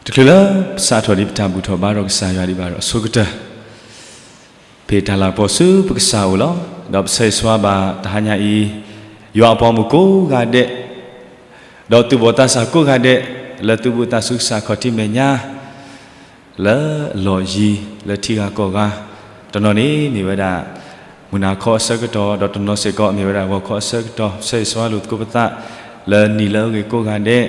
တချုးလၢပစးထီၣ်ဒံးပတၢ်ဘူၣ်ထီၣ်ဘါထီၣ်ကစၢ်ယွၤဒံးဘၣ်ဒီးအဆိကတၢၢ်, ဖဲတၢ်လၤကပီၤဆူပကစၢ်အအိၣ်လီၤ. ဒီးပဆၢဂ့ၤဆၢဝါဘၣ်တဟါညါအံၤ, ယွၤအပှၤမုၣ်ကိးဂၤဒဲး, ဒီးသူၣ်ဘီၣ်သးစၢ်ကိးဂၤဒဲး, လၢသုဘူးသးစူၤကစၢ်ခီၣ်ထံးမဲာ်ညါ လၢအလီၢ်ယံၤ လၢထံဂၤကီၢ်ဂၤ, တနီၤန့ၣ်မ့ၢ်ဝဲဒၣ် မုၢ်နၤခီအဆၢကတီၢ်, ဒီးတနီၤစ့ၢ်ကီးမ့ၢ်ဝဲဒၣ်ဂီၤခီအဆၢကတီၢ်, ဆၢဂ့ၤဆၢဝါလိာ်သကိးပသး လၢနံၤလၢအဂ့ၤကိးဂၤဒဲး,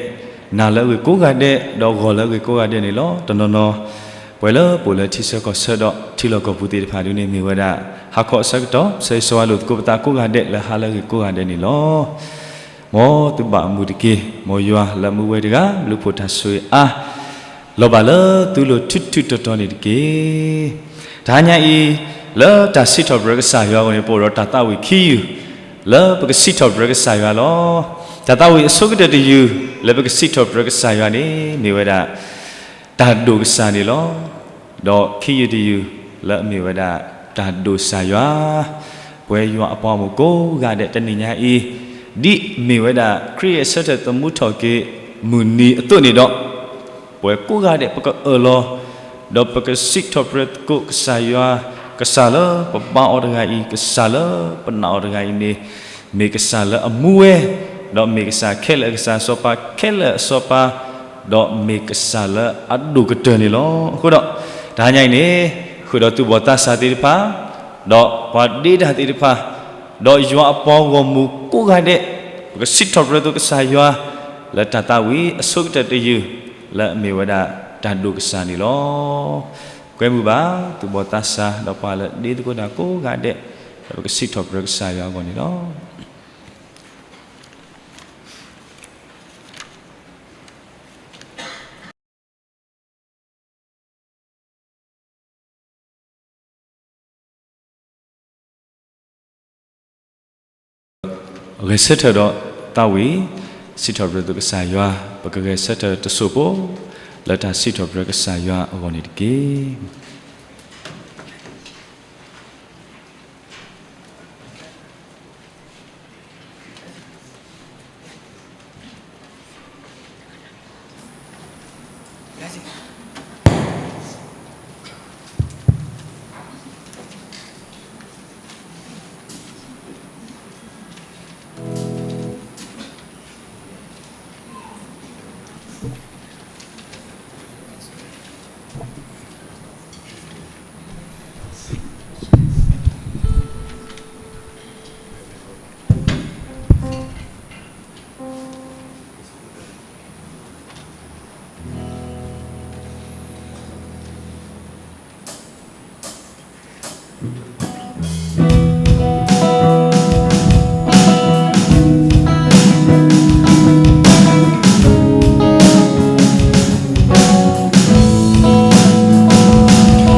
နၤလၢအဂ့ၤကိးဂၤဒဲး, ဒီးဂီၤလၢအဂ့ၤကိးဂၤဒဲးန့ၣ်လီၤ. တနီၤနီၤ ပှၤလၢပအိၣ်လၢထံဆၢကီၢ်ဆၢဒီးထံလီၢ်ကီၢ်ပူၤသ့ၣ်တဖၣ်ဒုန့ၣ်မ့ၢ်ဝဲဒၣ် ဟါခီအဆၢကတီၢ်, ဆၢဂ့ၤဆၢဝါလိာ်သကိးပသးကိးဂၤဒဲးလၢဟါလၢအဂ့ၤကိးဂၤဒဲးန့ၣ်လီၤ. မ်သုဘၣ်မုာ်တက့ၢ်. မ်ယွၤလၢအမူဝဲတဂၤ ဘျုးဖှိၣ်တၢ်ဆိၣ်ဂ့ၤအါ လီၤဘၣ်လၢသုလိၤထူးထူးတီၤတီၤန့ၣ်တက့ၢ်. တဟါညါအံၤ လၢတၢ်စံးထီၣ်ပတြၢၤကစၢ်ယွၤအဂီၢ်န့ၣ် ပအိၣ်ဒီးတၢ်သးဝံၣ်ခံယုၢ် လၢပကစံးထီၣ်ပတြၢၤကစၢ်ယွၤလီၤ. တၢ်သးဝံၣ်အဆိကတၢၢ်တယုၢ် လၢပကစံးထီၣ်ပတြၢၤကစၢ်ယွၤန့ၣ် မ့ၢ်ဝဲဒၣ် တၢ်ဒိၣ်ကစၢ်န့ၣ်လီၤ. ဒီးခံယုၢ်တယုၢ် လၢအမ့ၢ်ဝဲဒၣ် တၢ်ဒိၣ်ကစၢ်ယွၤ, ပဝဲယွၤအပှၤဂီၢ်မုၢ်ကိးဂၤဒဲး တနံၤညါအံၤ ဒ်အမ့ၢ်ဝဲဒၣ် ခရံာ်အဆၢထၢၣ်သမူထီၣ်က့ၤမုၢ်နံၤအသိးန့ၣ်ဒီး ပဝဲကိးဂၤဒဲး ပကအၢၣ်လီၤ ဒီးပကစံးထီၣ်ပတြၢၤသကိးကစၢ်ယွၤ, ကစၢ်လၢပဘါအီၤတဂၤအံၤ, ကစၢ်လၢပနာ်အီၤတဂၤအံၤန့ၣ် မ့ၢ်ကစၢ်လၢအမူဝဲ, ဒီးမ့ၢ်ကစၢ်ခဲလၢာ်အကစၢ်, စီၤပၤခဲလၢာ်အစီၤပၤ, ဒီးမ့ၢ်ကစၢ်လၢအဒိၣ်ကတၢၢ်န့ၣ်လီၤ. အဃိဒီး တဟါညါအံၤန့ၣ် ဃုာ်ဒီးသူၣ်ဘီၣ်သးစၢ်သ့ၣ်တဖၣ်, ဒီးပှၤဒ့တၢ်သ့ၣ်တဖၣ်, ဒီးယွၤအပှၤဂီၢ်မုၢ်ကိးဂၤဒဲး ပကစံးထီၣ်ပတြၢၤသကိးကစၢ်ယွၤ လၢတၢ်သးဝံၣ်အဆိကတၢၢ်တယုၢ် လၢအမ့ၢ်ဝဲဒၣ်တၢ်ဒိၣ်ကစၢ်န့ၣ်လီၤ. ကွဲမုာ်ဘၣ် သူၣ်ဘီၣ်သးစၢ် ဒီးပှၤလၢဒ့သကိးတၢ်ကိးဂၤဒဲး, ဒီးပကစံးထီၣ်ပတြၢၤကစၢ်ယွၤအဂီၢ်န့ၣ်လီၤ. ဂဲၤဆၢထၢၣ်ဒီးသးဝံၣ် စံးထီၣ်ပတြၢၤသကိးကစၢ်ယွၤ, ပကဂဲၤဆၢထၢၣ်တစိၢ်ဖိ လၢတၢ်စံးထီၣ်ပတြၢၤကစၢ်ယွၤအဂီၢ်န့ၣ်တက့ၢ်.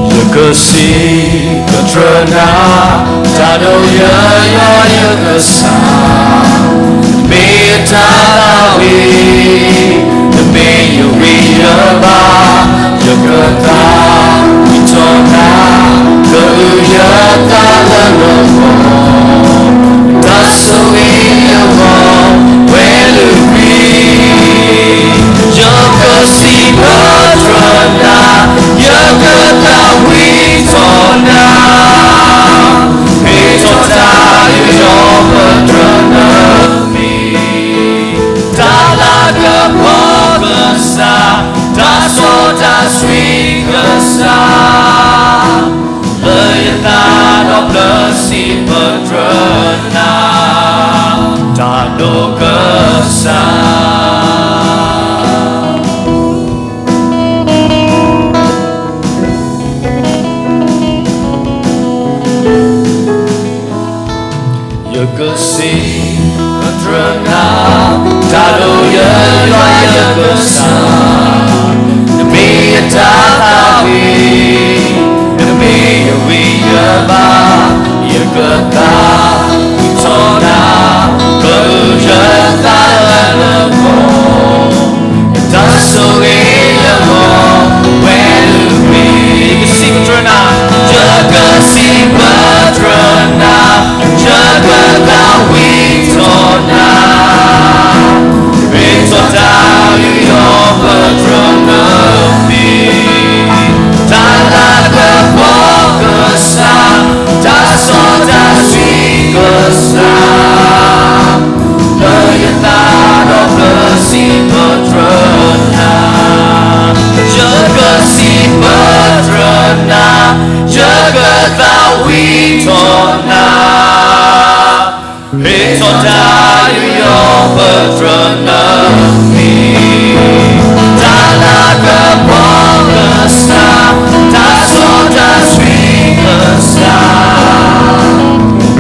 ယကစံးထီၣ်ပတြၢၤနၤ, တၢ်ဒိၣ်ယွၤယွၤယကစၢ်, နမ့ၢ်တၢ်သးဝံၣ်, နမ့ၢ်ယဝံယဘါ, ယကသးဝံၣ်ထီၣ်နၤ, ကအုၣ်ယသးလၢနဂီၢ် တၢ်ဆိၣ်ဂ့ၤအဂီၢ် ဝဲလၢပှဲၤ, ယကစံးထီၣ်ပတြၢၤနၤ, ယကသးဝံၣ်ထီၣ်နၤ, မ့ၢ်ထီၣ်တၢ်ယူးယီၣ်ပတြၢၤနမံၤ, တၢ်လၤကပီၤကစၢ်, တၢ်စီတၢ်ဆှံကစၢ် လၢယသးဒီဖျၢၣ်စံးပတြၢၤနၤ, တၢ်ဒိၣ်ကစၢ်. ယကစံးထီၣ်ပတြၢၤနၤ, တၢ်ဒိၣ်ယွၤယွၤယကစၢ်, နမ့ၢ်ယတၢ်သးဝံၣ်, နမ့ၢ်ယဝံယဘါ, ယကသးဝံၣ်ထီၣ်နၤ, ကအုၣ်ယသးလၢနဂီၢ် ယူးယီၣ်ပတြၢၤနမံၤ, တၢ်လၤကပီၤကစၢ်, တၢ်စီတၢ်ဆှံကစၢ်,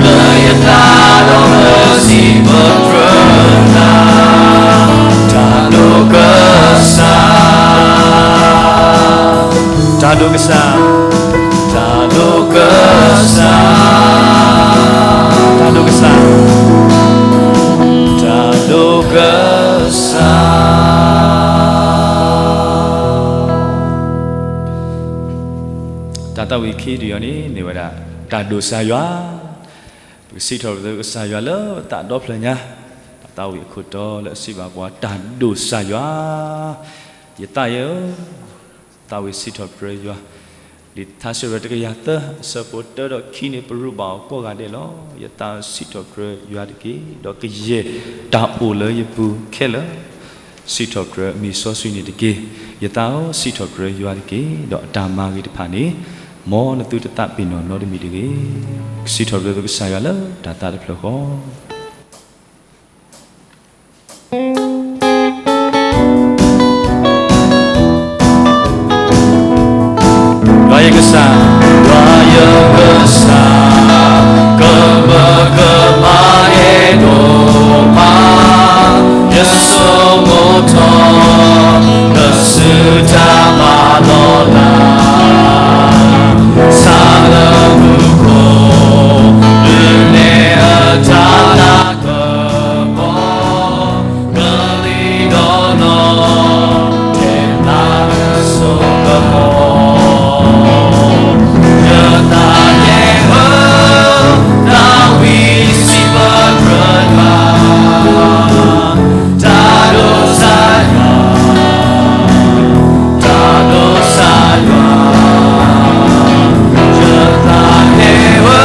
လၢယသးဒီးပစံးပတြၢၤနၤ, တၢ်ဒိၣ်ကစၢ်, တၢ်ဒိၣ်ကစၢ်, တၢ်ဒိၣ်ကစၢ်, တၢ်ဒိၣ်ကစၢ်, တၢ်ဒိၣ်ကစၢ်. တၢ်သးဝံၣ်ခံတယီၤန့ၣ် မ့ၢ်ဝဲဒၣ် တၢ်ဒိၣ်ကစၢ်ယွၤ, ပကစံးထီၣ်ပတြၢၤကစၢ်ယွၤလၢပသးဒီဖျၢၣ်ညါ, တၢ်သးဝံၣ်အခိၣ်တီလၢအစံးဘၣ်ပှၤ တၢ်ဒိၣ်ကစၢ်ယွၤ, ယသးယဲဧၢ, သးဝံၣ်စံးထီၣ်ပတြၢၤယွၤ, လံာ်ထါစံးပတြၢၤတကယၤသၢ အဆၢဖိတၢဒီးခံန့ၣ် ပရူးဘၣ်အီၤကိးဂၤဒဲးလီၤ. ယသးစံးထီၣ်ပတြၢၤယွၤတက့ၢ်, ဒီးကယဲၢ်တၢ်အိၣ်လၢယပူၤခဲလၢာ်, စံးထီၣ်ပတြၢၤအမံၤစီဆှံန့ၣ်တက့ၢ်. ယသးဧၢ, စံးထီၣ်ပတြၢၤယွၤတက့ၢ်, ဒီးအတၢ်မၤဂ့ၤတဖၣ်န့ၣ် မ်နသုတသးပ့ၤနီၣ်နီတမံၤတဂ့ၤ. စံးထီၣ်ပတြၢၤသုကစၢ်ယွၤလၢတၢ်သးတဖျၢၣ်ဃီ. ယွၤယကစၢ်, ယွၤယကစၢ်, ကမၢကမၣ်ယဲဒိၣ်မး, ယဆိကမိၣ်ထီၣ် နစုတၢ်မၤလီၤလး, ဆၣ်လၢမူခိၣ် ဒုးနဲၣ်အတၢ်လၤကပီၤ ကလံၤဒီးနီၢ် တဲလၢအစိကမီၤ, ယသးန့ၣ်ဧၢ, သးဝံၣ်စံးပတြၢၤယွၤ, တၢ်ဒိၣ်ကစၢ်ယွၤ, တၢ်ဒိၣ်ကစၢ်ယွၤ, ယသးန့ၣ်ဧၢ,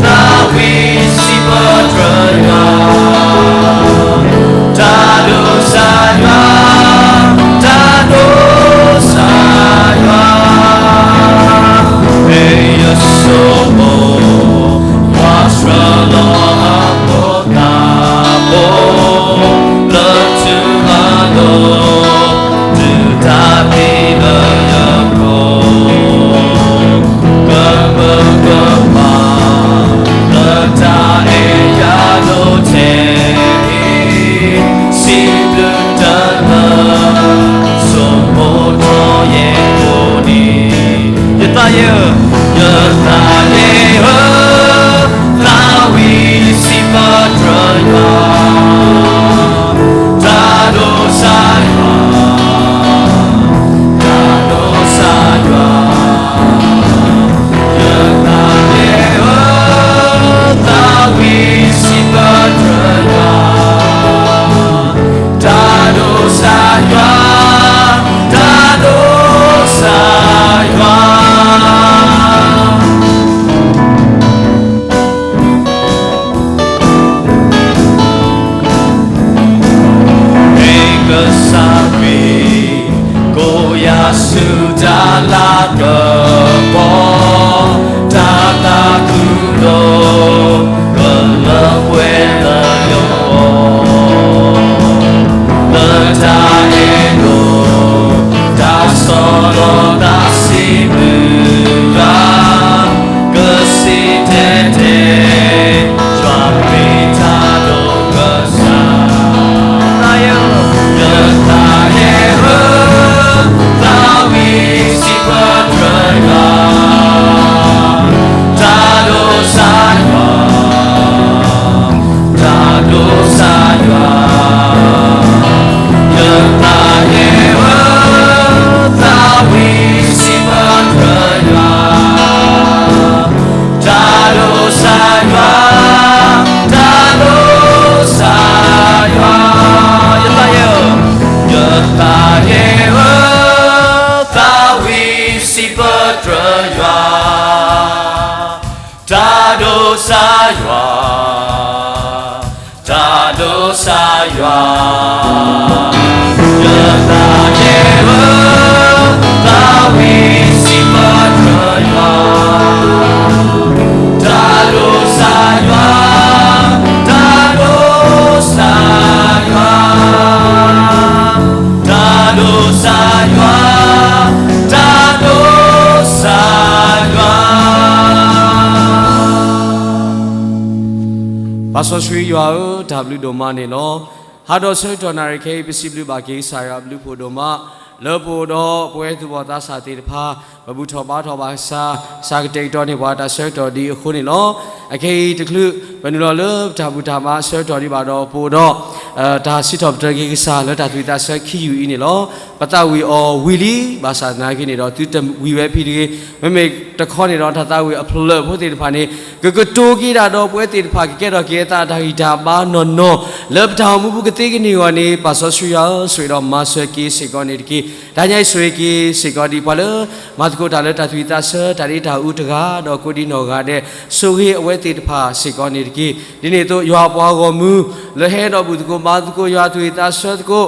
သးဝံၣ်စံးပတြၢၤယွၤ, တၢ်ဒိၣ်ကစၢ်ယွၤ, တၢ်ဒိၣ်ကစၢ်ယွၤ, မ့ၢ်ယစိမိၤ ပှၤဆှၢလီၤအဖိသၣ်ဖိ လၢထူလၢယိာ် တုၤတၢ်သံလၢယကိာ် ကမၢကမၣ် လၢတၢ်အဲၣ်ယၤဒိၣ်ထဲအံၤ စံးဘျုးတၢ်လၢ ဆိမိၣ်ထီၣ်ယဲကိးနံၤ, ယသးယဲဧၢ, ယသးယဲဧၢ, သးဝံၣ်စံးပတြၢၤယွၤ, တၢ်ဒိၣ်ကစၢ်ယွၤ, တၢ်ဒိၣ်ကစၢ်ယွၤ, ယသးယဲဧၢ, သးဝံၣ်စံးပတြၢၤယွၤ, တၢ်ဒိၣ်ကစၢ်ယွၤ, တၢ်ဒိၣ်ကစၢ်ယွၤ. မ့ၢ်ကစၢ်ခရံာ် ကိးယၤဆူတၢ်လၤကပီၤ, တၢ်သးခုဒိၣ် ကလၢပှဲၤလၢယဂီၢ်, လၢတၢ်အဲၣ်ဒိး တၢ်ဆီၣ်လီၤသးစံးဘျုးယွၤ, ကစံးတဲတဲ ယွၤမ့ၢ်တၢ်ဒိၣ်ကစၢ်, ယသးယဲဧၢ, သးဝံၣ်စံးပတြၢၤယွၤ, တၢ်ဒိၣ်ကစၢ်ယွၤ, တၢ်ဒိၣ်ကစၢ်ယွၤ, ယသးယဲဧၢ, သးဝံၣ်စံးပတြၢၤယွၤ, တၢ်ဒိၣ်ကစၢ်ယွၤ, တၢ်ဒိၣ်ကစၢ်ယွၤ, ယသးယဲဧၢ, ယသးယဲဧၢ, သးဝံၣ်စံးပတြၢၤယွၤ, တၢ်ဒိၣ်ကစၢ်ယွၤ, တၢ်ဒိၣ်ကစၢ်ယွၤ, ယသးယဲဧၢ, သးဝံၣ်စံးပတြၢၤယွၤ, တၢ်ဒိၣ်ကစၢ်ယွၤ, တၢ် စီဆှံယွၤဧၢ, တၢ်ဘျုးဒိၣ်မးန့ၣ်လီၤ. ဟါဒီးဆၢကတီၢ်နၣ်ရံၣ်ခဲအံၤ ပစံးဘျုးဘၣ်က့ၤကစၢ်ယွၤအဘျုးဖှိၣ်ဒိၣ်မး, လၢပအိၣ်ဒီးပဝဲသူၣ်ဘီၣ်သးစၢ်သ့ၣ်တဖၣ်, ပဘူၣ်ထီၣ်ဘါထီၣ်ဘၣ်ကစၢ်, ကစၢ်ကတဲာ်ကတီၤန့ၢ်ပှၤတၢ်ဆၢကတီၢ်ဒ်အံၤအဃိန့ၣ်လီၤ. အခဲအံၤတချုး ပနုာ်လီၤလၢပတၢ်ဘူၣ်တၢ်ဘါအဆၢကတီၢ်ဒံးဘၣ်ဒီး ပအိၣ်ဒီး တၢ်စံးထီၣ်ပတြၢၤက့ၤကစၢ်လၢတၢ်သူၣ်ဝံၣ်သးဆၢခံယူၢ်အံၤန့ၣ်လီၤ. ပသးဝံၣ်အီၤဝံၤလံ, ဘၣ်ဆၣ်သနာ်က့န့ၣ်ဒီး သုတဝံၤဝဲဖဲတဂ့ၤ. မ့မ့ၢ်တခီန့ၣ်ဒီး တၢ်သးဝံၣ်အဖျၢၣ်ဖိသ့ၣ်တဖၣ်န့ၣ် ကကတိၤက့ၤဒၣ်ဒီးပဝဲသ့ၣ်တဖၣ် ကကဲထီၣ်က့ၤအသးတၢ်ဂံၢ်တၢ်ဘါနီၢ်နီၢ် လၢပတၢ်အိၣ်မူပူၤကသ့ကန့ၢ်အဂီၢ်န့ၣ် ပၢ်စီဆှံယွၤဧၢ, ဆိၣ်ဂ့ၤဒီးမၤစၢၤက့ၤစ့ၢ်ကီးန့ၣ်တက့ၢ်. တဟါညါအံၤဆိၣ်ဂ့ၤက့ၤစ့ၢ်ကီးဒ်ပှၤလၢ မၤသကိးတၢ်လၢတၢ်သူၣ်ဝံၣ်သးဆၢ တၢ်ဒ့တၢ်အူတဂၤ ဒီးကိးဒံနီၢ်ဂၤဒဲး, ဆိၣ်ဂ့ၤအဝဲသ့ၣ်တဖၣ်စ့ၢ်ကီးန့ၣ်တက့ၢ်. ဒ်န့ၣ်အသိး ယွၤအပှၤဂီၢ်မုၢ် လၢဟဲဒီးဘူၣ်သကိးဘါသကိး ယွၤသူၣ်ဝံၣ်သးဆၢသကိး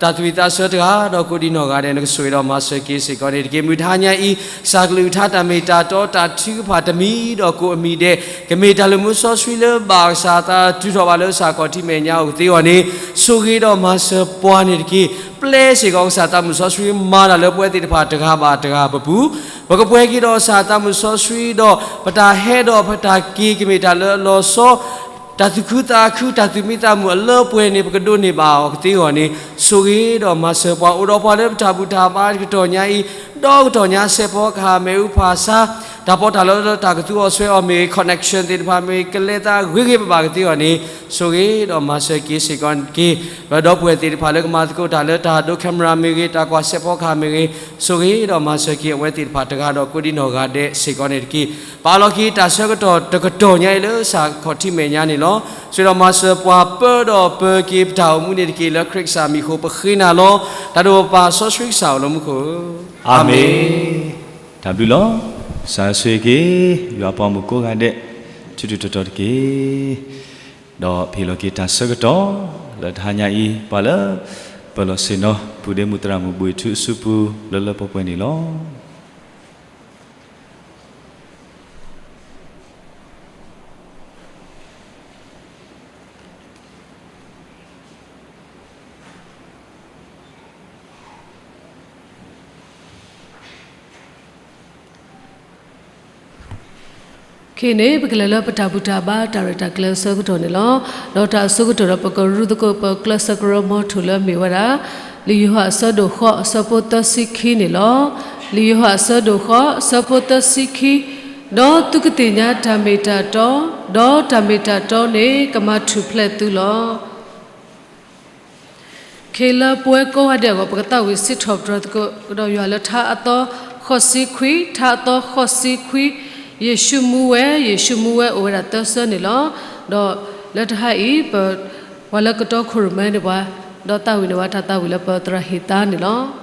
တၢ်သူၣ်ဝံၣ်သးဆၢတဂၤ ဒီးကိးဒံနီၢ်ဂၤဒဲး နကဆိၣ်ဂ့ၤဒီးမၤစၢၤက့ၤစ့ၢ်ကီးန့ၣ်တက့ၢ်. မုၢ်တဟါညါအံၤ ကစၢ်ကလုၢ်ကထါတၢ်မ့ၢ်တၢ်တီ တၢ်ထုကဖၣ်တမံၤဒီးကိးအမံၤဒဲး ကမ့ၢ်တၢ်လုၢ်မူစီဆှံလၢဘၣ်ကစၢ်သးတုၤထီၣ်ဘၣ်လၢကစၢ်ခီၣ်ထံးမဲာ်ညါအအိၣ်ကသ့အဂီၢ်န့ၣ် ဆိၣ်ဂ့ၤဒီးမၤစၢၤပှၤန့ၣ်တက့ၢ်. ပျဲစ့ၢ်ကီးကစၢ်သးမုၣ်စီဆှံမၤတၢ်လၢပဝဲသ့ၣ်တဖၣ်တဂၤဘၣ်တဂၤပပူၤ, ပကပှဲၤက့ၤဒီးကစၢ်သးမုၣ်စီဆှံဒီး ပတၢ်ဟဲဒီးပတၢ်က့ၤကမ့ၢ်တၢ်လၢအလီၤဆီ တၢ်သူၣ်ခုသးခု တၢ်သူၣ်မံသးမုာ်အလၢပှဲၤန့ၣ် ပကဒိးန့ၢ်ဘၣ်အီၤကသ့အဂီၢ်န့ၣ် ဆိၣ်ဂ့ၤဒီးမၤစၢၤပှၤ အိၣ်ဒီးပှၤလၢပတၢ်ဘူၣ်တၢ်ဘါတကတီၢ်ညါအံၤ, ဒီးကတီၢ်ညါ စဲးဖီကဟၣ် မ့ၣ်အူဖးဆါ, တၢ်ပီးတၢ်လီလၢတၢ်ကသူအီၤဆွဲအီၤမ့ၢ်ဂ့ၤ, connection သ့ၣ်တဖၣ်မ့ၢ်ဂ့ၤ, ကလဲၤသးဂ့ၤဂ့ၤဘၣ်ဘၣ်ကသ့အဂီၢ်န့ၣ် ဆိၣ်ဂ့ၤဒီးမၤစၢၤက့ၤစ့ၢ်ကီးက့ၤ ပဒီပုၢ်ဝဲၢ်သ့ၣ်တဖၣ်လၢကမၤသကိးတၢ်လၢတၢ်ဒိး camera မ့ၢ်ဂ့ၤ, တၢ်ကွၢ်စဲးဖီကဟၣ်မ့ၢ်ဂ့ၤ, ဆိၣ်ဂ့ၤဒီးမၤစၢၤက့ၤအဝဲသ့ၣ်တဖၣ်တဂၤဒီးကိးဒံနီၢ်ဂၤဒဲးစ့ၢ်ကီးန့ၣ်တက့ၢ်. ပအးလီၤက့ၤတၢ်ဆၢကတီၢ်တကတီၢ်ညါအံၤလၢကစၢ်ခီၣ်ထံးမဲာ်ညါန့ၣ်လီၤ. ဆိၣ်ဂ့ၤဒီးမၤစၢၤပှၤပၢဒီးပၢက့ၤပတၢ်အိၣ်မူန့ၣ်တက့ၢ်. လၢခရံာ်ကစၢ်မံၤအဃိပဃ့နၤလီၤ. တၢ်ဒိၣ်ပပၢ်စီဆှံကစၢ်အိၣ်လၢမူခိၣ်ဧၢ, အၤမ့ၣ်. တၢ်ဘျုးလီၤ. ကစၢ်ဆိၣ်ဂ့ၤက့ၤ ယွၤပှၤမုၣ်ကိးဂၤဒဲး ထူထူတီတီတက့ၢ်. ဒီးပဟ့ၣ်လီၤက့ၤတၢ်ဆၢကတီၢ် လၢတဟါညါအံၤ ပှၤလၢ ပၢၤလီၢ်ဆ့ၣ်နီၤ ပုၢ်ဒ့မုၣ်သရၣ်မုၣ်ဘှံးထူအစုပူၤ လၢလၢပှဲၤပှဲၤန့ၣ်လီၤ. ခဲအံၤန့ၣ် ပကလဲၤလၢပတၢ်ဘူၣ်တၢ်ဘါတၢ်ရဲၣ်တၢ်ကျဲၤအဆၢကတီၢ်န့ၣ်လီၤ. ဒီးတၢ်အဆိကတၢၢ်ဒီး ပကရူသကိးပကျဲးစၢးကရၢမိၤထူၣ်လၢအမ့ၢ်ဝဲဒၣ် လံာ်ယိၤဟၣ်အဆၢဒိၣ်ဃိး အဆၢဖိသၢဆံခံန့ၣ်လီၤ. လံာ်ယိၤဟၣ်အဆၢဒိၣ်ဃိး အဆၢဖိသၢဆံခံ, ဒီးသုကသ့ၣ်ညါတၢ်မ့ၢ်တၢ်တီ, ဒီးတၢ်မ့ၢ်တၢ်တီန့ၣ် ကမၤထူၣ်ဖျဲးသုလီၤ. ခဲလၢပဝဲကိးဂၤဒဲးအဂီၢ် ပကသးဝံၣ်စံးထီၣ်ပတြၢၤသကိးကဒီးယွၤလၢထါအသီဃိးဆံခွံ, ထါအသီဃိးဆံခွံ, ယ့ၣ်ၡူးမူဝဲ, ယ့ၣ်ၡူးမူဝဲအိၣ်ဝဲဒၣ်သၢဆၢန့ၣ်လီၤ. ဒီးလၢတဟါအံၤ ပ ပှၤလၢကတီခိၣ်ရိၣ်မဲန့ၢ်ပှၤ, ဒီးသးဝံၣ်န့ၢ်ပှၤတၢ်သးဝံၣ်လၢပသရၣ်ဟ့ၣ်သါန့ၣ်လီၤ.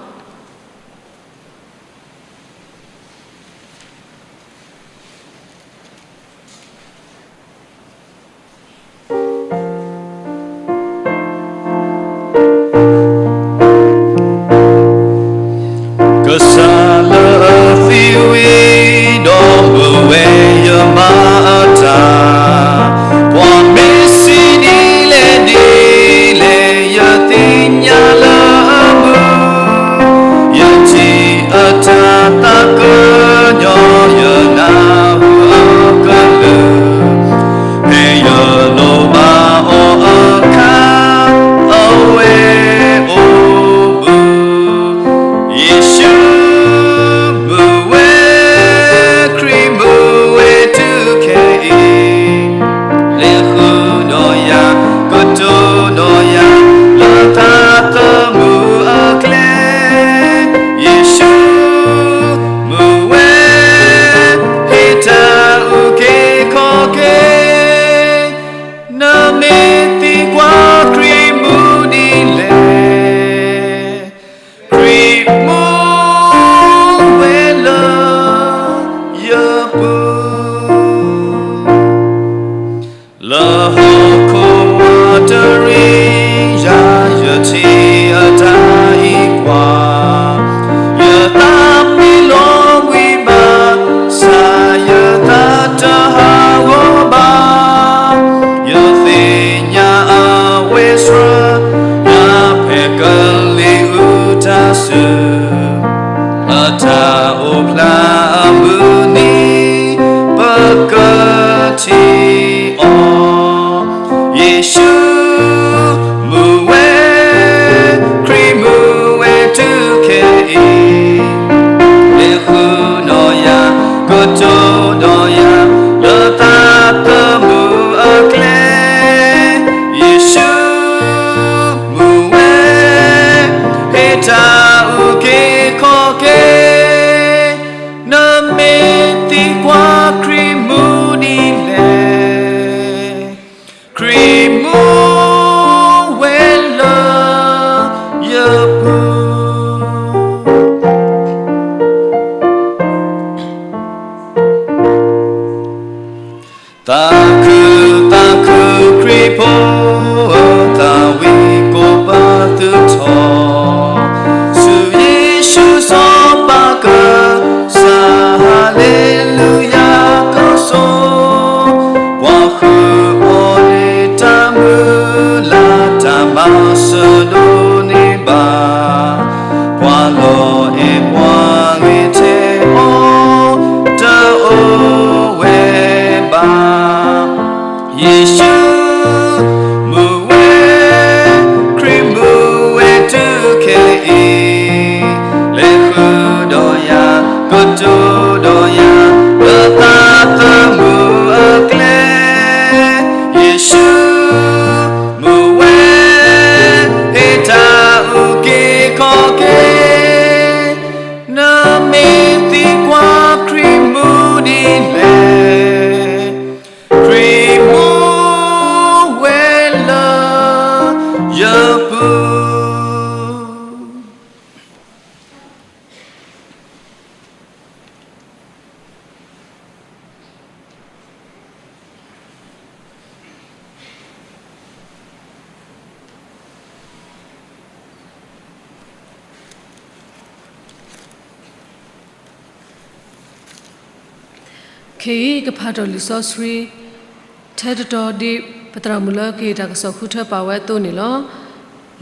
ကစၢ်လၢအသံဝံၤဒီးမုၢ်ဝဲယမၤအတၢ်, ပှၤမ့ၢ်စံးဒ်လဲၣ်ဒ်လဲၣ် ယသ့ၣ်ညါလၢအမုာ် ကွၢ်ခရံာ်မူဒ်လဲၣ်, ခရံာ်မူဝဲလၢယပူၤ သးခု သးခု ခရံာ်ဖိဧၢ, သးဝံၣ်ကိးပသူထီၣ်, ဆူယ့ၣ်ၡူးစီၤပၤကစၢ်, ဟၤလ့လူယၤ ကစိၤ, ပှၤဃုအီၤန့ၣ်တၢ်မုၢ်လၢ် တၢ်မၤစၢၤဒိးန့ၢ်ဘၣ် ပှၤလီၤအဲၣ်ပှၤဂ့ၤထဲအီၤ တအိၣ်ဝဲဘၣ်. ယ့ၣ်ၡူး မူဝဲ, ခရံာ်မူဝဲတုၤခဲအံၤ, လဲၤဃုာ်ဒီးယၤ, ကတိၤဒီးယၤ, လၢသးသမူအကျဲ, ယ့ၣ်ၡူး မူဝဲ, ဟ့ၣ်တၢ်အုၣ်က့ၤခီၣ်က့ၤ, နမ့ၢ်သံကွၢ်ခရံာ်မူဒ်လဲၣ်, ခရံာ်မူဝဲလၢယပူၤ. ခဲအံၤ ကဖးထီၣ်လံာ်စီဆှံ ထဲတတီၤဒ် ပသရၣ်မုၣ်လၢကဟ့ၣ်တၢ်ကစီၣ်ဃုထၢပာ်ဝဲအသိးန့ၣ်လီၤ.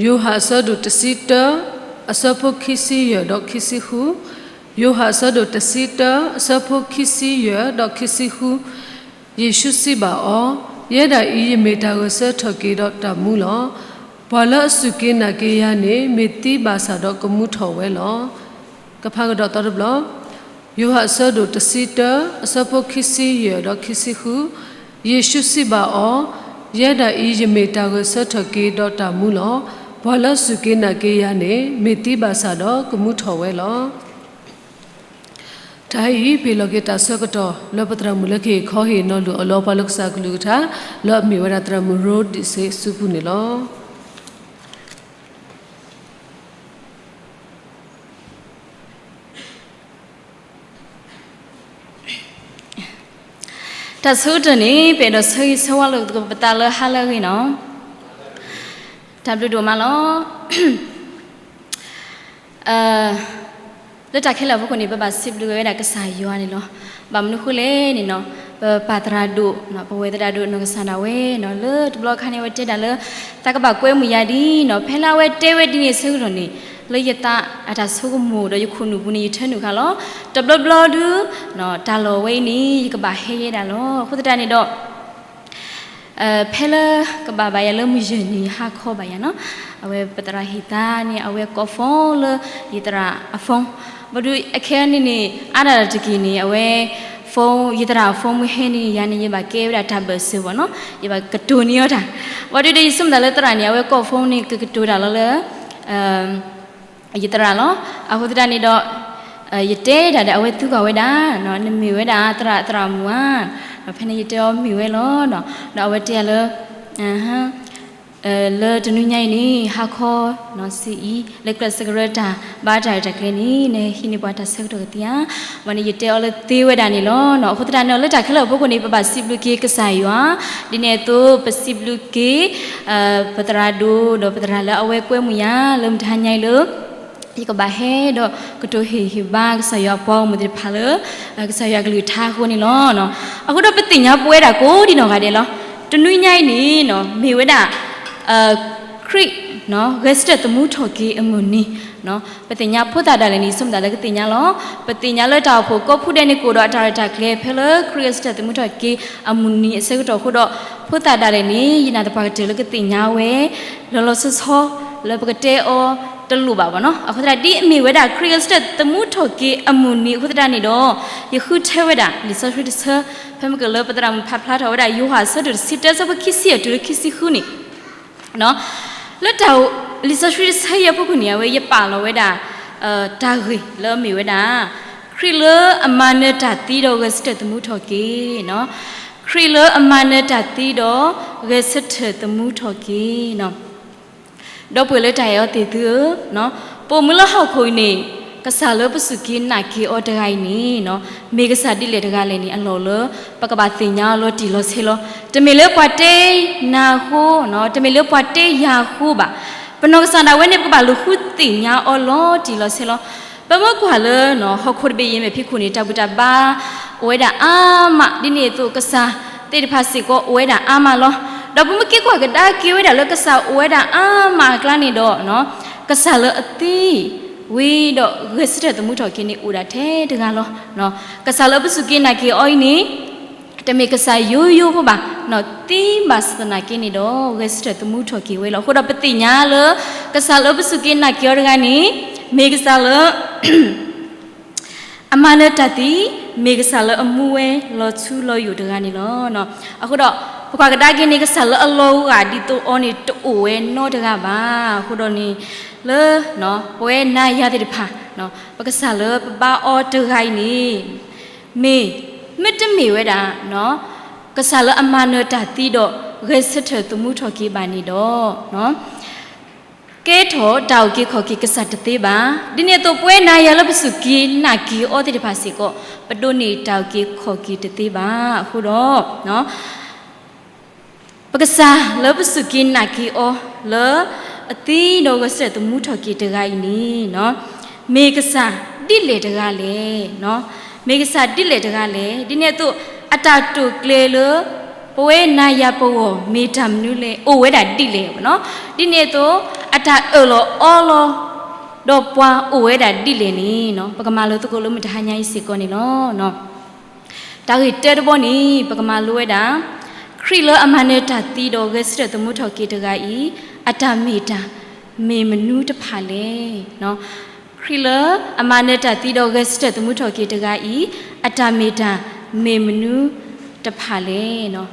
ယိၤဟၣ်အဆၢဒိၣ်တဆံတၢ အဆၢဖိခံဆံယဲၢ်ဒီးခံဆံဃု, ယိၤဟၣ်အဆၢဒိၣ်တဆံတၢ အဆၢဖိခံဆံယဲၢ်ဒီးခံဆံဃု, ယ့ၣ်ၡူးစံးဘၣ်အီၤ, ယဲဒၣ်အံၤယမ့ၢ်တၢ်ဂဲၤဆၢထၢၣ်က့ၤဒီးတၢ်မူလီၤ. ပှၤလၢအစူၢ်က့ၤနာ်က့ၤယၤန့ၣ် မ့ၢ်သံဘၣ်ဆၣ်ဒီးကမူထီၣ်ဝဲလီၤ. ကဖးကဒီးသီတဘျီ, ယိၤဟၣ်အဆၢဒိၣ်တဆံတၢ အဆၢဖိခံဆံယဲၢ်ဒီးခံဆံဃု, ယ့ၣ်ၡူးစံးဘၣ်အီၤ, ယဲဒၣ်အံၤယမ့ၢ်တၢ်ဂဲၤဆၢထၢၣ်က့ၤဒီးတၢ်မူလီၤ. ပှၤလၢအစူၢ်က့ၤနာ်က့ၤယၤန့ၣ် မ့ၢ်သံဘၣ်ဆၣ်ဒီးကမူထီၣ်ဝဲလီၤ. တၢ်အံၤ ပ့ၤလီၤက့ၤတၢ်ဆၢကတီၢ် လၢပသရၣ်မုၣ်လၢကဟ့ၣ်ခီဟ့ၣ်နီၤလုၢ်အီၣ်လီၤပှၤလၢကစၢ်အကလုၢ်ကထါ လၢအမ့ၢ်ဝဲဒၣ်သရၣ်မုၣ်ရိဒံၣ်စ့ဆူပူၤန့ၣ်လီၤ. တၢ်ဆၢကတီၢ်န့ၣ် ပအဲၣ်ဒိးဆၢဂ့ၤဆၢဝါလိာ်သကိးပသးလၢဟါလၢအဂ့ၤနီၤ. တၢ်ဘျုးဒိၣ်မးလီၤ. လၢတၢ်ခဲလၢာ်အဖီခိၣ်န့ၣ် ပဘၣ်စံးဘျုးက့ၤဝဲဒၣ်ကစၢ်ယွၤန့ၣ်လီၤ. ဘၣ်မနုၤအဃိလဲၣ်န့ၣ်နီၤ, ပပၢ်သရၣ်ဒိၣ်, ပဝဲသရၣ်ဒိၣ်နီၢ်ကစၢ်ဒၣ်ဝဲနီၤ, လၢတဘျီအခါန့ၣ် အဝဲတဲဒၣ်လၢ သးကဘၣ်ကွဲမုာ်ယၤဒ်နီၤ, ဖဲလၢအဝဲတဲဝဲဒ်န့ၣ်အဆၢကတီၢ်န့ၣ်, လၢယသးအတၢ်ဆိကမိၣ်ဒီးယခိၣ်နူာ်ပူၤန့ၣ် ယထၢနုာ်ဃာ်လီၤ. တဘျီဘျီဒုး တၢ်လီၢ်ဝဲအံၤန့ၣ် ယကဘၣ်ဟဲယဲဒၣ်လီၤ. အဃိသတးန့ၣ်ဒီး ဖဲလၢကဘၣ်ဘၣ်ယၤလၢမုၢ်ယဲၢ်နံၤ ဟါခီဘၣ်ယၤနီၤ, အဝဲပသရၣ်ဟ့ၣ်သါန့ၣ် အဝဲကိး phone လၢယသရၣ်အ phone, ဘၣ်ဒုးအခဲအံၤန့ၣ်န့ၣ် အါဒၣ်တက့ၢ်န့ၣ် အဝဲ phone ယသရၣ်အ phone မ့ၢ်ဟဲန့ၣ် ယၤန့ၣ် ယဘၣ်ကဲဝဲဒၣ်တၢ်ဘၢၣ်စၢၤဘၣ်နီၤ, ယဘၣ်ကတိၤန့ၢ်အီၤတၢ်, ဘၣ်ဒုးဒီးယဆိကမိၣ်သးလၢသရၣ်န့ၣ် အဝဲကိး phone န့ၣ် ကကတိၤတၢ်လီၤလၢ ယသရၣ်လီၤ. အဃိသတးန့ၣ်ဒီး ယတဲဒၣ်ဒီး အဝဲသံကွၢ်ဝဲဒၣ်, နမ့ၢ်ဝဲဒၣ်သရၣ် သရၣ်မုၣ်ဧါ, ဒီးဖဲန့ၣ်ယတဲအီၤမ့ၢ်ဝဲလီၤ. ဒီးအဝဲတဲယၤလၢ လၢတနွံညါအံၤန့ၣ် ဟါခီ စံးအံၤ လၢကျဲးစကရၢတၢ် ဘၣ်တၢ်ရဲၣ်တၢ်ကျဲၤန့ၣ် နဟံးန့ၢ်ပှၤတၢ်ဆၢကတီၢ်ကသ့ဧါ. ဝဲန့ၣ်ယတဲအီၤလၢသ့ဝဲဒၣ်န့ၣ်လီၤ. အဃိသတးန့ၣ် လၢတၢ်ခဲလၢာ်အဖီခိၣ်န့ၣ် ပဘၣ်စံးဘျုးက့ၤကစၢ်ယွၤ, ဒ်န့ၣ်အသိးပစံးဘျုးက့ၤ ပသရၣ်ဒိၣ် ဒီးပသရၣ်လၢအဝဲကွဲမုာ်ယၤလၢမုၢ်တဟါညါအံၤလၢ ယကဘၣ်ဟဲဒီးကတိၤဟ့ၣ်ဂံၢ်ဟ့ၣ်ဘါကစၢ်ယွၤအပှၤဂီၢ်မုၢ်သ့ၣ်တဖၣ်လၢ ကစၢ်ယွၤအကလုၢ်ကထါအဃိန့ၣ်လီၤ. အဃိဒီးပသ့ၣ်ညါပဝဲဒၣ်ကိးဒံနီၢ်ဂၤဒဲးလီၤ. တနွံညါအံၤန့ၣ် မ့ၢ်ဝဲဒၣ် ခရံာ် ဂဲၤဆၢထၢၣ်သမူထီၣ်က့ၤအမုၢ်နံၤ, ပသ့ၣ်ညါဖိသၣ်ဒၣ်လဲာ်န့ၣ် ဆိကမိၣ်သးလၢကသ့ၣ်ညါလီၤ. ပသ့ၣ်ညါလၢတၢ်အိၣ်ဖှိၣ်ကိးဖုဒဲးန့ၣ် ကအိၣ်ဒီးအတၢ်ရဲၣ်တၢ်ကျဲၤ ဖဲလၢခရံာ်ဂဲၤဆၢထၢၣ်သမူထီၣ်က့ၤအမုၢ်နံၤအဆၢကတီၢ်အဃိဒီး ဖိသၣ်ဒၣ်လဲာ်န့ၣ် ယနာ်သပှၢ်ကတၢၢ်လၢကသ့ၣ်ညါဝဲ လီၤလီၤဆီဆီ လၢပကတဲအီၤတလိၣ်ဘၣ်ဘၣ်နီၤ. အဃိသတး ဒ်အမ့ၢ်ဝဲဒၣ်ခရံာ်ဂဲၤဆၢထၢၣ်သမူထီၣ်က့ၤအမုၢ်နံၤအဃိသတးန့ၣ်ဒီး ယဃုထၢဝဲဒၣ်လံာ်စီဆှံတဆၢ ဖဲမ့ၢ်ကလၢပသရၣ်မုၣ်ဖးဖျါထီၣ်ဝဲဒၣ် ယိၤဟၣ်အဆၢဒိၣ်တဆံတၢ အဆၢဖိခံဆံယဲၢ်တုၤလၢခံဆံဃုန့ၣ် လၢတၢ် လံာ်စီဆှံတဆၢအံၤအဖီခိၣ်န့ၣ် အဝဲယပာ်လီၤဝဲဒၣ် တၢ်ဂ့ၢ်လၢအမ့ၢ်ဝဲဒၣ် ခရံာ်လၢအမၤနၢၤတၢ်သံဒီးဂဲၤဆၢထၢၣ်သမူထီၣ်က့ၤ, ခရံာ်လၢအမၤနၢၤတၢ်သံဒီးဂဲၤဆၢထၢၣ်သမူထီၣ်က့ၤ. ဒီပုၢ်ဝဲၢ်လၢတၢ်အဲၣ်အီၤသ့ၣ်သုဧၢ, ပအိၣ်မူလၢဟီၣ်ခိၣ်အံၤန့ၣ် ကစၢ်လၢပစူၢ်က့ၤနာ်က့ၤအီၤတဂၤအံၤန့ၣ် မ့ၢ်ကစၢ်ဒ်လဲၣ်တဂၤလဲၣ်န့ၣ် အလီၢ်လၢ ပကဘၣ်သ့ၣ်ညါအီၤလီၤတံၢ်လီၤဆဲးလီၤ. တမ့ၢ်လၢပှၤတဲနၤအဃိ, တမ့ၢ်လၢပှၤတဲယၤအဃိဘၣ်. ပနီၢ်ကစၢ်ဒၣ်ဝဲန့ၣ် ပကဘၣ်လူၤဃုသ့ၣ်ညါအီၤလီၤတံၢ်လီၤဆဲးလီၤ. ပမ့ၢ်ကွၢ်လၢ ဟီၣ်ခိၣ်တဘ့ၣ်အံၤ မဲာ်ဖံးခိၣ်န့ၣ် တၢ်ဘူၣ်တၢ်ဘါ အိၣ်ဝဲဒၣ်အါမး, ဒ်န့ၣ်အသိးကစၢ်သ့ၣ်တဖၣ်စ့ၢ်ကီးအိၣ်ဝဲဒၣ်အါမးလီၤ. ဒီးပမ့ၢ်က့ၤကွၢ်ကဒါက့ၤဝဲဒၣ်လၢကစၢ်အိၣ်ဝဲဒၣ်အါမးအကျါန့ၣ်ဒီး ကစၢ်လၢအသံဝံၤဒီးဂဲၤဆၢထၢၣ်သမူထီၣ်က့ၤန့ၣ် အိၣ်ဒၣ်ထဲတဂၤလီၤ. ကစၢ်လၢပစူၢ်က့ၤနာ်က့ၤအီၤအံၤန့ၣ် တမ့ၢ်ကစၢ်ယိယိဖိဘၣ်, သံဘၣ်ဆၣ်သနာ်က့န့ၣ်ဒီး ဂဲၤဆၢထၢၣ်သမူထီၣ်က့ၤဝဲလီၤ. အဃိဒီးပသ့ၣ်ညါလၢ ကစၢ်လၢပစူၢ်က့ၤနာ်က့ၤအီၤတဂၤန့ၣ် မ့ၢ်ကစၢ်လၢ အမၤနၢၤတၢ်သံ, မ့ၢ်ကစၢ်လၢအမူဝဲလီၤထူလီၤယိာ်တဂၤန့ၣ်လီၤ. အဃိဒီး ပကွၢ်ကဒါက့ၤန့ၣ် ကစၢ်လၢအလီၤဂာ်ဒ်သိးအီၤန့ၣ် တအိၣ်ဝဲနီတဂၤဘၣ်. အဃိဒီးန့ၣ် လၢ ပဝဲနၤယၤသ့ၣ်တဖၣ် ပကစၢ်လၢပဘါအီၤတဂၤအံၤန့ၣ် မ့ၢ် မ့တမ့ၢ်ဝဲဒၣ် ကစၢ်လၢအမၤနၢၤတၢ်သံဒီး ဂဲၤဆၢထၢၣ်သမူထီၣ်က့ၤဘၣ်န့ၣ်ဒီး ကဲထီၣ်တၢ်အုၣ်က့ၤခီၣ်က့ၤကစၢ်တသ့ဘၣ်. ဒ်န့ၣ်အသိး ပဝဲနၤယၤလၢပစူၢ်က့ၤနာ်က့ၤအီၤသ့ၣ်တဖၣ်စ့ၢ်ကီး ပဒိးန့ၢ်တၢ်အုၣ်က့ၤခီၣ်က့ၤတသ့ဘၣ်. အဃိဒီး ပကစၢ်လၢပစူၢ်က့ၤနာ်က့ၤအီၤ လၢအသံဒီးဂဲၤဆၢထၢၣ်သမူထီၣ်က့ၤတဂၤအံၤန့ၣ် မ့ၢ်ကစၢ်ဒ်လဲၣ်တဂၤလဲၣ်. မ့ၢ်ကစၢ်ဒ်လဲၣ်တဂၤလဲၣ်. ဒ်န့ၣ်အသိး အတၢ်တိာ်ကျဲၤလၢ ပဝဲနၤယၤပဂီၢ်မ့ၢ်တၢ်မနုၤလဲၣ်, အိၣ်ဝဲဒၣ်ဒ်လဲၣ်. ဒ်န့ၣ်အသိး အတၢ်အၢၣ်လီၤအီလီၤ ဒီးပှၤအိၣ်ဝဲဒၣ်ဒ်လဲၣ်န့ၣ် ပကမၤလိသကိးလၢမုၢ်တဟါညါအံၤစ့ၢ်ကီးန့ၣ်လီၤ. တၢ်ဂ့ၢ်တၢတဘီန့ၣ် ပကမၤလိဝဲဒၣ် ခရံာ်လၢအမၤနၢၤတၢ်သံဒီးဂဲၤဆၢထၢၣ်သမူထီၣ်က့ၤတဂၤအံၤ အတၢ်မ့ၢ်တၢ် မ့ၢ်မနုၤတဖၣ်လဲၣ်. ခရံာ်လၢအမၤနၢၤတၢ်သံဒီးဂဲၤဆၢထၢၣ်သမူထီၣ်က့ၤတဂၤအံၤ အတၢ်မ့ၢ်တၢ် မ့ၢ်မနုၤတဖၣ်လဲၣ်.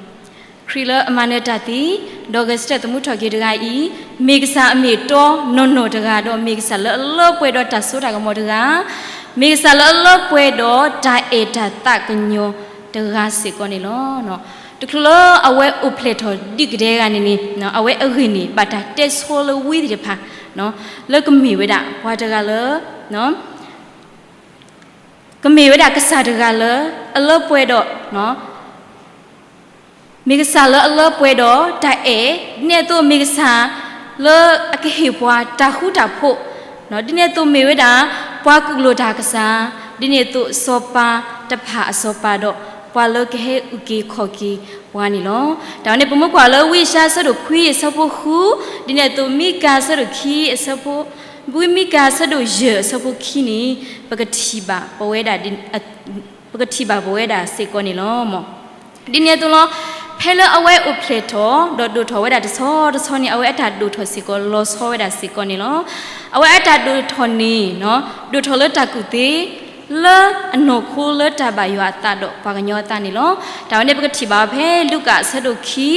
ခရံာ်လၢအမၤနၢၤတၢ်သံ ဒီးဂဲၤဆၢထၢၣ်သမူထီၣ်က့ၤတဂၤအံၤ မ့ၢ်ကစၢ်အမ့ၢ်အတီနီၢ်နီၢ်တဂၤ ဒီးမ့ၢ်ကစၢ်လၢအလၢပှဲၤဒီးတၢ်စိတၢ်ကမီၤတဂၤ, မ့ၢ်ကစၢ်လၢအလၢပှဲၤဒီးတၢ်အဲၣ်တၢ်သးကညီၤတဂၤစ့ၢ်ကီးန့ၣ်လီၤ. တချုးလၢအဝဲအိၣ်ဖျဲၣ်ထီၣ်ဒံးကဒဲဂၤန့ၣ်န့ၣ် အဝဲအဂ့ၢ်န့ၣ် ဘၣ်တၢ်တဲဆိလၢဝံသ့ၣ်တဖၣ် လၢကမ့ၢ်ဝဲဒၣ်ပှၤတဂၤလၢ ကမ့ၢ်ဝဲဒၣ်ကစၢ်တဂၤလၢ အလၢပှဲၤဒီး မ့ၢ်ကစၢ်လၢအလၢပှဲၤဒီးတၢ်အဲၣ်, ဒ်န့ၣ်အသိးမ့ၢ်ကစၢ်လၢအကဟ့ၣ်ပှၤတၢ်ဃူတၢ်ဖိး, ဒ်န့ၣ်အသိးမ့ၢ်ဝဲဒၣ် ပှၤကူၣ်လိာ်တၢ်ကစၢ်, ဒ်န့ၣ်အသိးစီၤပၤတဖၣ်အစီၤပၤဒီး ပှၤလၢကဟဲအုၣ်က့ၤခီၣ်က့ၤပှၤန့ၣ်လီၤ. တၢ်ဝဲန့ၣ် ပမ့ၢ်ကွၢ်လၢဝံယၡါယၤအဆၢဒိၣ်ခွံအဆၢဖိဃု, ဒ်န့ၣ်အသိးမံကၤအဆၢဒိၣ်ခံအဆၢဖိ, ဝံမံကၤအဆၢဒိၣ်ယဲၢ်အဆၢဖိခံန့ၣ် ပကထံၣ်ဘၣ်ပဝဲဒၣ် ပကထံၣ်ဘၣ်ပဝဲဒၣ်စ့ၢ်ကီးန့ၣ်လီၤ. ဒ်န့ၣ်အသိးလီၤ, ဖဲလၢအဝဲအိၣ်ဖျဲၣ်ထီၣ် ဒီးဒိၣ်ထီၣ်ဝဲဒၣ်တဆီတဆီန့ၣ် အဝဲအတၢ်ဒိၣ်ထီၣ်စ့ၢ်ကီးလီၤဆီဝဲဒၣ်စ့ၢ်ကီးန့ၣ်လီၤ. အဝဲအတၢ်ဒိၣ်ထီၣ်န့ၣ် ဒိၣ်ထီၣ်လၢတၢ်ကူၣ်သ့ လၢအနီၢ်ခိလၢတၢ်ဘၣ်ယွၤအသးဒီးပှၤကညီအသးန့ၣ်လီၤ. တၢ်ဝဲန့ၣ် ပကထံၣ်ဘၣ်ဝဲဖဲလူၤကၣ်အဆၢဒိၣ်ခံ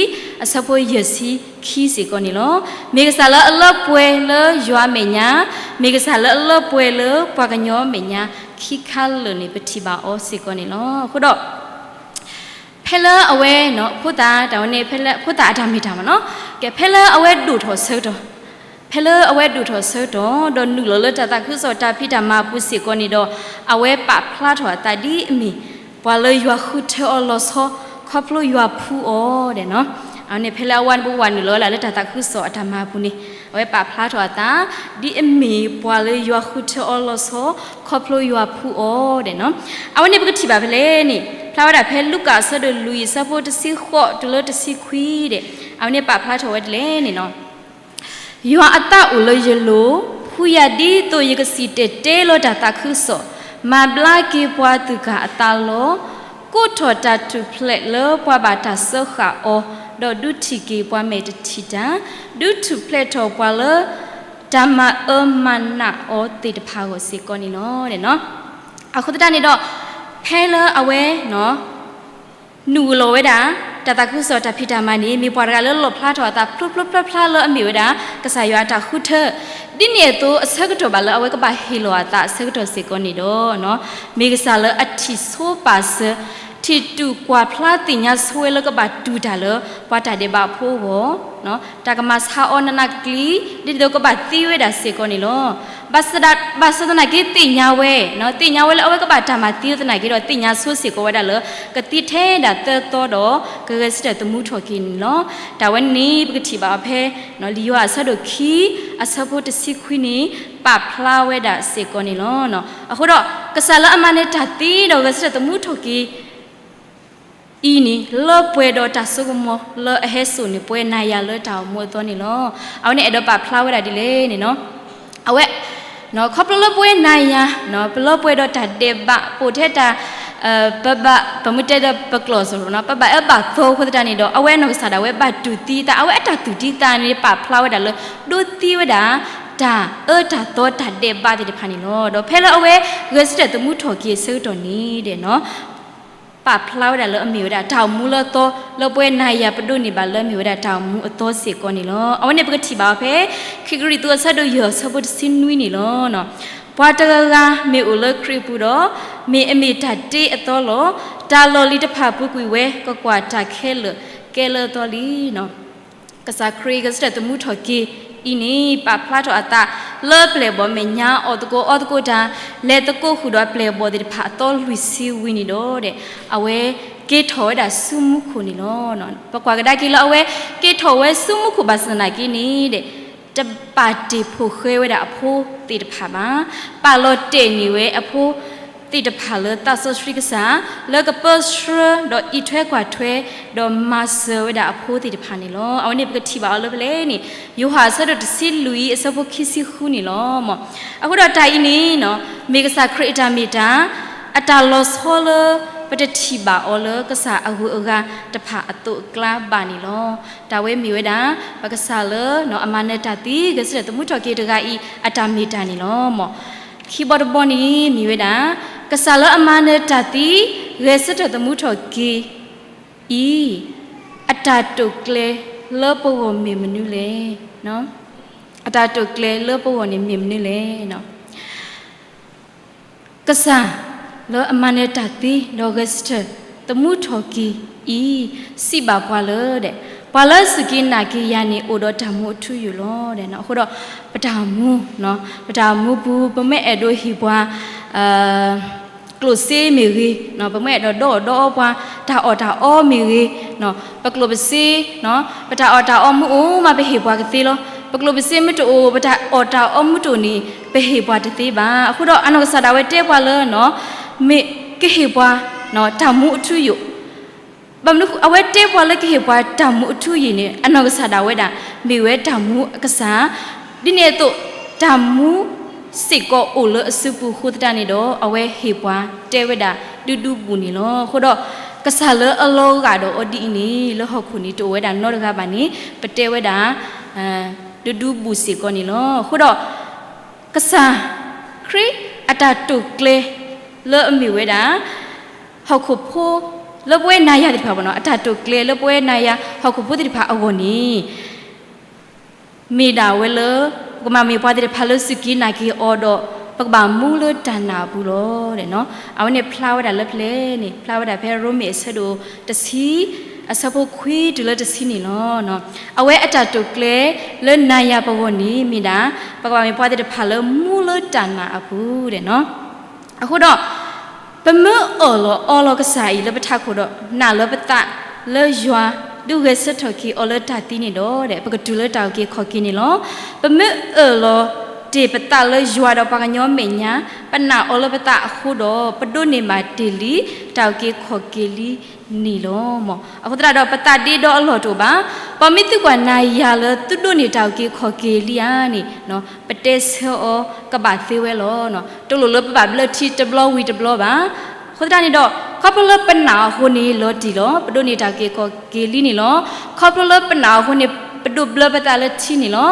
အဆၢဖိယဲၢ်ဆံခံစ့ၢ်ကီးန့ၣ်လီၤ. မ့ၢ်ကစၢ်လၢအလၢပှဲၤလၢယွၤမဲာ်ညါ, မ့ၢ်ကစၢ်လၢအလၢပှဲၤလၢပှၤကညီမဲာ်ညါ ခံခါလၢာ်န့ၣ် ပထံၣ်ဘၣ်အီၤစ့ၢ်ကီးန့ၣ်လီၤ. အဃိဒီး ဖဲလၢအဝဲ ဖိသၣ်တၢ်ဝဲန့ၣ် ဖဲလၢဖိသၣ်အတၢ်မ့ၢ်တၢ်မ့ၢ်နီၤ, ကဲ ဖဲလၢအဝဲဒိၣ်ထီၣ်ဆၢကတီၢ်, ဖဲလၢအဝဲဒိၣ်ထီၣ်ဆၢကတီၢ် ဒီးနုာ်လီၤလၢတၢ်သးခုကစီၣ်တၢ်ဖံးတၢ်မၤအပူၤစ့ၢ်ကီးန့ၣ်ဒီး အဝဲပာ်ဖျါထီၣ်အသးဒ်အမ့ၢ် ပှၤလၢယွၤဃုထၢအီၤလီၤဆီ ခီဖျိယွၤဖှူအီၤဒဲးနီၤ. အဝဲန့ၣ် ဖဲလၢအဝဲနုာ်လီၤဝဲဒၣ်လၢတၢ်သးခုကစီၣ်အတၢ်မၤအပူၤန့ၣ် အဝဲပာ်ဖျါထီၣ်အသး ဒ်အမ့ၢ်ပှၤလၢယွၤဃုထၢအီၤလီၤဆီ ခီဖျိယွၤဖှူအီၤဒဲးနီၤ. အဝဲန့ၣ်ပကထံၣ်ဘၣ်ဖဲလဲၣ်န့ၣ် ဖျါဝဲဒၣ်ဖဲလူၤကၣ်အဆၢဒိၣ်လွံၢ် အဆၢဖိတဆံဃိးတုၤလၢတဆံခွံဒဲး အဝဲန့ၣ်ပာ်ဖျါထီၣ်ဝဲဒ်လဲၣ်န့ၣ်နီၤ. ယွၤအသးအိၣ်လၢယလိၤ, ဖှူယၤဒ်သိးယကစံၣ်တဲၤတဲလီၤတၢ်သးခုကစီၣ်, မၤဘျါက့ၤပှၤသူၣ်ကၢ်အသးလီၤ. ကိးထီၣ်တၢ်ထူၣ်ဖျဲးလၢပှၤဘၣ်တၢ်စၢဃာ်အီၤ, ဒီးဒုးထံၣ်က့ၤပှၤမဲာ်တထံၣ်တၢ်, ဒုးထူၣ်ဖျဲးထီၣ်ပှၤလၢ တၢ်မၤအၢမၤနးအီၤသ့ၣ်တဖၣ်အဂီၢ်စ့ၢ်ကီးန့ၣ်လီၤ. အဃိသတးန့ၣ်ဒီး ဖဲလၢအဝဲ နုာ်လီၤဝဲဒၣ် တၢ်သးခုကစီၣ်တၢ်ဖံးတၢ်မၤန့ၣ် မ့ၢ်ပှၤတဂၤလၢလီၣ်ဖျါထီၣ်အသးဖျိဖျိဖျါဖျါလၢအမ့ၢ်ဝဲဒၣ် ကစၢ်ယွၤအတၢ်ဃုထၢ, ဒ်န့ၣ်အသိးအဆၢကတီၢ်ဘၣ်လၢအဝဲကဘၣ်ဟ့ၣ်လီၤအသးအဆၢကတီၢ်စ့ၢ်ကီးန့ၣ်ဒီး မ့ၢ်ကစၢ်လၢအထံၣ်ဆိပာ်စၢၤ, ထံၣ်တူၢ်ကွၢ်ဖျါသ့ၣ်ညါဆိဝဲလၢကဘၣ်တူၢ်တၢ်လၢ ပှၤတၢ်ဒဲးဘးအဖိအဂီၢ်, တၢ်ကမၤဆါအီၤနးနးကျံၤ, ဒ်န့ၣ်အသိးကဘၣ်သံဝဲဒၣ်စ့ၢ်ကီးန့ၣ်လီၤ. ဘၣ်ဆၣ်သနာ်က့သ့ၣ်ညါဝဲ, သ့ၣ်ညါဝဲလၢအဝဲကဘၣ်တၢ်မၤသံသနာ်က့ဒီး သ့ၣ်ညါဆိစ့ၢ်ကီးဝဲဒၣ်လၢ ကသံထဲဒၣ်သၢသီဒီး ကဂဲၤဆၢထၢၣ်သမူထီၣ်က့ၤန့ၣ်လီၤ. တၢ်ဝဲန့ၣ် ပကထံၣ်ဘၣ်အီၤဖဲ လံာ်ယိၤဟၣ်အဆၢဒိၣ်ခံ အဆၢဖိတဆံခွံန့ၣ် ပာ်ဖျါဝဲဒၣ်စ့ၢ်ကီးန့ၣ်လီၤ. အဃိဒီး ကစၢ်လၢအမၤနၢၤတၢ်သံဒီးဂဲၤဆၢထၢၣ်သမူထီၣ်က့ၤ အံၤန့ၣ် လၢပှဲၤဒီးတၢ်စိကမီၤလၢအဟဲစိာ်န့ၢ်ပှၤနၤယၤလၢတၢ်အိၣ်မူအသီန့ၣ်လီၤ. အဝဲန့ၣ်အဲၣ်ဒိးပာ်ဖျါဝဲဒၣ်ဒ်လဲၣ်န့ၣ်, အဝဲ ခီဖျိလၢပဝဲနၤယၤ ပလၢပှဲၤဒီးတၢ်ဒဲးဘး ပိာ်ထဲတၢ် ပဘၣ် ပမ့ၢ်တဲဒီးပကျိာ်စရီ ပဘၣ်အၢဘၣ်သီအဃိသတးန့ၣ်ဒီး အဝဲအနီၢ်ကစၢ်ဒၣ်ဝဲဘၣ်တူၢ်သံသး, အဝဲအတၢ်တူၢ်သံသးန့ၣ် ပာ်ဖျါဝဲဒၣ်လၢ ဒိသံဝဲဒၣ် တၢ်အၢတၢ်သီတၢ်ဒဲးဘးသ့ၣ်တဖၣ်န့ၣ်လီၤ. ဒီးဖဲလၢအဝဲဂဲၤဆၢထၢၣ်သမူထီၣ်က့ၤအဆၢကတီၢ်န့ၣ်ဒီး ပာ်ဖျါဝဲဒၣ်လၢအမ့ၢ်ဝဲဒၣ်တၢ်အိၣ်မူလၢအသီ လၢပဝဲနၤယၤပဒိးန့ၢ်ဘၣ်လၢအမ့ၢ်ဝဲဒၣ်တၢ်အိၣ်မူအသီစ့ၢ်ကီးန့ၣ်လီၤ. အဝဲန့ၣ်ပကထံၣ်ဘၣ်အီၤဖဲ ခံကရံၣ်သူးအဆၢဒိၣ်ယဲၢ်အဆၢဖိတဆံနွံန့ၣ်လီၤ. ပှၤတဂၤဂၤမ့ၢ်အိၣ်လၢခရံာ်အပူၤဒီး မ့ၢ်အမ့ၢ်တၢ်တ့အသီလီၤ. တၢ်လီၢ်လံၤတဖၣ်ပူၤကွံာ်ဝဲ ကကွၢ်တၢ်ခဲလၢာ်ကဲလၢအသီလံ. ကစၢ်ခရံာ်ဂဲၤဆၢထၢၣ်သမူထီၣ်က့ၤအံၤန့ၣ် ပာ်ဖျါထီၣ်အသးလၢပျဲၢ်ဘီၣ်မဲာ်ညါ အီၣ်သကိးအီသကိးတၢ် လဲၤသကိးဃုာ်ဒီးပျဲၢ်ဘီၣ်သ့ၣ်တဖၣ်အသီလွံၢ်ဆံဝံၤန့ၣ်ဒီး အဝဲက့ၤထီၣ်ဝဲဒၣ်ဆူမူခိၣ်န့ၣ်လီၤ. ပကွၢ်ကဒါက့ၤလၢအဝဲက့ၤထီၣ်ဝဲဆူမူခိၣ်ဘၣ်ဆၣ်သနာ်က့န့ၣ် တပာ်တ့ၢ်ဖိၣ်ဃဲဝဲဒၣ်အဖိသ့ၣ်တဖၣ်ဘၣ်. ပာ်လီၤတဲာ်န့ၢ်ဝဲအဖိသ့ၣ်တဖၣ်လၢသးစီဆှံကစၢ် လၢကပၢဆှၢဒီးအံးထွဲကွၢ်ထွဲ ဒီးမၤစၢၤဝဲဒၣ်အဖိသ့ၣ်တဖၣ်န့ၣ်လီၤ. အဝဲန့ၣ်ပကထံၣ်ဘၣ်အီၤလၢဖဲလဲၣ်န့ၣ် ယိၤဟၣ်အဆၢဒိၣ်တဆံလွံၢ်အဆၢဖိခံဆံဃုန့ၣ်လီၤ. အဃိဒီးတၢ်အံၤန့ၣ် မ့ၢ်ကစၢ်ခရံာ်အတၢ်မ့ၢ်တၢ် အတၢ်လီၤဆီလၢ ပတထံၣ်ဘၣ်အီၤလၢကစၢ်အဂုၤအဂၤတဖၣ်အသိးအကျါဘၣ်န့ၣ်လီၤ. တၢ်ဝဲမ့ၢ်ဝဲဒၣ် ပကစၢ်လၢ အမၤနၢၤတၢ်သံ ဂဲၤဆၢထၢၣ်သမူထီၣ်က့ၤတဂၤအံၤ အတၢ်မ့ၢ်တၢ်န့ၣ်လီၤ. ခံဘီတဘီန့ၣ်မ့ၢ်ဝဲဒၣ် ကစၢ်လၢအမၤနၢၤတၢ်သံ ဂဲၤဆၢထၢၣ်သမူထီၣ်က့ၤအံၤ အတၢ်တိာ်ကျဲၤလၢပဂီၢ်မ့ၢ်မနုၤလဲၣ်. အတၢ်တိာ်ကျဲၤလၢပဂီၢ်န့ၣ်မ့ၢ်မနုၤလဲၣ်. ကစၢ်လၢအမၤနၢၤတၢ်သံ ဒီးဂဲၤဆၢထၢၣ်သမူထီၣ်က့ၤအံၤ စံးဘၣ်ပှၤလၢ ပှၤလၢစူၢ်က့ၤနာ်က့ၤယၤန့ၣ် အိၣ်ဒီးတၢ်မူအထူအယိာ်လီၤ. အဃိဒီး ပတၢ်မူ ပတၢ်မူပူၤ ပမ့ၢ်အဲၣ်ဒိးဟ့ၣ်ပှၤ ကျိၣ်စ့မ့ၢ်ဂ့ၤ, ပမ့ၢ်အဲၣ်ဒိးဒီအီၣ်ဒီအီပှၤ တၢ်အီၣ်တၢ်အီမ့ၢ်ဂ့ၤ, ပကျိၣ်ပစ့ ပတၢ်အီၣ်တၢ်အီမ့ၢ်အိၣ်မး ပဟ့ၣ်ပှၤကသ့လီၤ. ပကျိၣ်ပစ့မ့ၢ်တအိၣ် ပတၢ်အီၣ်တၢ်အီမ့ၢ်တအိၣ်န့ၣ် ပဟ့ၣ်ပှၤတသ့ဘၣ်. အဃိဒီး အနီၢ်ကစၢ်ဒၣ်ဝဲတဲပှၤလၢ မ့ၢ်ကဟ့ၣ်ပှၤ တၢ်မူအထူအယိာ် ဘၣ်မနုၤအဃိ အဝဲတဲပှၤလၢကဟ့ၣ်ပှၤတၢ်မူအထူအယိာ်န့ၣ် အနီၢ်ကစၢ်ဒၣ်ဝဲဒၣ် မ့ၢ်ဝဲတၢ်မူအကစၢ်, ဒ်န့ၣ်အသိး တၢ်မူစ့ၢ်ကီးအိၣ်လၢအစုပူၤအဃိသတးန့ၣ်ဒီး အဝဲဟ့ၣ်ပှၤတဲဝဲဒၣ်ဒူဒူဘူးဘူးန့ၣ်လီၤ. အဃိဒီး ကစၢ်လၢအလီၤဂာ်ဒီးအီၤဒ်အံၤန့ၣ် လၢဟီၣ်ခိၣ်န့ၣ်တအိၣ်ဝဲဒၣ်နီတဂၤဘၣ်န့ၣ် ပတဲဝဲဒၣ် ဒူဒူဘူးဘူးစ့ၢ်ကီးန့ၣ်လီၤ. အဃိဒီး ကစၢ်ခရံာ်အတၢ်တိာ်ကျဲၤ လၢအမ့ၢ်ဝဲဒၣ် ဟီၣ်ခိၣ်ဖိ လၢပဝဲနၤယၤသ့ၣ်တဖၣ် အတၢ်တိာ်ကျဲၤလၢပဝဲနၤယၤဟီၣ်ခိၣ်ဖိသ့ၣ်တဖၣ်အဂီၢ်န့ၣ် မ့ၢ်ဒၣ်ဝဲလၢ ပကဘၣ်မ့ၢ်ပှၤသ့ၣ်တဖၣ်လၢစူၢ်က့ၤနာ်က့ၤအီၤဒီး ပကဘၣ်မူလၢတၢ်နာ်အပူၤလီၤ. အဝဲန့ၣ်ဖျါဝဲဒၣ်လၢဖဲလဲၣ်န့ၣ် ဖျါဝဲဒၣ်ဖဲရိမ့ၤအဆၢဒိၣ်တဆံ အဆၢဖိခွံတုၤလၢတဆံန့ၣ်လီၤ. အဝဲအတၢ်တိာ်ကျဲၤလၢနၤယၤပဂီၢ်န့ၣ် မ့ၢ်ဒၣ် ပကဘၣ်မ့ၢ်ပှၤသ့ၣ်တဖၣ်လၢမူလၢတၢ်နာ်အပူၤ အဃိဒီး ပမ့ၢ်အၢၣ်လီၤအီလီၤကစၢ်အံၤလၢပထးခိၣ်ဒီး နာ်လၢပသးလၢယွၤ ဒုးဂဲၤဆၢထၢၣ်က့ၤအီၤလၢတၢ်သံန့ၣ်ဒီး ပကတုၤလၢတၢ်အုၣ်က့ၤခီၣ်က့ၤန့ၣ်လီၤ. ပမ့ၢ်အၢၣ်လီၤတ့ၢ်ပသးလၢယွၤဒီးပှၤကညီမဲာ်ညါ ပနာ်အီၤလၢပသးအဃိဒီး ပဒိးန့ၢ်ဘၣ်တ့ၢ်လံ တၢ်အုၣ်က့ၤခီၣ်က့ၤလံန့ၣ်လီၤ. အဃိသတးဒီး ပသးဒ့ဒီအလီၢ်တအိၣ်ဘၣ်. ပှၤမ့ၢ်သံကွၢ်နၤယၤလၢသုဒိးန့ၢ်တၢ်အုၣ်က့ၤခီၣ်က့ၤလံဧါန့ၣ် ပတဲဆၢအီၤကဘၣ်သ့ဝဲလီၤ. တလိၣ်လၢပဘၣ်ဘျၢထံတဘျီဝံၤတဘျီဘၣ်. အဃိသတးန့ၣ်ဒီး ခီဖျိလၢပနာ်အီၤအဃိန့ၣ် လီၤတံၢ်လီၤ. ပဒိးန့ၢ်တၢ်အုၣ်က့ၤခီၣ်က့ၤလံန့ၣ်လီၤ. ခီဖျိလၢပနာ်အီၤအဃိန့ၣ် ပဒိးဘျၢပသးလၢထံန့ၣ်လီၤ.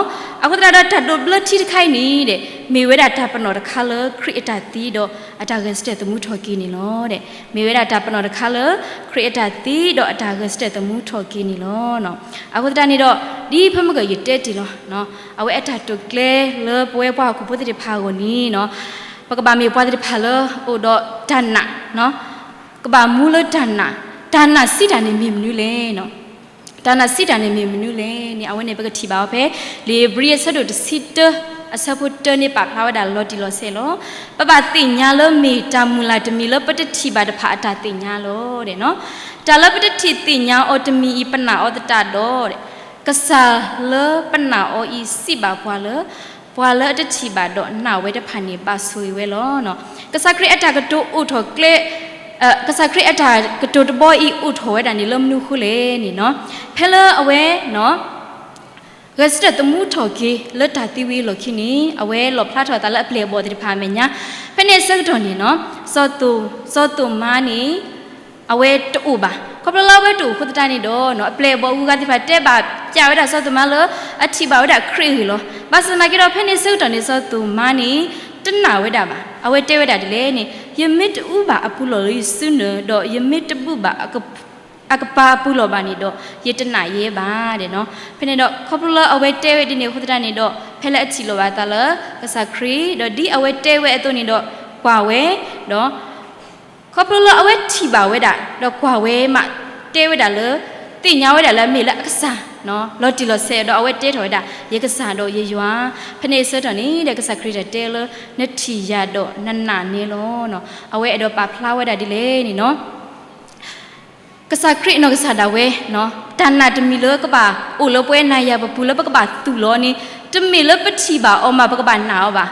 အဃိသတးဒီးတၢ်ဒိးဘျၢထံတခါအံၤန့ၣ်ဒီး မ့ၢ်ဝဲဒၣ်တၢ်ပနီၣ်တခါလၢခရံာ်အတၢ်သံဒီးအတၢ်ဂဲၤဆၢထၢၣ်သမူထီၣ်က့ၤန့ၣ်လီၤ. မ့ၢ်ဝဲဒၣ်တၢ်ပနီၣ်တခါလၢခရံာ်အတၢ်သံဒီးအတၢ်ဂဲၤဆၢထၢၣ်သမူထီၣ်က့ၤန့ၣ်လီၤ. အဃိသတးန့ၣ်ဒီး ဒ်ဖဲမုၢ်ကယတဲတ့ၢ်လီၤ အဝဲအတၢ်တိာ်ကျဲလၢပဝဲပှၤဟီၣ်ခိၣ်ဖိသ့ၣ်တဖၣ်အဂီၢ်န့ၣ် ပကဘၣ်မ့ၢ်ပှၤသ့ၣ်တဖၣ်လၢအိၣ်ဒီးတၢ်နာ် ကဘၣ်မူလၢတၢ်နာ်, တၢ်နာ်စံးတၢ်န့ၣ်မ့ၢ်မနုၤလဲၣ်. တၢ်နာ်စံးတၢ်န့ၣ်မ့ၢ်မနုၤလဲၣ်န့ၣ် အဝဲန့ၣ်ပကထံၣ်ဘၣ်အီၤဖဲ လံာ်ဧ့ၤဘြံၤအဆၢဒိၣ်တဆံတၢ အဆၢဖိတၢန့ၣ် ပာ်ဖျါဝဲဒၣ်လီၤတံၢ်လီၤဆဲးလီၤ. ပဘၣ်သ့ၣ်ညါလၢမ့ၢ်တၢ်မုၢ်လၢ်တမံၤလၢပတထံၣ်ဘၣ်တဖၣ်အတၢ်သ့ၣ်ညါလီၤ. တၢ်လၢပတထံၣ်သ့ၣ်ညါအီၤတမံၤအံၤ ပနာ်အီၤသတးဒီး ကစၢ်လၢပနာ်အီၤအံၤစံးဘၣ်ပှၤလၢ ပှၤလၢအတထံၣ်ဘၣ်ဒီးနာ်ဝဲတဖၣ်န့ၣ် ဘၣ်ဆိၣ်ဂ့ၤဝဲလီၤ. ကစၢ်ခရံာ်အတၢ်ကတိၤအိၣ်ထီၣ်ကျဲ, ကစၢ်ခရံာ်အတၢ်ကတိၤတဘီအံၤအိၣ်ထီၣ်ဝဲဒၣ်န့ၣ်လၢမနုၤအဃိလဲၣ်န့ၣ်, ဖဲလၢအဝဲ ဂဲၤဆၢထၢၣ်သမူထီၣ်က့ၤလၢတၢ်သံဝံၤအလီၢ်ခံန့ၣ် အဝဲလီၣ်ဖျါထီၣ်အသးလၢအပျဲၢ်အဘီၣ်သ့ၣ်တဖၣ်အမဲာ်ညါ, ဖဲန့ၣ်အဆၢကတီၢ်န့ၣ် စီၤသိၤမါန့ၣ် အဝဲတအိၣ်ဘၣ်. ခီဖျိလၢအဝဲတအိၣ်အဃိသတးန့ၣ်ဒီး အပျဲၢ်အဘီၣ်အဂုၤအဂၤသ့ၣ်တဖၣ်တဲဘၣ်ပၠးဝဲဒၣ်စီၤသိၤမါလၢ အထံၣ်ဘၣ်ဝဲဒၣ်ခရံာ်အဂ့ၢ်လီၤ. ဘၣ်ဆၣ်သနာ်က့ဒီး ဖဲန့ၣ်အဆၢကတီၢ်န့ၣ် စီၤသိၤမါန့ၣ် တနာ်ဝဲဒၣ်ဘၣ်. အဝဲတဲဝဲဒၣ်ဒ်လဲၣ်န့ၣ်, ယမ့ၢ်တအူဘၣ်အပူၤလီၢ်လၢယစုနၢၤ, ဒီးယမ့ၢ်တဘူၣ်ဘၣ် အကပၤအပူၤလီၢ်ဘၣ်န့ၣ်ဒီး ယတနာ်ယဲဘၣ်. ဖဲန့ၣ်ဒီး ခီဖျိလၢအဝဲတဲဝဲဒ်န့ၣ်အဃိသတးန့ၣ်ဒီး ဖဲလၢအထံၣ်လိာ်ဘၣ်အသးလၢကစၢ်ခရံာ် ဒီးဒ်အဝဲတဲဝဲအသိးန့ၣ်ဒီး ကွၢ်ဝဲ, ဒီး ခီဖျိလၢအဝဲထံၣ်ဘၣ်ဝဲဒၣ် ဒီးကွၢ်ဝဲမး တဲဝဲဒၣ်လၢ သ့ၣ်ညါဝဲဒၣ်လၢအမ့ၢ်လၢအကစၢ် လီၤတံၢ်လီၤဆဲးဒီး အဝဲတဲထီၣ်ဝဲဒၣ် ယကစၢ်ဒီးယယွၤ. ဖဲန့ၣ်အဆၢကတီၢ်န့ၣ်ဒီး ကစၢ်ခရံာ်တၢ်တဲလၢ နထံၣ်ယၤဒီးနနာ်န့ၣ်လီၤ. အဝဲအဲၣ်ဒိးပာ်ဖျါဝဲဒၣ်ဒ်လဲၣ်န့ၣ် ကစၢ်ခရံာ်အနီၢ်ကစၢ်ဒၣ်ဝဲ တၢ်နာ်တမံၤလၢကဘၣ်အိၣ်လၢပဝဲနၤယၤပပူၤလၢပကဘၣ်သူၣ်လီၤန့ၣ် တမ့ၢ်လၢပထံၣ်ဘၣ်အီၤမး ပကဘၣ်နာ်အီၤဘၣ်.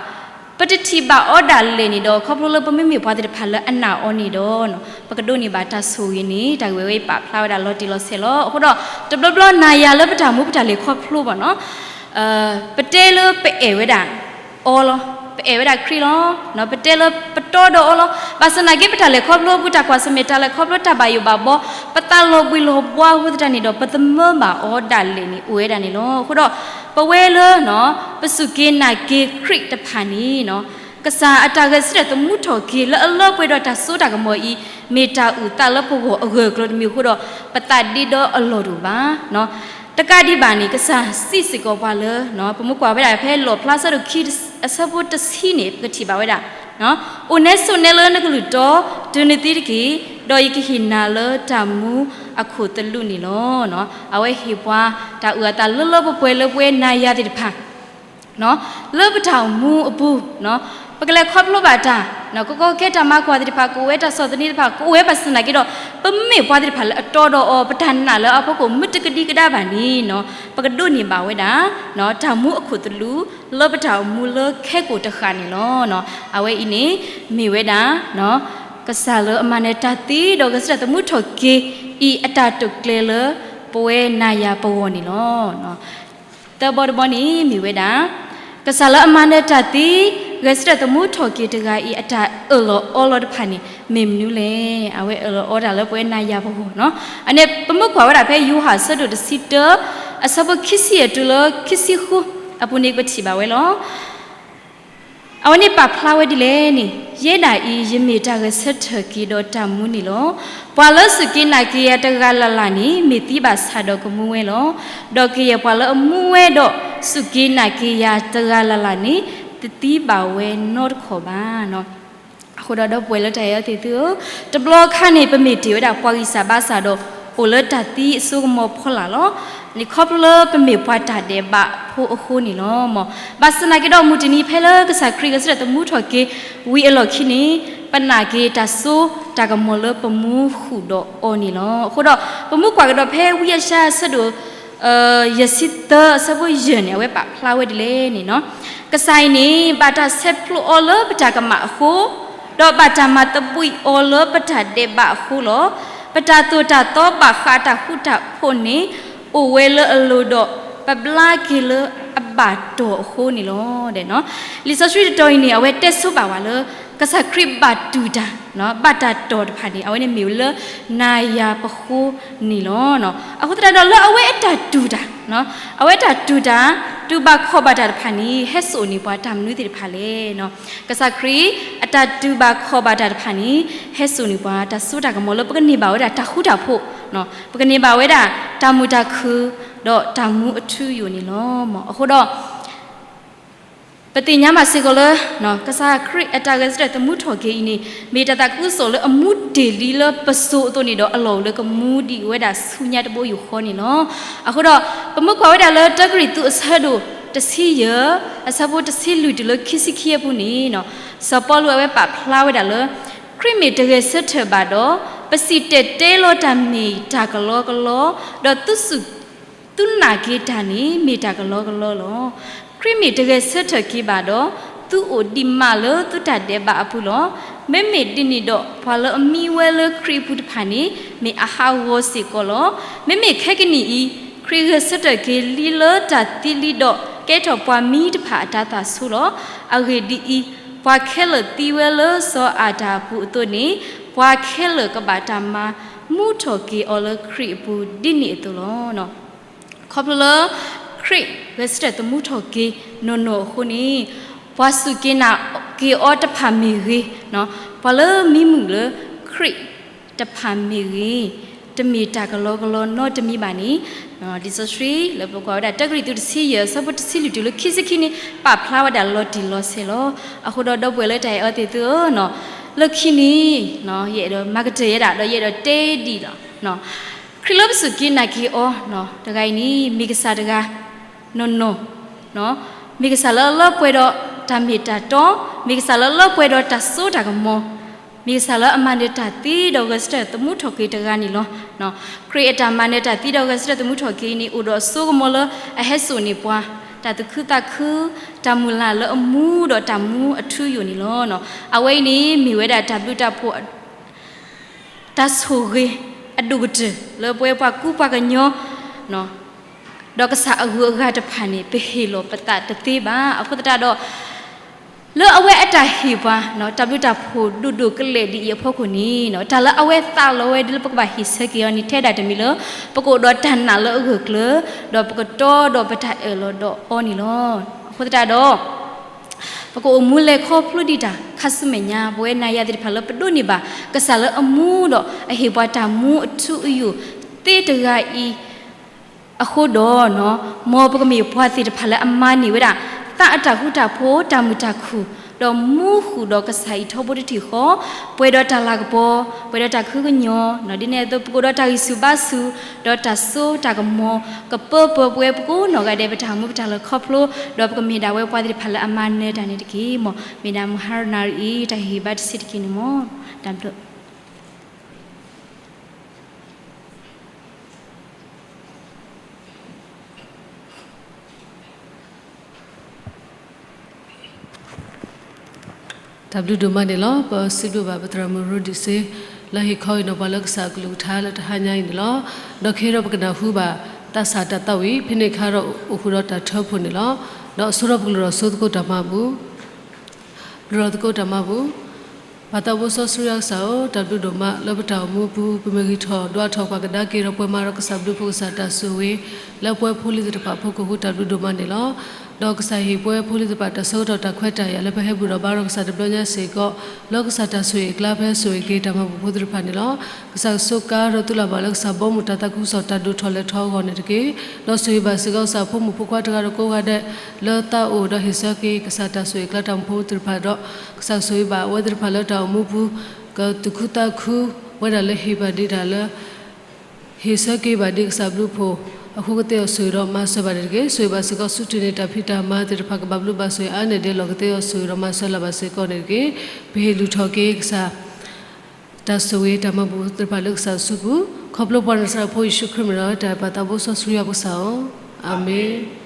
ပတထံၣ်ဘၣ်အီၤဒၣ်လဲာ်န့ၣ်ဒီး ခီဖျိလၢပမ့မ့ၢ်ပှၤသ့ၣ်တဖၣ်လၢအနာ်အီၤန့ၣ်ဒီး ပကဒိးန့ၢ်ဘၣ်တၢ်ဆိၣ်ဂ့ၤန့ၣ် တၢ်ဂ့ၢ်ဝဲအံၤပာ်ဖျါဝဲဒၣ်လီၤတံၢ်လီၤဆဲးလီၤ. အဃိဒီး တဘျီဘျီနၤယၤလၢပတၢ်မူပတၢ်လဲၤခီဖျိဘၣ်နီၤ ပတဲလၢပအဲၣ်ဝဲဒၣ်အီၤလီၤ. ပအဲၣ်ဝဲဒၣ်ခရံာ်လီၤ. ပတဲလၢပတီဒီးအီၤလီၤ. ဘၣ်ဆၣ်သနာ်က့ ပတၢ်လဲၤခီဖျိအပူၤ တၢ်ကွၢ်ဆၢၣ်မဲာ် တၢ်လဲၤခီဖျိ တၢ်ဘၣ်ယိၣ်ဘၣ်ဘီ ပသးလီၤဘှံးလီၤဘှါအဃိသတးန့ၣ်ဒီး ပသမၢဘၣ်အီၤဒၣ်လဲာ်န့ၣ် အိၣ်ဝဲဒၣ်န့ၣ်လီၤ. အဃိဒီး ပဝဲလၢ ပစူၢ်က့ၤနာ်က့ၤခရံာ်တဖၣ်န့ၣ် ကစၢ်အတၢ်ဂဲၤဆၢထၢၣ်သမူထီၣ်က့ၤ လၢအလၢပှဲၤဒီးတၢ်စိတၢ်ကမီၤအံၤ မ့ၢ်တၢ်အုၣ်သးလၢပဂီၢ်အဂၢၢ်အကျၢၤတမံၤအဃိဒီး ပသးဒ့ဒီအလီၢ်တအိၣ်ဘၣ်. တကးဒံးဘၣ်န့ၣ် ကစၢ်စံးစ့ၢ်ကီးပှၤလၢ ပမ့ၢ်ကွၢ်ဝဲဒၣ်ဖဲလီၣ်ဖျါဆၢဒိၣ်ခံ အဆၢဖိတဆံန့ၣ် ပကထံၣ်ဘၣ်ဝဲဒၣ် အိၣ်နဲဆိးနဲလၢနကလုၢ်တီ တုၤနသံတက့ၢ်, ဒီးယကဟ့ၣ်နၤလၢတၢ်မူအခိၣ်သလုးန့ၣ်လီၤ. အဝဲဟ့ၣ်ပှၤ တၢ်အုၣ်အသးလၢလၢပှဲၤပှဲၤလၢပဝဲနၤယၤသ့ၣ်တဖၣ် လၢပတၢ်အိၣ်မူအပူၤ ပကလဲၤခီဖျိဘၣ်တၢ် ကကီကဲတၢ်မၤကွၢ်သ့ၣ်တဖၣ် ကအိၣ်ဝဲတၢ်ဆီၣ်သနံးတဖၣ် ကအိၣ်ဝဲဘၣ်ဆၣ်သနာ်က့ဒီး ပမ့ၢ်ပှၤသ့ၣ်တဖၣ်လၢအတီဒီးအီၤ ပတၢ်နာ်လၢအဖီခိၣ်မ့ၢ်တကဒံကဒါဘၣ်န့ၣ် ပကဒိးန့ၢ်ဘၣ်ဝဲဒၣ် တၢ်မူအခိၣ်သလုး လၢပတၢ်အိၣ်မူလၢခဲကိာ်တဃၣ်န့ၣ်လီၤ. အဝဲအံၤန့ၣ် မ့ၢ်ဝဲဒၣ် ကစၢ်လၢအမၤနၢၤတၢ်သံ ဒီးဂဲၤဆၢထၢၣ်သမူထီၣ်က့ၤအံၤ အတၢ်တိာ်ကျဲၤလၢ ပဝဲနၤယၤပဂီၢ်န့ၣ်လီၤ. သၢဘီတဘီန့ၣ်မ့ၢ်ဝဲဒၣ် ကစၢ်လၢအမၤနၢၤတၢ်သံ ဂဲၤဆၢထၢၣ်သမူထီၣ်က့ၤတဂၤအံၤ အတၢ်အၢၣ်လီၤအီလီၤတဖၣ်န့ၣ် မ့ၢ်မနုၤလဲၣ်. အဝဲအၢၣ်လီၤအီတၢ်လၢပဝဲနၤယၤပဂီၢ်နီၤ. အန့ၣ် ပမ့ၢ်ကွၢ်ဝဲဒၣ်ဖဲယိၤဟၣ်အဆၢဒိၣ်တဆံတၢ အဆၢဖိခံဆံယဲၢ်တုၤလၢခံဆံဃု အပူၤန့ၣ် ပထံၣ်ဘၣ်ဝဲလီၤ. အဝဲန့ၣ်ပာ်ဖျါဝဲဒ်လဲၣ်န့ၣ်, ယဲဒၣ်အံၤ ယမ့ၢ်တၢ်ဂဲၤဆၢထၢၣ်က့ၤဒီးတၢ်မူန့ၣ်လီၤ. ပှၤလၢစူၢ်က့ၤနာ်က့ၤယၤတဂၤလၢ်လၢ်န့ၣ် မ့ၢ်သံဘၣ်ဆၣ်ဒီးကမူဝဲလီၤ. ဒီးကယဲၢ်ပှၤလၢအမူဝဲဒီးစူၢ်က့ၤနာ်က့ၤယၤတဂၤလၢ်လၢ်န့ၣ် တသံဘၣ်ဝဲနီတခီၣ်ဘၣ်. အဃိဒီးဒီပုၢ်ဝဲၢ်လၢတၢ်အဲၣ်အီၤသ့ၣ်သုဧၢ, တဘျီခါန့ၣ် ပမ့ၢ်တ့ၢ်ဝဲဒၣ်ပှၤဂံၢ်စၢ်ဘါစၢ်ဒီး အိၣ်လၢတၢ်သံအစိကမီၤဖီလာ်လီၤ. န့ၣ်ခီဖျိလၢပမ့ၢ်ပှၤတၢ်ဒဲးဘးဖိအဃိန့ၣ်လီၤ. မ်ဘၣ်ဆၣ်သနာ်က့ဒီး မုၢ်တနံၤဖဲလၢကစၢ်ခရံာ်ဂဲၤဆၢထၢၣ်သမူထီၣ်က့ၤဝံၤအလီၢ်ခံန့ၣ် ပနာ်က့ၤတၢ်စိတၢ်ကမီၤလၢပမူဃုာ်ဒီးအီၤန့ၣ်လီၤ. အဃိဒီး ပမ့ၢ်ကွၢ်ကဒီးဖဲဝံယၡါယၤအဆၢဒိၣ် ယဲၢ်ဆံသၢ အဆၢဖိယဲၢ်န့ၣ် အဝဲပာ်ဖျါဝဲဒ်လဲၣ်န့ၣ်နီၤ, ကစၢ်အံၤန့ၣ် ဘၣ်တၢ်ဆဲးဖျိအီၤလၢပတၢ်ကမၣ်အဃိ, ဒီးဘၣ်တၢ်မၤသဘှံးအီၤလၢပတၢ်ဒဲးဘးအဃိလီၤ. ပတၢ်သိၣ်တၢ်သီဘၣ်ဃးတၢ်ဃူတၢ်ဖိးန့ၣ် အိၣ်ဝဲလၢအလိၤဒီး ပဘျါက့ၤလၢအဘၣ်တီၢ်အဃိန့ၣ်လီၤ. လံာ်စီဆှံတတီၤအံၤန့ၣ် အဝဲတဲဆိပာ်ဝဲလၢ ကစၢ်ခရံာ်ဘၣ်တူၢ်တၢ်, ဘၣ်တၢ်တီၢ်တဖၣ်န့ၣ် အဝဲန့ၣ်မ့ၢ်ဝဲလၢနၤယၤပဃိန့ၣ်လီၤ. အဃိသတးဒီးလၢအဝဲအတၢ်တူၢ်တၢ်, အဝဲအတၢ်တူၢ်တၢ်, တူၢ်ဘၣ်ခီၣ်ဘၣ်တၢ်တဖၣ်န့ၣ် ဟဲစိာ်န့ၢ်ပှၤတၢ်မနုၤသ့ၣ်တဖၣ်လဲၣ်. ကစၢ်ခရံာ်အတၢ်တူၢ်ဘၣ်ခီၣ်ဘၣ်တၢ်တဖၣ်န့ၣ် ဟဲစိာ်န့ၢ်ပှၤတၢ်စိတၢ်ကမီၤလၢ ပကန့ၢ်ဘၣ်ဝဲဒၣ်တၢ်ဃူတၢ်ဖိး, ပကန့ၢ်ဘၣ်ဝဲဒၣ် တၢ်မုာ်တၢ်ခုၣ်, ဒီးတၢ်မူအထူအယိာ်န့ၣ်လီၤ. အဃိဒီး ပသ့ၣ်ညါဘၣ်စ့ၢ်ကီးလၢ ကစၢ်ခရံာ်အတၢ်ဂဲၤဆၢထၢၣ်သမူထီၣ်က့ၤအံၤန့ၣ် မ့ၢ်တၢ်သးခုကစီၣ်လၢအမူတ့ၢ်လံလၢပစိၤအသိးန့ၣ်ဒီး အလီၢ်အိၣ်လၢကမူဒံးဝဲဒၣ်ဆူညါတဘိယူၢ်ဃီန့ၣ်လီၤ. အဃိဒီး ပမ့ၢ်ကွၢ်ဝဲဒၣ်လၢ တၢကရံၣ်သူးအဆၢဒိၣ်တဆံယဲၢ် အဆၢဖိတဆံလွံၢ်တုၤလၢခံဆံခံအပူၤန့ၣ် စီၤပီလူးအဝဲပာ်ဖျါဝဲဒၣ်လၢ ခရံာ်မ့ၢ်တဂဲၤဆၢထၢၣ်ဘၣ်ဒီး ပစံၣ်တဲၤတဲလီၤတၢ်မ့ၢ်တၢ်ကလီကလီ, ဒီးသုစူၢ်သုနာ်က့ၤတၢ်န့ၣ် မ့ၢ်တၢ်ကလီကလီလီၤ. ခရံာ်မ့ၢ်တဂဲၤဆၢထၢၣ်က့ၤဘၣ်ဒီး သုအိၣ်ဒံးမးလၢသုတၢ်ဒဲးဘးအပူၤလီၤ. မ့မ့ၢ်ဒ်န့ၣ်ဒီး ပှၤလၢအမံဝဲလၢခရံာ်အပူၤတဖၣ်န့ၣ် မ့ၢ်အဟးဂီၤစ့ၢ်ကီးလီၤ. မ့မ့ၢ်ခဲကနံၣ်အံၤ ခရံာ်ဂဲၤဆၢထၢၣ်က့ၤလံလၢတၢ်သံလံဒီး ကဲထီၣ်ပှၤမံတဖၣ်အတၢ်သးဆူလီၤ. အဂ့ၢ်ဒ်အံၤ, ပှၤခဲလၢာ်သံဝဲလၢစီၤအၤဒၣ်အပူၤအသိးန့ၣ် ပှၤခဲလၢာ်ကဘၣ်တၢ်မၤမူထီၣ်က့ၤအီၤလၢခရံာ်အပူၤဒ်န့ၣ်အသိးလီၤ. ခီဖျိလၢ ခရံာ်ဂဲၤဆၢထၢၣ်သမူထီၣ်က့ၤနီၢ်နီၢ်အဃိန့ၣ် ပှၤစူၢ်က့ၤနာ်က့ၤအီၤတဖၣ်မ့ၢ်ဂ့ၤ, ပှၤလၢမံမုာ်လၢခရံာ်တဖၣ်မ့ၢ်ဂ့ၤ, တမ့ၢ်တၢ်ကလီကလီနီတမံၤဘၣ်န့ၣ် လံာ်စီဆှံလၢပကွၢ်ဝဲဒၣ် တၢကရံၣ်သူးတဆံယဲၢ် အဆၢဖိတဆံလွံၢ်တုၤလၢခံဆံခံန့ၣ် ပာ်ဖျါဝဲဒၣ်လီၤတံၢ်လီၤဆဲးလီၤ. အဃိဒီး ဒီပုၢ်ဝဲၢ်လၢတၢ်အဲၣ်အီၤသ့ၣ်သုဧၢ, လၢခံန့ၣ် ယအဲၣ်ဒိးမၤကတၢၢ်ယဲဒၣ် ဒီးယအဲၣ်ဒိးတဲဒံးလီၤ. ခရံာ်လၢပစူၢ်က့ၤနာ်က့ၤအီၤတဂၤအံၤန့ၣ် မ့ၢ်ကစၢ်တဂၤနီၢ်နီၢ်, မ့ၢ်ကစၢ်လၢအလၢပှဲၤဒီးတၢ်မ့ၢ်တၢ်တီ, မ့ၢ်ကစၢ်လၢအလၢပှဲၤဒီးတၢ်စိတၢ်ကမီၤ, မ့ၢ်ကစၢ်လၢအမၤနၢၤတၢ်သံဒီးဂဲၤဆၢထၢၣ်သမူထီၣ်က့ၤတဂၤန့ၣ်လီၤ. ခရံာ်အတၢ်မၤနၢၤတၢ်သံဒီးဂဲၤဆၢထၢၣ်သမူထီၣ်က့ၤအံၤန့ၣ် အိၣ်ဒီးအစိကမီၤလၢအဟဲစိာ်န့ၢ်ပှၤ တၢ်သူၣ်ခုသးခု, တၢ်မုၢ်လၢ်လၢအမူဒီးတၢ်မူအထူအယိာ်န့ၣ်လီၤ. အဝဲအံၤန့ၣ် မ့ၢ်ဝဲဒၣ်တၢ်ဘျုးတၢ်ဖှိၣ် တၢ်ဆိၣ်ဂ့ၤအဒိၣ်ကတၢၢ် လၢပဝဲပှၤကူပှၤကညီ ဒီးကစၢ်အဂုၤအဂၤတဖၣ်န့ၣ် ပဟ့ၣ်လီၤပသးတသ့ဘၣ်. အဃိသတးဒီး လၢအဝဲအတၢ်ဟ့ၣ်ပှၤ တၢ်ဘျုးတၢ်ဖှိၣ်ဒိၣ်ဒိၣ်ကလဲာ်ဒ်အံၤအဖီခိၣ်န့ၣ် တၢ်လၢအဝဲသးလီဝဲဒ်လၢပကဘၣ်ဟ့ၣ်ဆၢက့ၤအီၤန့ၣ် ထဲဒၣ်တမံၤလၢ ပကအိၣ်ဒီးတၢ်နာ်လၢအဂၢၢ်ကျၢၤ ဒီးပကတီဒီးပတၢ်အၢၣ်လီၤဒီးအီၤန့ၣ်လီၤ. အဃိသတးဒီး ပကအိၣ်မူလဲၤခီဖျိဒံးတၢ်ခါဆူမဲာ်ညါ ပဝဲနၤယၤသ့ၣ်တဖၣ်လၢပဒိးန့ၢ်ဘၣ် ကစၢ်လၢအမူဒီးအဟ့ၣ်ပှၤတၢ်မူအထူအယိာ်သ့တဂၤအံၤ အဃိဒီး မ်ပကမ့ၢ်ပှၤသ့ၣ်တဖၣ်လၢအမၤန့ၢ်ဝဲဒၣ် သးအတၢ်ဃူတၢ်ဖိး တၢ်မုာ်တၢ်ခုၣ် ဒီးမူဃုာ်ဒီးကစၢ်အံၤထီဘိတထံၣ်ဃီ ပှဲၤဒီးတၢ်လၤကပီၤ ပှဲၤဒီးတၢ်ခုကညီၤ ဒ်န့ၣ်အသိး ပကအိၣ်ဒီးတၢ်ဂံၢ်ဆူၣ်ဘါဆူၣ် ဒီးတၢ်စိတၢ်ကမီၤ ကပၢပှဲၤပှဲၤပကိးနီၢ်ဂၤဒဲး ပတၢ်မူပတၢ်လၤခီဖျိ ဒီးပကမ့ၢ်ဒၣ်ဝဲပှၤသ့ၣ်တဖၣ်လၢအမၤနၢၤတၢ်န့ၣ်တက့ၢ်. မ်မ့ၢ်ဒၣ်မုၢ်ဟါနၣ်ရံၣ်အံၤ တၢ်ဟ့ၣ်ဂံၢ်ဘါတဆံးတက့ၢ်န့ၣ်မ့ၢ် တၢ်ဘျုး တၢ်ဘျုးဒိၣ်မးန့ၣ်လီၤ. ပစံးဘျုးဘၣ်ပသရၣ်မုၣ်ရိဒံၣ်စ့ လၢဟ့ၣ်ခီအံၤနီၤပှၤလၢကစၢ်အကလုၢ်ကထါလၢတဟါညါအံၤန့ၣ်လီၤ. ဒီးခဲအံၤဒီးပကနၢ်ဟူဘၣ် တၢ်စၢ်တၢ်သးဝံၣ် ဖဲန့ၣ်အခါဒီး အိၣ်ဃုာ်ဒီးတၢ်ထၢဖှိၣ်န့ၣ်လီၤ. ဒီးအဆိဒီးပကလုၢ်ထီၣ်ဆိသကိးတၢ်မၤဘူၣ် ပလုၢ်ထီၣ်သကိးတၢ်မၤဘူၣ်. ပၢ်သးဘိစီဆှံယွၤကစၢ်ဧၢ, တၢ်ဘျုးဒိၣ်မးလၢပတၢ်အိၣ်မူအပူၤ ပမ့ၢ်ဂံၢ်ထီၣ်ဒွးထီၣ်ကွၢ်ကဒါက့ၤဒီးပှဲၤမၤဒီးကစၢ်ဘျုးဖှိၣ်ကစၢ်တၢ်ဆိၣ်ဂ့ၤ လၢပဝဲဖိလံၤသ့ၣ်တဖၣ်အဖီခိၣ်အဃိ တၢ်ဘျုးဒိၣ်မးန့ၣ်လီၤ. ဒီးကစၢ်ဟ့ၣ်ပဝဲဖိလံၤသ့ၣ်တဖၣ်တၢ်ဆၢကတီၢ်တၢ်ခွဲးတၢ်ယာ်လၢပဟဲဘူၣ်ဒီးဘါဒီးကစၢ်တဘျီညါစ့ၢ်ကီး လၢကစၢ်တၢ်ဆိၣ်ဂ့ၤအကျါဖဲဆိၣ်ဂ့ၤက့ၤတၢ်မၤဘူၣ်ဖိသ့ၣ်တဖၣ်န့ၣ်လီၤ. ကစၢ်ကဆိးကါဒီးသုလၢ်ဘၣ်လၢကစၢ်ဘီမုၢ်တၢ်သးခုကစီၣ်တၢ်ဒိၣ်ထီၣ်လဲၢ်ထီၣ်အဂီၢ်န့ၣ်တက့ၢ်. ဒီးဆိၣ်ဂ့ၤဘၣ်စ့ၢ်ကီးကစၢ်ဖိမုၣ်ဖိခွါတဂၤဒီးကိးဂၤဒဲး လၢသးအိၣ်ဒီးဟ့ၣ်ဆၢက့ၤကစၢ်တၢ်ဆိၣ်ဂ့ၤအကျါတၢ်မၤဘူၣ်ဖိသ့ၣ်တဖၣ်ဒီး ကစၢ်ကဆိၣ်ဂ့ၤဘၣ်အဝဲသ့ၣ်တဖၣ်လၢတၢ်အိၣ်မူပူၤ ကသူၣ်ခုသးခုဝဲဒၣ်လၢဟ့ၣ်ဘၣ်ဒံးတၢ်လၢ ဟ့ၣ်ဆၢက့ၤဘၣ်ဒံးကစၢ်ဘျုးဖှိၣ်အဃိ ကသ့အီၤဆိၣ်ဂ့ၤဒီးမၤစၢၤဘၣ်န့ၣ်တက့ၢ်. ဆိၣ်ဂ့ၤဘၣ်စ့ၢ်ကီး ဆူတ့ၢ်န့ၢ်တၢ်ဖံးတၢ်မၤသ့ၣ်တဖၣ် ကဘၣ်ဘျုးဘၣ်ဆိၣ်ဂ့ၤအါန့ၢ်ဒဲးလီၤ. ကသ့အီၤဆိၣ်ဂ့ၤဒီးမၤစၢၤလၢ်ဘၣ်စ့ၢ်ကီးန့ၣ်တက့ၢ်. ပဟ့ၣ်လုၢ်ထီၣ်က့ၤကစၢ် တၢ်ဆိၣ်ဂ့ၤတၢ်မၤဘူၣ်သ့ၣ်တဖၣ်လၢကစၢ်အစုပူၤ ခီဖျိပှၤနၤစရ့းဖိယ့ၣ်ၡူးခရံာ်မ့ၢ်ဒီးတၢ်ပၢ်သးဘိစီဆှံယွၤပကစၢ်ဧၢ, အၤမ့ၣ်.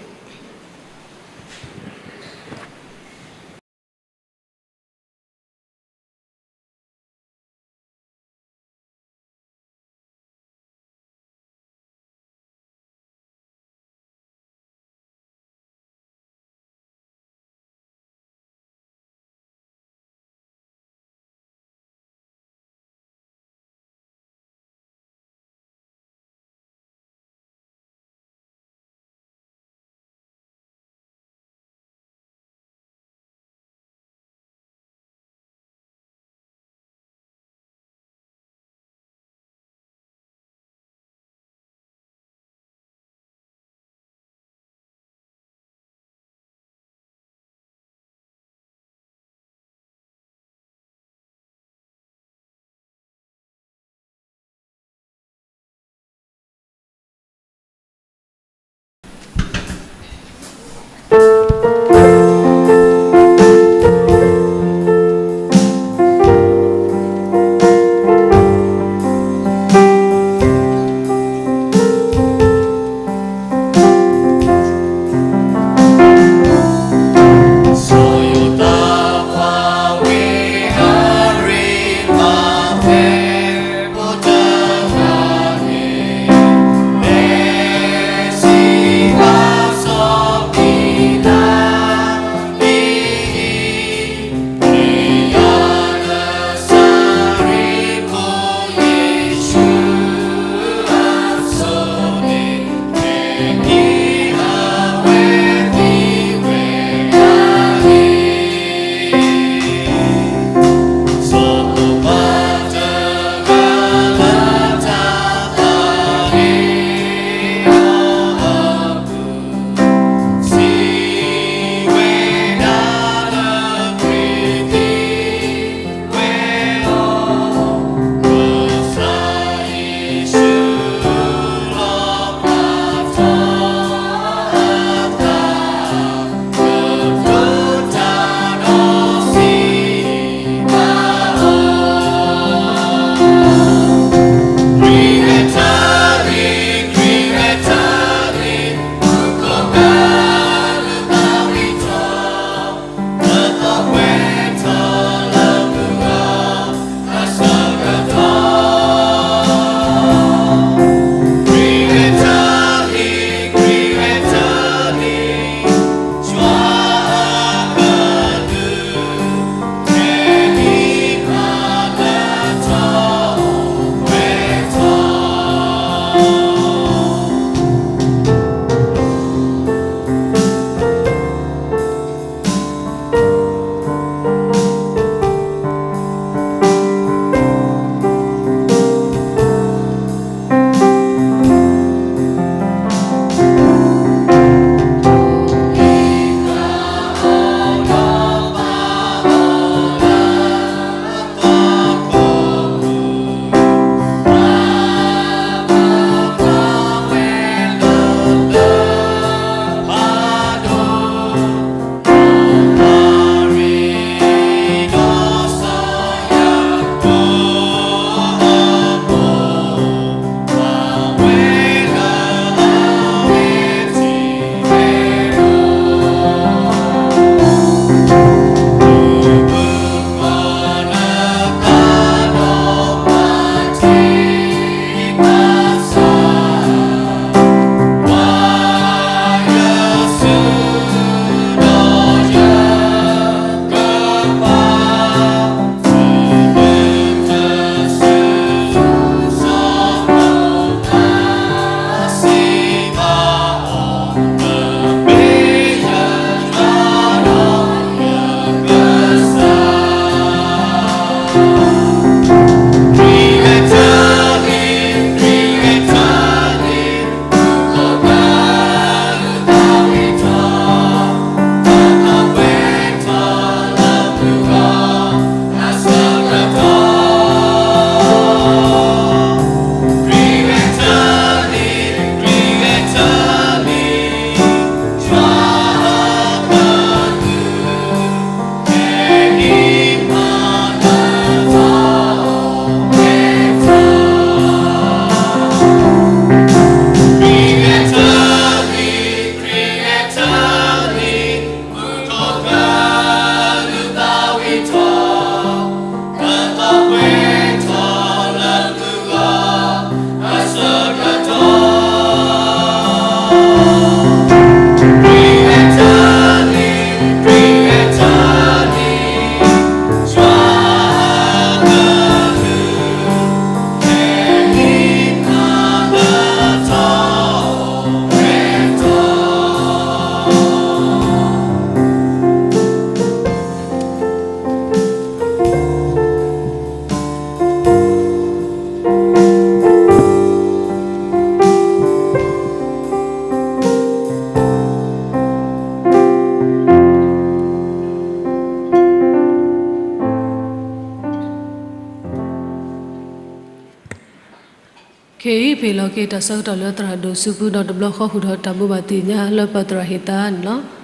ခဲအံၤ ပဟ့ၣ်လီၤက့ၤတၢ်ဆၢကတီၢ်လၢသရၣ်ဒိၣ်စုပူၤ ဒီးတဘျီဃီဃုာ်ဒီးတၢ်ဘိးဘၣ်သ့ၣ်ညါလၢပသရၣ်ဟ့ၣ်သါန့ၣ်လီၤ.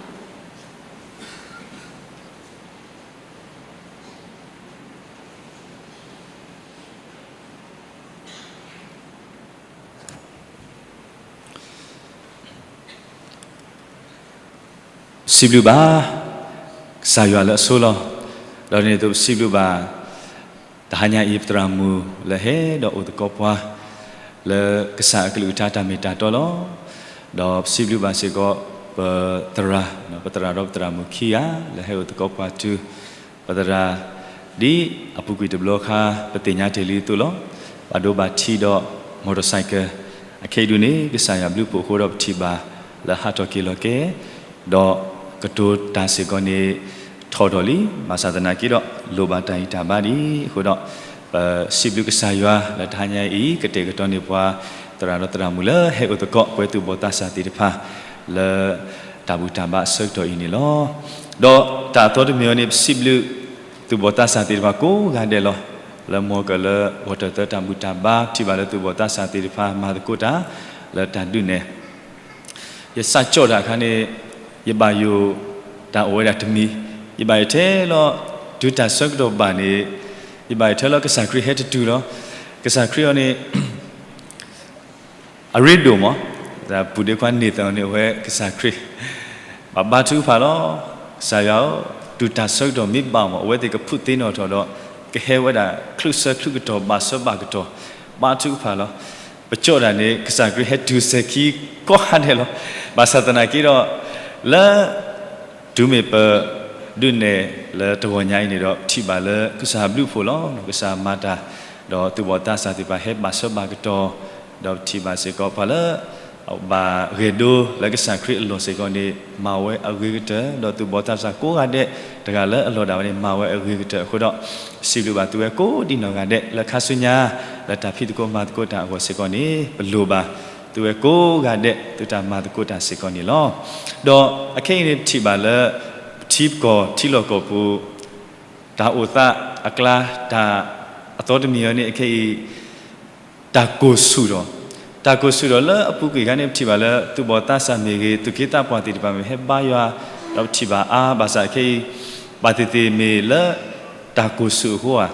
ပစံးဘျုးဘၣ် ကစၢ်ယွၤလၢအဆိလီၤ. ဒီးဒ်န့ၣ်အသိးပစံးဘျုးဘၣ် တဟါညါအံၤ ပသရၣ်မုၣ်လၢဟဲဒီးအိၣ်သကိးပှၤ လၢကစၢ်အကလုၢ်ကထါတၢ်မ့ၢ်တၢ်တီလီၤ. ဒီးပစံးဘျုးဘၣ်စ့ၢ်ကီး ပသရၣ်, ပသရၣ်ဒီးပသရၣ်မုၣ်ခံဂၤ လၢဟဲအိၣ်သကိးပှၤတုၤ ပသရၣ် ဒ်အပူၤကွံာ်တဘျီခါ ပသ့ၣ်ညါတ့ၢ်လံအသိးလီၤ. ဘၣ်ဒိဘၣ်ထံးဒီး motorcycle အခဲအံၤဒုန့ၣ် ကစၢ်ယွၤဘျုးဖှိၣ်အဃိဒီး ပထံၣ်ဘၣ်လၢဟးထီၣ်က့ၤလီၤက့ၤ ဒီးကတိၤတၢ်စ့ၢ်ကီးန့ၣ် ထီၣ်ထီၣ်လံ. ဘၣ်ဆၣ်သနာ်က့ဒီး လိၣ်ဘၣ်တၢ်ဂံၢ်တၢ်ဘါဒ်အံၤအဃိဒီး ပစံးဘျုးကစၢ်ယွၤလၢတဟါညါအံၤ ကတဲာ်ကတီၤန့ၢ်ပှၤ သရၣ်ဒီးသရၣ်မုၣ်လၢဟဲအိၣ်သကိး ပဝဲသူၣ်ဘီၣ်သးစၢ်သ့ၣ်တဖၣ် လၢတၢ်ဘူၣ်တၢ်ဘါအဆၢကတီၢ်အံၤန့ၣ်လီၤ. ဒီးတၢ်အသီတမံၤအံၤန့ၣ် ပစံးဘျုး သူၣ်ဘီၣ်သးစၢ်သ့ၣ်တဖၣ်ကိးဂၤဒဲးလီၤ. လၢမ်ကၢၢ်လၢ ဂီၢ်တၢၢ်သၢတၢ်ဘူၣ်တၢ်ဘါ ထံၣ်ဘၣ်လၢသူၣ်ဘီၣ်သးစၢ်သ့ၣ်တဖၣ် မၤသကိးတၢ် လၢတၢ်ဒုးနဲၣ် ယစးကၠီၣ်တၢ်အခါန့ၣ် ယဘၣ်ယိၣ်တၢ်အိၣ်ဝဲဒၣ်တမံၤ, ယဘၣ်ယိၣ်ထဲလီၤ တုၤတၢ်ဆၢကတီၢ်ဘၣ်န့ၣ် ယဘၣ်ယိၣ်ထဲလီၤကစၢ်ခရံာ်ဟဲတတုၤလီၤ. ကစၢ်ခရံာ်အံၤန့ၣ် အရ့ဒိၣ်မး, ပူၤဒ့ခွါန့ၣ်သးန့ၣ် အဝဲကစၢ်ခရံာ် ဘၣ်ဘါထုကဖၣ်လီၤ. ကစၢ်ယွၤဧၢ, တုၤတၢ်ဆၢကတီၢ်မ့ၢ်ဘၣ်မး အဝဲသ့ၣ်ကဖုးသ့ၣ်နီၣ်ထီၣ်ဒီး ကဟဲဝဲဒၣ်ချုးဆၢချုးကတီၢ် ဘၣ်ဆၢဘၣ်ကတီၢ် ဘါထုကဖၣ်လီၤ. ပကၠီၣ်တၢ်န့ၣ် ကစၢ်ခရံာ်ဟဲတုၤစဲၤခံကိးဂၤဒဲးလီၤ. ဘၣ်ဆၣ်သနာ်က့ဒီး လၢ တုၤမ့ၢ်ပဒုးနဲၣ်လၢတဂီၤညါအံၤန့ၣ်ဒီး ပထံၣ်ဘၣ်လၢကစၢ်ဘျုးဖှိၣ်လီၤ. ကစၢ်မၤတၢ် ဒီးသူၣ်ဘီၣ်သးစၢ်သ့ၣ်တဖၣ်ဟဲဘၣ်ဆၢဘၣ်ကတီၢ်, ဒီးပထံၣ်ဘၣ်စ့ၢ်ကီးပှၤလၢ ဘၣ်ဂဲၤဒိလၢကစၢ်ခရံာ်အလီၢ်စ့ၢ်ကီးန့ၣ် မၤဝဲအဂ့ၤကတၢၢ်, ဒီးသူၣ်ဘီၣ်သးစၢ်ကိးဂၤဒဲး တဂၤလၢအလီၢ်ဒၣ်ဝဲန့ၣ် မၤဝဲအဂ့ၤကတၢၢ်အဃိဒီး စံးဘျုးဘၣ်သုဝဲကိးဒံနီၢ်ဂၤဒဲး လၢခါဆူညါ လၢတၢ်ဖံးသကိးမၤသကိးတၢ်အဂီၢ်စ့ၢ်ကီးန့ၣ် ပလိၣ်ဘၣ် သုဝဲကိးဂၤဒဲး သုတၢ်မၤသကိးတၢ်စ့ၢ်ကီးန့ၣ်လီၤ. ဒီးအခဲအံၤန့ၣ် ပထံၣ်ဘၣ်လၢ ပထံပကီၢ်ထံလီၢ်ကီၢ်ပူၤ တၢ်အိၣ်သးအကျါ တၢ်အသီတမံၤအံၤန့ၣ် အခဲအံၤ တၢ်ကိၢ်ဆူၣ်ထီၣ်, တၢ်ကိၢ်ဆူၣ်ထီၣ်လၢအပူၤကွံာ်အခါန့ၣ် ပထံၣ်ဘၣ်လၢ သူၣ်ဘီၣ်သးစၢ်မ့ၢ်ဂ့ၤ သူၣ်က့သးပှၢ်သ့ၣ်တဖၣ်မ့ၢ်ဟဲဘါယွၤ ဒီးပထံၣ်ဘၣ်အါဘၣ်ဆၣ်ခဲအံၤ ဘၣ်သ့ၣ်သ့ၣ်မ့ၢ်လၢ တၢ်ကိၢ်ဆူၣ်အဃိဧါ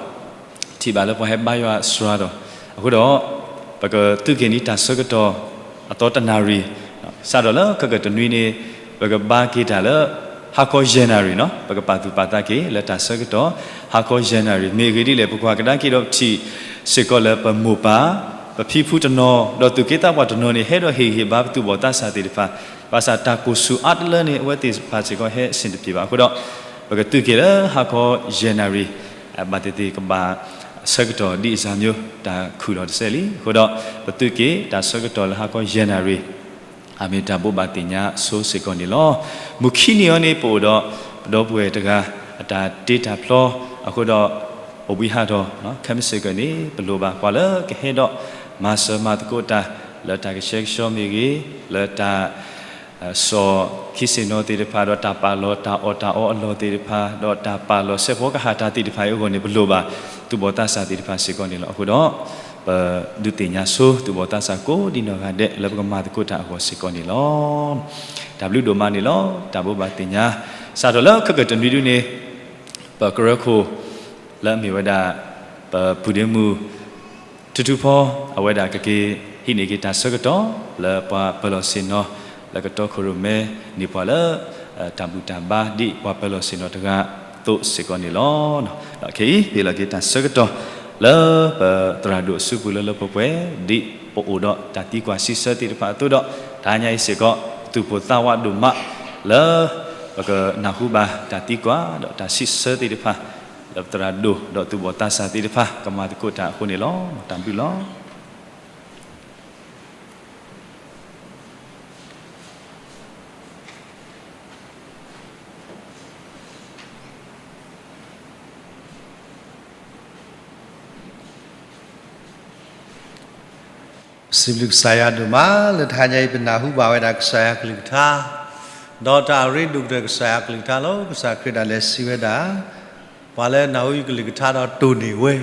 ထံၣ်ဘၣ်လၢပှၤဟဲဘါယွၤစှၤဒီး အဃိဒီး ပကသုးက့ၤန့ၢ်တၢ်ဆၢကတီၢ် အသီတနၣ်ရံၣ် စးထီၣ်လၢခဲကတနွံန့ၣ် ပကဘါက့ၤတၢ်လၢ ဟါခီယဲၢ်နၣ်ရံၣ်နီၤ ပကပာ်သူၣ်ပာ်သးက့ၤလၢတၢ်ဆၢကတီၢ် ဟါခီယဲၢ်နၣ်ရံၣ် မ့ၢ်အဂ့ၢ်ဒ်လဲၣ် ပကွၢ်ကဒါက့ၤဒီးပထံၣ်စ့ၢ်ကီးလၢပမိၢ်ပၢ် ပဖံဖုတနီၤ ဒီးသူၣ်က့သးပှၢ်တနီၤန့ၣ် ဟဲဒီးဟ့ၣ်ဂံၢ်ဟ့ၣ်ဘါပသူၣ်ဘီၣ်သးစၢ်သ့ၣ်တဖၣ် ဘၣ်ဆၣ်တၢ်ကိၢ်ဆူၣ်အါတလၢန့ၣ် အဝဲသ့ၣ်တဖၣ်စ့ၢ်ကီးဟဲအဆင်တပြေဘၣ်အဃိဒီး ပကသုးက့ၤလၢဟါခီယဲၢ်နၣ်ရံၣ် ဘၣ်သ့ၣ်သ့ၣ်ကဘၣ်ဆၢကတီၢ်ဒ်အံၤမ့ၢ် တၢ်ခုၣ်လီၤတစဲးလံ. အဃိဒီး ပသုးက့ၤတၢ်ဆၢကတီၢ်လၢဟါခီယဲၢ်နၣ်ရံၣ် အမ့ၢ်တၢ်ဘိးဘၣ်သ့ၣ်ညါဆိစ့ၢ်ကီးန့ၣ်လီၤ. မုၢ်ခံနံၤအံၤန့ၣ် ပအိၣ်ဒီး ပဒီပုၢ်ဝဲၢ်တဂၤ အတၢ်တ့တၢ်ဖျီ အဃိဒီး အိၣ်ဘှံးဟးထီၣ် ခဲမုၢ်ဆ့ၣ်ကီးန့ၣ် ပလိၣ်ဘၣ်ပှၤလၢကဟဲဒီး မၤစၢၤမၤသကိးတၢ် လၢတၢ်ကဆှဲကဆှီမ့ၢ်ဂ့ၤ လၢတၢ် စီၤခံဆ့ၣ်နီၤသ့ၣ်တဖၣ် ဒီးတၢ်ပာ်လီၤတၢ်အီၣ်တၢ်အီအလီၢ်သ့ၣ်တဖၣ် ဒီးတၢ်ပာ်လီၤစဲးဖီကဟၣ်တၢ်သ့ၣ်တဖၣ်အံၤအဂီၢ်န့ၣ် ပလိၣ်ဘၣ် သူၣ်ဘီၣ်သးစၢ်သ့ၣ်တဖၣ်စ့ၢ်ကီးန့ၣ်လီၤ. အဃိဒီး ပဒုးသ့ၣ်ညါဆိ သူၣ်ဘီၣ်သးစၢ်ကိးဒံနီၢ်ဂၤဒဲး လၢပကမၤသကိးတၢ်အဂီၢ်စ့ၢ်ကီးန့ၣ်လီၤ. တၢ်ဘျုးဒိၣ်မးန့ၣ်လီၤ. တၢ်ဘိးဘၣ်သ့ၣ်ညါ စးထီၣ်လၢခဲကတနွံဒုန့ၣ် ပကရၢခိၣ် လၢအမ့ၢ်ဝဲဒၣ် ပပုၢ်ဒ့မုၣ် ထူထူဖီ အဝဲဒၣ်ကက့ၤဟံးန့ၢ်က့ၤတၢ်ဆၢကတီၢ် လၢပှၤပၢၤလီၢ်ဆ့ၣ်နီၤ လၢကတီခိၣ်ရိၣ်မဲန့ၢ်ပှၤလၢ တၢ်ဘူၣ်တၢ်ဘါဒ်ပှၤပၢၤလီၢ်ဆ့ၣ်နီၤတဂၤအသိးစ့ၢ်ကီးန့ၣ်လီၤ. ဒီးခဲအံၤ ပဟ့ၣ်လီၤက့ၤတၢ်ဆၢကတီၢ် လၢပသရၣ်ဒိၣ်အစုပူၤလၢလၢပှဲၤပှဲၤ ဒ်ပအိၣ်ဒီးတၢ်သံကွၢ်စံးဆၢသ့ၣ်တဖၣ်အသိးဒီး တဟါညါအံၤစ့ၢ်ကီး သူၣ်ပိၢ်သးဝးဒိၣ်မး လၢပကနၢ်ဟူဘၣ်တၢ်သံကွၢ်ဒီးတၢ်စံးဆၢသ့ၣ်တဖၣ် လၢပသရၣ်ဒိၣ်ဒီးသူၣ်ဘီၣ်သးစၢ်သ့ၣ်တဖၣ် ကမၤသကိးတၢ်အဃိန့ၣ်လီၤ. တၢ်ဘျုးလီၤ. စံးဘျုးကစၢ်ယွၤဒိၣ်မး လၢတဟါညါအံၤ ပနၢ်ဟူဘၣ်ဝဲဒၣ်ကစၢ်ယွၤကလုၢ်ကထါ, ဒီးတၢ်အရ့ဒိၣ်ကတၢၢ်ကစၢ်ယွၤကလုၢ်ကထါလီၤ. ကစၢ်ခရံာ်ဒၣ်လဲာ်စံးဝဲဒၣ်, ပှၤလၢနၢ်ဟူယကလုၢ်ကထါဒီးတိၢ်န့ၢ်ဝဲ,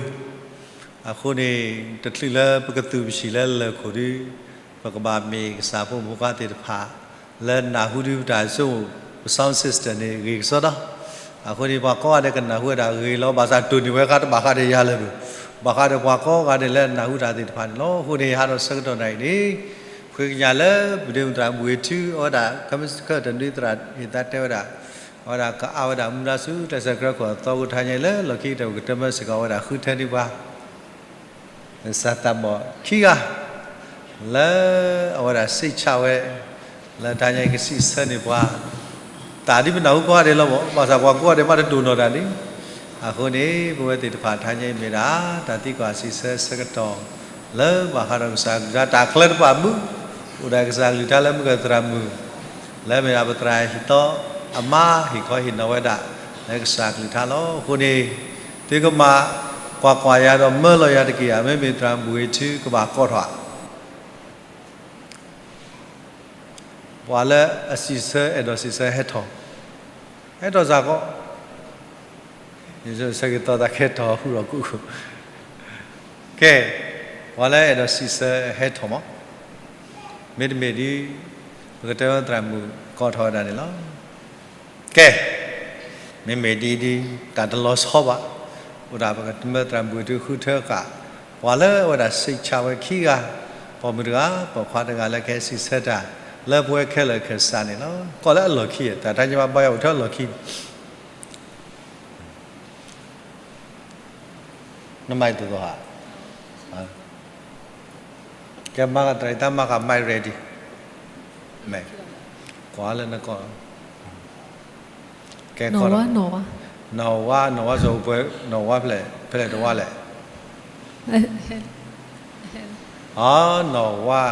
အဃိန့ၣ် တချုးလၢပကသူၣ်ပဆံးလၢလၢၢ်ခိၣ်ဒီး ပကဘၣ်မ့ၢ်ကစၢ်ဖိမုၣ်ဖိခွါသ့ၣ်တဖၣ် လၢနၢ်ဟူဒီးပတၢ်ဆိကမိၣ် ပ sound system န့ၣ် ဂ့ၤကစီဒီး အဃိန့ၣ် ပှၤကိးဂၤဒဲးကနၢ်ဟူဝဲဒၣ်ဂ့ၤလီၤ. ဘၣ်ဆၣ်တိၢ်န့ၢ်ဝဲခါတဘၣ်ဃးဒီးယၤလၢၤဘၣ်, ဘၣ်ဃးဒီးပှၤကိးဂၤဒဲးလၢနၢ်ဟူတၢ်သ့ၣ်တဖၣ်န့ၣ်လီၤ. အဃိန့ၣ် ဟါဒီးဆၢကတီၢ်နၣ်ရံၣ်န့ၣ် ဃ့ကညးလၢ ပဒိၣ်မုၢ်သရၣ်ဘှံးထူ အဝဲဒၣ် ကမ့ၢ်စခၢၣ်တနွံသရၣ် ဟ့ၣ်သါတဲဝဲဒၣ် အဝဲဒၣ်ကအါဝဲဒၣ်မူဒါဆူ ကျဲးစၢးကြၢးခိၣ်အသီ အဃိတဟါညါအံၤလၢလီၢ်ခံကတၢၢ် ပကတမၢစ့ၢ်ကီးဝဲဒၣ်ဃုထၢန့ၢ်ပှၤ ကစၢ်သးဘီၣ်ခံဂၤ လၢအဝဲဒၣ်စံးဆၣ်ဝဲ လၢတဟါညါအံၤကစံးဆၢန့ၢ်ပှၤ တၢ်ဒ်ပနၢ်ဟူကိးဂၤဒဲးလီၤဘၣ်, ဘၣ်ဆၣ်ပှၤကိးဂၤဒဲးမးတတိၢ်နီၣ်တၢ်န့ၣ်, အဃိန့ၣ် ပဝဲသ့ၣ်တဖၣ်တဟါညါအံၤမ့ၢ်ဒၣ် တၢ်သံကွၢ်စံးဆၢဆၢကတီၢ် လၢဘၣ်ဃးဒီးကစၢ်ကလုၢ်ကထါတၢ်ချၢတဖၣ်အပူၤ, အိၣ်ဒီးကစၢ်ကလုၢ်ကထါလၢမုၢ်ဂၢၢ်သရၣ်မုၣ် လၢမ့ၢ်ဒၣ်ပသရၣ်ဟံၣ်သီအမါ ဟ့ၣ်ခီဟ့ၣ်နီၤဝဲဒၣ် လၢကစၢ်ကလုၢ်ကထါလီၤ. အဃိန့ၣ် သုကမၤကွၢ်ကွၢ်ယၤဒီးမၢလီၤယၤတက့ၢ်ဧါ, မ့မ့ၢ်သရၣ်ဘှံးထူကဘၣ်ကိးထီၣ်ဧါ ပှၤလၢအစံးဆၢအဲၣ်ဒိးစံးဆၢဟဲထီၣ်, ဟဲထီၣ်စ့ၢ်ကီး, ယဆၢဂ့ၤသီသးကဟဲထီၣ်ဟူထီၣ်ကူၣ်, ကဲ, ပှၤလၢအဲၣ်ဒိးစံးဆၢဟဲထီၣ်မး, မ့တမ့ၢ်ဒ် ပကတဲဝဲသရၣ်မုၣ်ကိးထီၣ်ဝဲဒၣ်န့ၣ်လီၤ. ကဲ, မ့မ့ၢ်ဒ်ဒ် တၢ်တလီၤဆီဘၣ်, အိၣ်ဒၣ်ပကတမၢသရၣ်ဘှံးထူဃုထၢဃာ်, ပှၤလၢအဝဲဒၣ်စံးဆၣ်ဝဲခံဂၤ, ပိာ်မုၣ်တဂၤ ပိာ်ခွါတဂၤလၢကဟဲစံးဆၢတၢ် လၢပဝဲခဲလၢာ်ခဲဆ့န့ၣ်လီၤ. ကီၢ်လၢအလီၢ်ခံ, တၢ်တဟါညါဘါယွၤအိၣ်ထဲအလီၢ်ခံ နမၤအံၤသိးသိးဧါ, ကဲမၤဂ့ၤတၢ်အံၤ တၢ်မၤဃာ် mic ready, ကွၢ်လၢနကီၢ်, ကဲ, နီၢ်ဝါ, နီၢ်ဝါ, နီၢ်ဝါ, နီၢ်ဝါ, နီၢ်ဝါဖဲလဲၣ်, ဖဲလဲၣ်တဝါလဲၣ်, အ, နီၢ်ဝါ,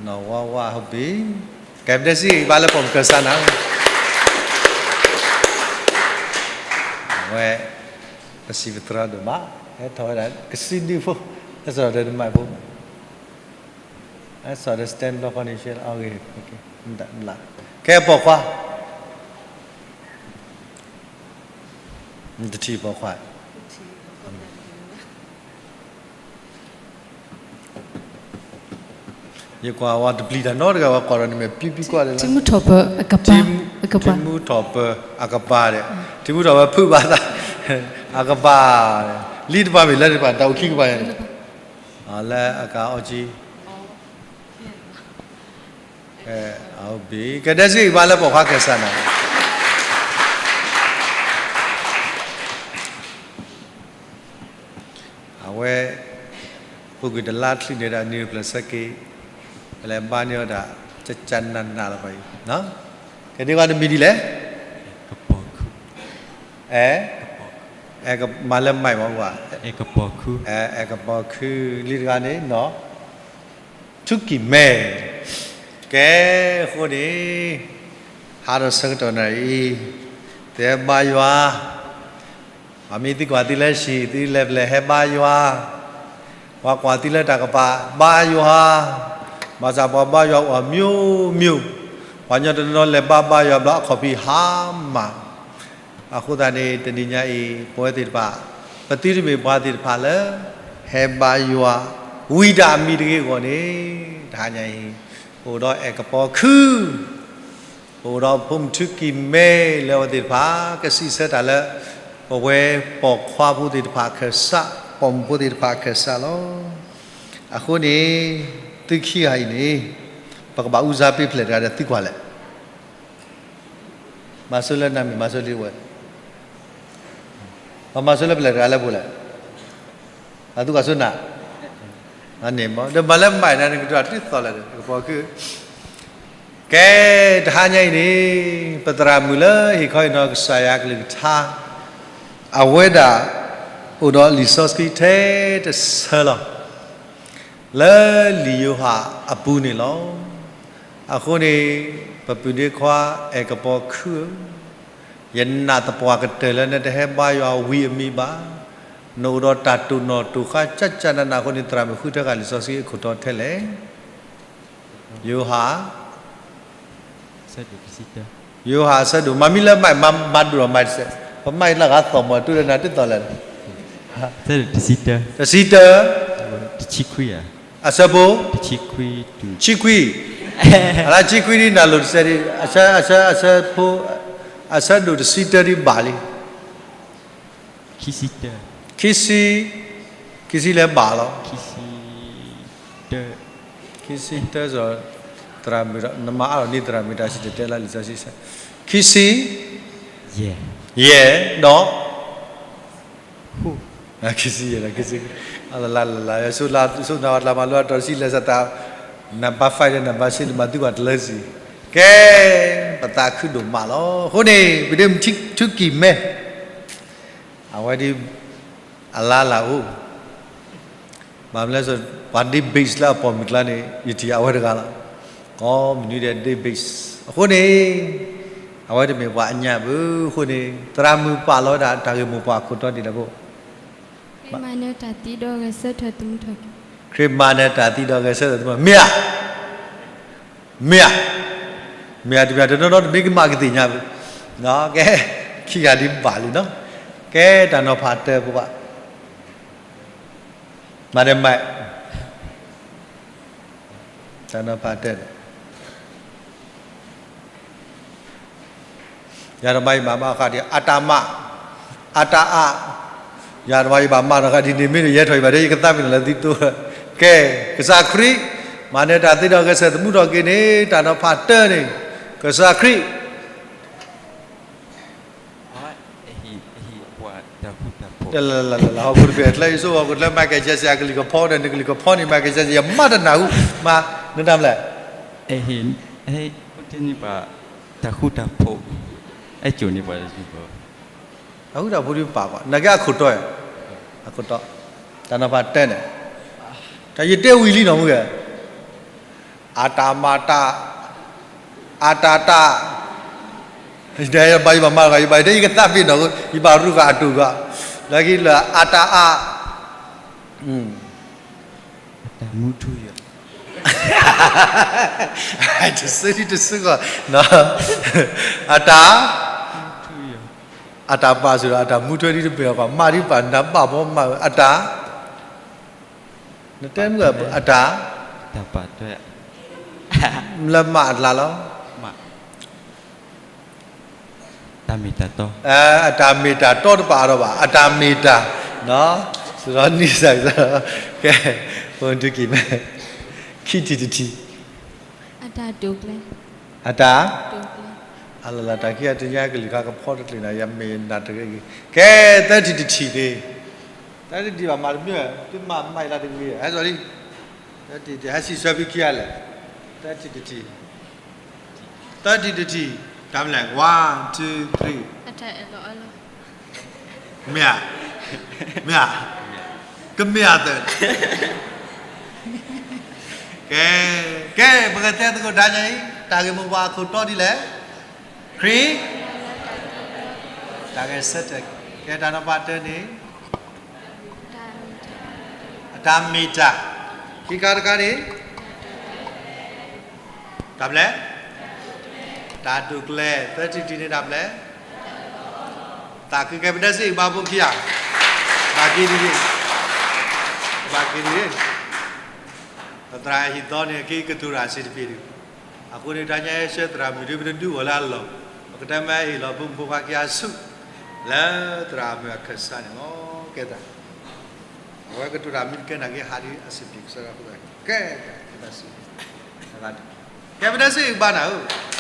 နီၢ်ဝါဝါ ဟုတ်ပြီ, ကဲ, ပတဲစံးဘၣ်လၢပိာ်မုၣ်ခၢၣ်စးနၤ အဝဲ ပစံးပတြၢၤဒိၣ်မး, ဟဲထီၣ်ဝဲဒၣ် ကစံးဒုဖိ, ဟဲစိာ်ဒီးတမၤဖိ, ဟဲစိာ်ဒီး stand ဘျီဃီန့ၣ် ရှဲလီၤအဂ့ၢ်, ကဲပိာ်ခွါ, နတထံၣ်ပိာ်ခွါ ယကွၢ်ဝဲတပျံၤတၢ်နီတဂၤ ဝဲကွၢ်ဒီးနမဲာ်ပံပံကွၢ်လၢ ထံမူထီၣ်ပၢၤအကပၤ, ထံမူထီၣ်ပၢၤအကပၤဒီး ထံမူထီၣ်ပၢၤဖုးဘၣ်သး အကပၤ, လံတပၤမ့ၢ်လၢတပၤ တၢ်အိၣ်ခံကပၤန့ၣ်, လၢအကအီကံ ကဲဒဲစံးဘၣ်လၢပိာ်ခွါခၢၣ်စးနၤ အဝဲ ပူၤကွံာ်တလါချံန့ၣ်ဒီး နံၤတဖျၢၣ်ဆၢက့ၤ ပလဲၤဘါန့ၢ်ဝဲဒၣ် ကကနနလီၤပှၤအံၤ, ကဲဒ်ဝဲတမံၤဒ်လဲၣ်, အဲ အဲကမၤလၢ mic မး, အဲကပိာ်ခု, လံတဂၤန့ၣ်နီၢ် ထူကံၢ်မဲ, ကဲ, အဃိန့ၣ် ဟါဒီးဆၢကတီၢ်နၣ်ရံၣ်အံၤ သုဟဲဘါယွၤ, ပှၤမ့ၢ်သံကွၢ်သုလၢဟံၣ် သုလဲၤပလဲၤဟဲဘါယွၤ, ပှၤကွၢ်သုလၢတၢ်ကပၤ ဘါယွၤ, ဘၣ်ဆၣ်ပှၤဘါယွၤအိၣ် အမျိုးမျိုး, ပှၤကညီတနီၤလဲၤဘါဘါယွၤဘျီအခီၣ်ဖံးဟါမၢ် အဃိသတးန့ၣ် တနံၤညါအံၤ ပဝဲသ့ၣ်တဖၣ် ပသုတမ့ၢ်ပှၤသ့ၣ်တဖၣ်လၢ ဟဲဘါယွၤ ဝံၤတၢ်အမံၤတဂ့ၤအဂီၢ်န့ၣ် တဟါညါအံၤ ပအိၣ်ဒီးအဲၣ်ကပီၤခု ပအိၣ်ဒီးဖိမုၣ်ထူကံၢ်မဲ လၢအဝဲသ့ၣ်တဖၣ် ကစံးဆၢတၢ်လၢ ပဝဲပိာ်ခွါဖိသ့ၣ်တဖၣ်အခၢၣ်စး ပိာ်မုၣ်ဖိသ့ၣ်တဖၣ်အခၢၣ်စးလီၤ. အဃိန့ၣ် သုခံဂၤအံၤန့ၣ် ပကဘၣ်အူစါပ့ၤဖျဲးတဂၤဒီးသုကွၢ်လဲၣ် မၤဆိလၢနမ့ၢ် မၤဆိလံဝဲ, ပမၤဆိလၢပလဲၤတဂၤလၢပူၤလဲၣ်, အသုကဆိနၤ, န့ၣ်မ့ၢ် ဒီးမၤလၢ mic နၤ နကဒွးတသီၣ်လဲၣ်ဒီး ကပီၤခု, ကဲ, တဟါညါအံၤန့ၣ် ပသရၣ်မုၣ်လၢဟ့ၣ်ခီဟ့ၣ်နီၤကစၢ်ယွၤကလုၢ်ကထါ အဝဲဒၣ် အိၣ်ဒီးလံာ်စီဆှံထဲတဆၢလီၤ. လၢလံာ်ယိၤဟၣ်အပူၤန့ၣ်လီၤ. အဃိန့ၣ် ပပုၢ်ဒ့ခွါအဲၣ်ကပီၤခုဧၢ, ယနာ်သပှၢ်ကတၢၢ်လၢနတဟဲဘါယွၤဝံၤအမံၤဘၣ်. နအိၣ်ဒီးတၢ်တိၢ်နီၣ်တိၢ်ဃါကၠၢ်ကၠၢ်နးနးအဃိန့ၣ် သရၣ်မုၣ်ဃုထၢဃာ်လံာ်စီဆှံအခိၣ်တီထဲလဲၣ်. ယိၤဟၣ် ယိၤဟၣ်အဆၢဒိၣ် မၤမံလၢ mic မၤဒိၣ်ဒီး mic တစဲး, ပ mic လၢဂၤသီၣ်မီၢ် တူၢ်လၢနၤတသီၣ်လဲၣ်. တဆံတၢ, တဆံတၢ, တဆံခွံဧါ, အဆၢဖိ, တဆံခွံ, ဆံခွံ, အလါဆံခွံဒ်နၤလိၤတစဲးဒ်, အဆၢ, အဆၢ, အဆၢဖိ, အဆၢဒိၣ်တဆံတၢဒ်ဘၣ်လံ. ခံဆံတၢ, ခံဆံ, ခံဆံလဲၤဘၣ်လီၤ. ခံဆံတၢ, ခံဆံတၢစီၤ, သရၣ်မုၣ်ဒီး နမၤအါထီၣ်န့ၢ်သရၣ်မုၣ်တၢ်စံၣ်တဲၤတဲလၢလံာ်စီဆှံ, ခံဆံ, ယဲၢ်, ယဲၢ်, ဒီး ခံဆံယဲၢ်ဒီး ခံဆံ, အလလလလ, ဆိၣ်နၤဝဲတလးမၤလိအတီၤတဆံလၢာ်စးတၢ်, နဘၣ် five ဒီး နဘၣ် six လၢမၤသံကွၢ်တလၢစံ, ကဲ, ပသးခုဒိၣ်မးလီၤ. အဃိန့ၣ် ပဒ့မုၣ်ထူကံၢ်မဲ, အဝဲဒ် အလါလၢ်အိၣ်, ဘၣ်မနုၤလဲၣ်, ပှၤဒ့ base လၢအပိာ်မုၣ်ကျါန့ၣ် ယထံၣ်အဝဲတဂၤလီၤ. ကိးမုၢ်နံၤဒဲး ဒ့ base. အဃိန့ၣ် အဝဲတမ့ၢ်ပှၤအညၣ်ဘၣ်. အဃိန့ၣ် သရၣ်မုၣ်ပာ်လီၤဝဲဒၣ်တၢ်ဂ့ၢ်မိၢ်ပှၢ်အခိၣ်တီဒ်လဲၣ်ဖိ, ခရံာ်မၤနၢၤတၢ်သံဒီးဂဲၤဆၢထၢၣ်သမူထီၣ်က့ၤ, ခရံာ်မၤနၢၤတၢ်သံဒီးဂဲၤဆၢထၢၣ်သမူထီၣ်, မ့ၢ်ဧါ, မ့ၢ်ဧါ, မ့ၢ်ဧါ, တမ့ၢ်တနီၤနီၤ တမ့ၢ်ကမၣ်ကသ့ၣ်ညါဘၣ်. ကဲ, ခံဂၤဒ်ဘၣ်လံနီၤ. ကဲ, တၢ်နီၤဖးတၢဖိဘၣ်, မၤဒဲးမး တၢ်နီၤဖးတၢန့ၣ်, ယၤတမၤယဘၣ်မၤဃးဒံး အတၢ်မၤ, အတၢ်အါ, ယၤတမၤယဘၣ်မၤနီၤဃးဒ်န့ၣ် မ့ၢ်ဒီးယဲထီၣ်ယဘၣ်ဒီး ယကသးပ့ၤနီၣ်လၢသုတိ, ကဲ, ကစၢ်ခရံာ် မၤနၢၤတၢ်သံဒီးဂဲၤဆၢထၢၣ်သမူထီၣ်က့ၤန့ၣ် တၢ်နီၤဖးတၢန့ၣ်, ကစၢ်ခရံာ် တလလလလ ဟီၣ်ခိၣ်တဘ့ၣ်အကျဲ ယဆိကမိၣ်ဟီၣ်ခိၣ်ကျဲ Michael Jackson အကလုၢ်ကဖီဒီး နကလုၢ်ကဖီန့ၣ် Michael Jackson ယမၤတနၢ်ဟူ, မၤ, နတၢ်မလဲၣ်, တၢ်ဃူတၢ်ဖိး, အဲၣ်ကိန့ၣ်ပှၤ, တၢ်ဃူတၢ်ဖိးဒ်ပာ်, နာ်က့အခိ�ၣ်တီ, အခိၣ်တီ, တၢ်နီၤဖးတၢန့ၣ်, တၢ်ယတဲဝံၤလံနီၤမုၢ်ဂဲၤ အတၢ်မၤတၢ်, အတၢ်တၢ်, ယဘၣ်ယဘၣ်မၤတဂၤ ယဘၣ်တဲ ယကသးပ့ၤနီၣ်, ယဘၣ်ရူဃာ်အတိၢ်ဂၤ, လၢခံလၢအတၢ်အါ, တၢ်မူထူယွၤ, တစုတစုဂီၢ်, အတၢ်, အတၢ်ပာ်စၢၤဒီး အတၢ်မူထူဒ်တဘ့ၣ်အီၤ ပှၤမၤဒ်ပှၤနၢ်ဘၣ်ဘီမၤအတၢ် နတဲမုၢ်အတၢ်, လၢမၤအတၢ်လီၤ, တၢ်မ့ၢ်တၢ်တီ, အတၢ်မ့ၢ်တၢ်တီတပာ်အီၤဒီးဘၣ်, အတၢ်မ့ၢ်တၢ်, စရီနံၣ်စၢ်ကစၢ်, ကဲ, ဖိဒုကံၢ်မဲ, ခံထံၣ်တထံၣ်, အတၢ်, အလၢ်လၢ်တၢ်ခံဂၤတညါကလုၢ်ခါကဖီတကျၢၤနၤ ယမ့ၢ်နၢ်တဂ့ၤဂ့ၤ, ကဲ, သၢထံၣ်တထံၣ်န့ၣ်, သၢထံၣ်တထံၣ်ဘၣ်မၤတမ့ၢ်, သုမၤမၤအံၤလၢတဂ့ၤ, ဟဲစိာ်လံ, သၢထံၣ်တထံၣ် ဟဲစံးဆၢဖဲခံဂၤလဲၣ်, သၢထံၣ်တထံၣ်, သၢထံၣ်တထံၣ်, တၢ်မလဲၣ်, one, two, three, မ့ၢ်ဧါ, မ့ၢ်ဧါ, ကမ့ၢ်ဧါသၢ, ကဲ, ကဲ, ပကတဲသကိးတၢ်ညါအံၤ, တၢ်ဂ့ၢ်မိၢ်ပှၢ်အခိၣ်တီဒ်လဲၣ်, ခရံာ်, တၢ်ဂဲၤဆၢထၢၣ်, ကဲတၢ်နီၤဖးတၢန့ၣ်, အတၢ်မ့ၢ်တၢ်, ခံခါတခါန့ၣ်, တၢ်မလဲၣ်, တၢ်တိာ်ကျဲၤ, သၢထံၣ်တထံၣ်န့ၣ်တၢ်မလဲၣ်, သးခုကဲ ပဒဲစ့ၣ်အံၤဘါဖိခံဂၤ, ဘၣ်က့ၤဒ်, ဘၣ်က့ၤဒ်, ပသရၣ်ဟံၣ်သီန့ၣ် က့ၤကတိၤတၢ်စံးတဖၣ်ဒုး, အဃိန့ၣ် တၢ်ညါဆှၢသရၣ်မုၣ်ဒုး ပတဒုးအီၤလၢအလီၢ်, ပကတဲမ့ၢ်ဟ့ၣ်လီၤဖိမုၣ်ဖိခွါခံဂၤဆူ, လၢသရၣ်မုၣ်အခၢၣ်စးန့ၣ်လီၤ, ကဲသး အဝဲကတိၤတၢ်မ့ၢ်တကဲနာ်က့ ဟးဒ်အစ့ၢ်ကီးကစၢ်ယွၤဃုာ်, ကဲ, ကဲ, ပဒဲစ့ၣ်အံၤဘါနၤဧၢ.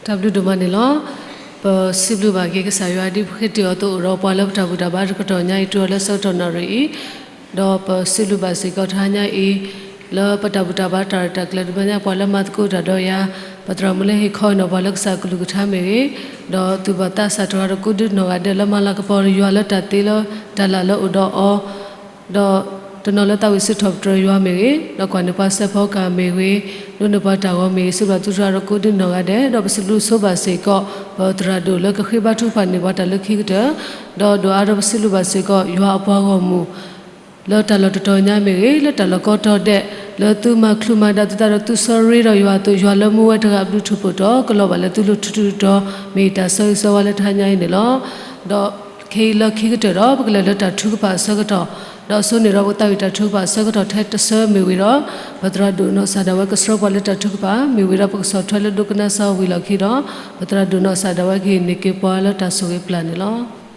တၢ်ဘျုးဒိၣ်မးန့ၣ်လီၤ. ပစံးဘျုးဘၣ်က့ၤ ကစၢ်ယွၤဒ်ပဃ့တ့ၢ်အီၤအသိး အိၣ်ဒီးပှၤလၢပတၢ်ဘူၣ်တၢ်ဘါတကတီၢ်ညါအံၤ တုၤအီၤလၢဆၢကတီၢ်နၣ်ရံၣ်အံၤ, ဒီးပစံးဘျုးဘၣ်စ့ၢ်ကီးတဟါညါအံၤ လၢပတၢ်ဘူၣ်တၢ်ဘါတၢ်ရဲၣ်တၢ်ကျဲၤတဘျီညါ ပှၤလၢမၤသကိးတၢ်ဒီးယၤ, ပသရၣ်မုၣ်လၢဟ့ၣ်ခီအီၤန့ၣ် ပှၤလၢကစၢ်ကလုၢ်ကထါမ့ၢ်ဂ့ၤ, ဒီးသူၣ်ဘီၣ်သးစၢ်တဂၤဒီးကိးဒုနီၢ်ဂၤဒဲးလၢမၤလၤကပီၤယွၤလၢတၢ်သ့လၢတၢ်လၢ်လၢအိၣ်ဒီးအီၤ, ဒီး တနီၤလၢသးဝံၣ်စံးထီၣ်ပတြၢၤယွၤမ့ၢ်ဂ့ၤ, ဒီးကွၢ်န့ၢ်ပှၤစဲးဖီကၢ်မ့ၢ်ဂ့ၤ, ဒိးန့ၢ်ပှၤတၢ်ဂီၤမ့ၢ်ဂ့ၤ, စံးဘျုးစံးဖှိၣ်ဒီးကိးဒံနီၢ်ဂၤဒဲး, ဒီးပစံးဘျုးဆိဘၣ်စ့ၢ်ကီး ပသရၣ်ဒိၣ်လၢကဃ့ဘါထုကဖၣ်န့ၢ်ပှၤတၢ်လၢခံကတၢၢ်, ဒီးဒိၣ်အါဒီးပစံးဘျုးဘၣ်စ့ၢ်ကီး ယွၤအပှၤဂီၢ်မုၢ် လၢတၢ်လီၢ်တတီၤညါမ့ၢ်ဂ့ၤ, လၢတၢ်လီၢ်ကိးတီၤဒဲး, လၢသုမၤချုးမၤဒါသုသးဒီးသုဆၢရ့ဒီးယွၤအသိး, ယွၤလၢမူဝဲတဂၤအဘျုးထူၣ်ဖှိၣ်တီၤ ကလီၤဘၣ်လၢသုလိၤထူးထူးတီၤ, မ့ၢ်ယတၢ်ဆၢဂ့ၤဆၢဝါလၢတဟါညါအံၤန့ၣ်လီၤ. ဒီးခဲအံၤလၢခံကတၢၢ်ဒီး ပကလဲၤလၢတၢ်ထုကဖၣ်အဆၢကတီၢ်, ဒီးအဆိန့ၣ်ဒီး ပကသးဝံၣ်တၢ်ထုကဖၣ်အဆၢကတီၢ်ထဲတဆၢမ့ၢ်ဝံၤဒီး ပသရၣ်ဒိၣ်နီၢ်ကစၢ်ဒၣ်ဝဲကဆှၢပှၤလၢတၢ်ထုကဖၣ်, မ့ၢ်ဝံၤဒီးပကဆီၣ်ထွဲလၢဒိကနၣ်စၢ်ဝံၤလီၢ်ခံဒီး ပသရၣ်ဒိၣ်နီၢ်ကစၢ်ဒၣ်ဝဲကဟ့ၣ်န့ၢ်က့ၤပှၤလၢတၢ်ဆိၣ်ဂ့ၤပျၢ်န့ၣ်လီၤ.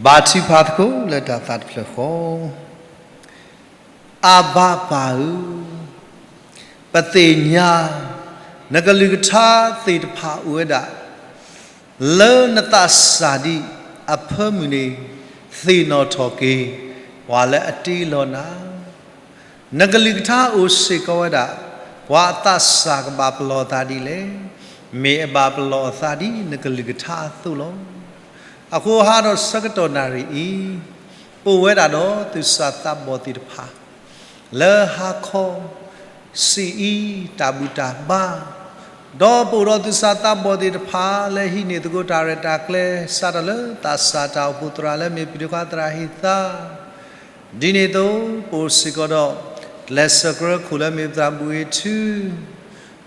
ဘါထုကဖၣ်သကိးလၢတၢ်သးတဖျၢၣ်ဃီ. အၤဘၣ်ပၢ်ဧၢ, ပသ့ၣ်ညါ နကလုၢ်ကထါသ့ၣ်တဖၣ်အိၣ်ဝဲဒၣ် လၢနသးစၢ်ဒံးအဖၢမုၢ်န့ၣ် သ့ၣ်နီၣ်ထီၣ်က့ၤ ပှၤလၢအတ့လီၤနၤ နကလုၢ်ကထါအိၣ်စ့ၢ်ကီးဝဲဒၣ် ပှၤအသးစၢ်ကဘၣ်ပလီၢ်သးဒ်လဲၣ်. မ့ၢ်အဘၣ်ပလီၢ်အသးဒ်နကလုၢ်ကထါအသိးလီၤ. အဃိဟါဒီးဆၢကတီၢ်နၣ်ရံၣ်အံၤ အိၣ်ဝဲဒၣ်ဒီးသူၣ်စၢ်သးဘီၣ်သ့ၣ်တဖၣ် လၢဟါခီ စံးအံၤ တၢ်ဘူၣ်တၢ်ဘါ, ဒီးပအိၣ်ဒီးသူၣ်စၢ်သးဘီၣ်သ့ၣ်တဖၣ် လၢဟံးန့ၢ်သကိးတၢ်ရဲၣ်တၢ်ကျဲၤ စးထီၣ်လၢသးစၢ်တၢ်အိၣ်ဖှိၣ်သရၣ်လၢမ့ၢ်ပဒိၣ်ခွါသရၣ်ဟ့ၣ်သါ, ဒ်န့ၣ်အသိး ပအိၣ်စ့ၢ်ကီးဒီး ကျဲးစၢးကြၢးခိၣ်လၢမ့ၢ်ပသရၣ်ဘူၣ်အ့ၣ်ထူ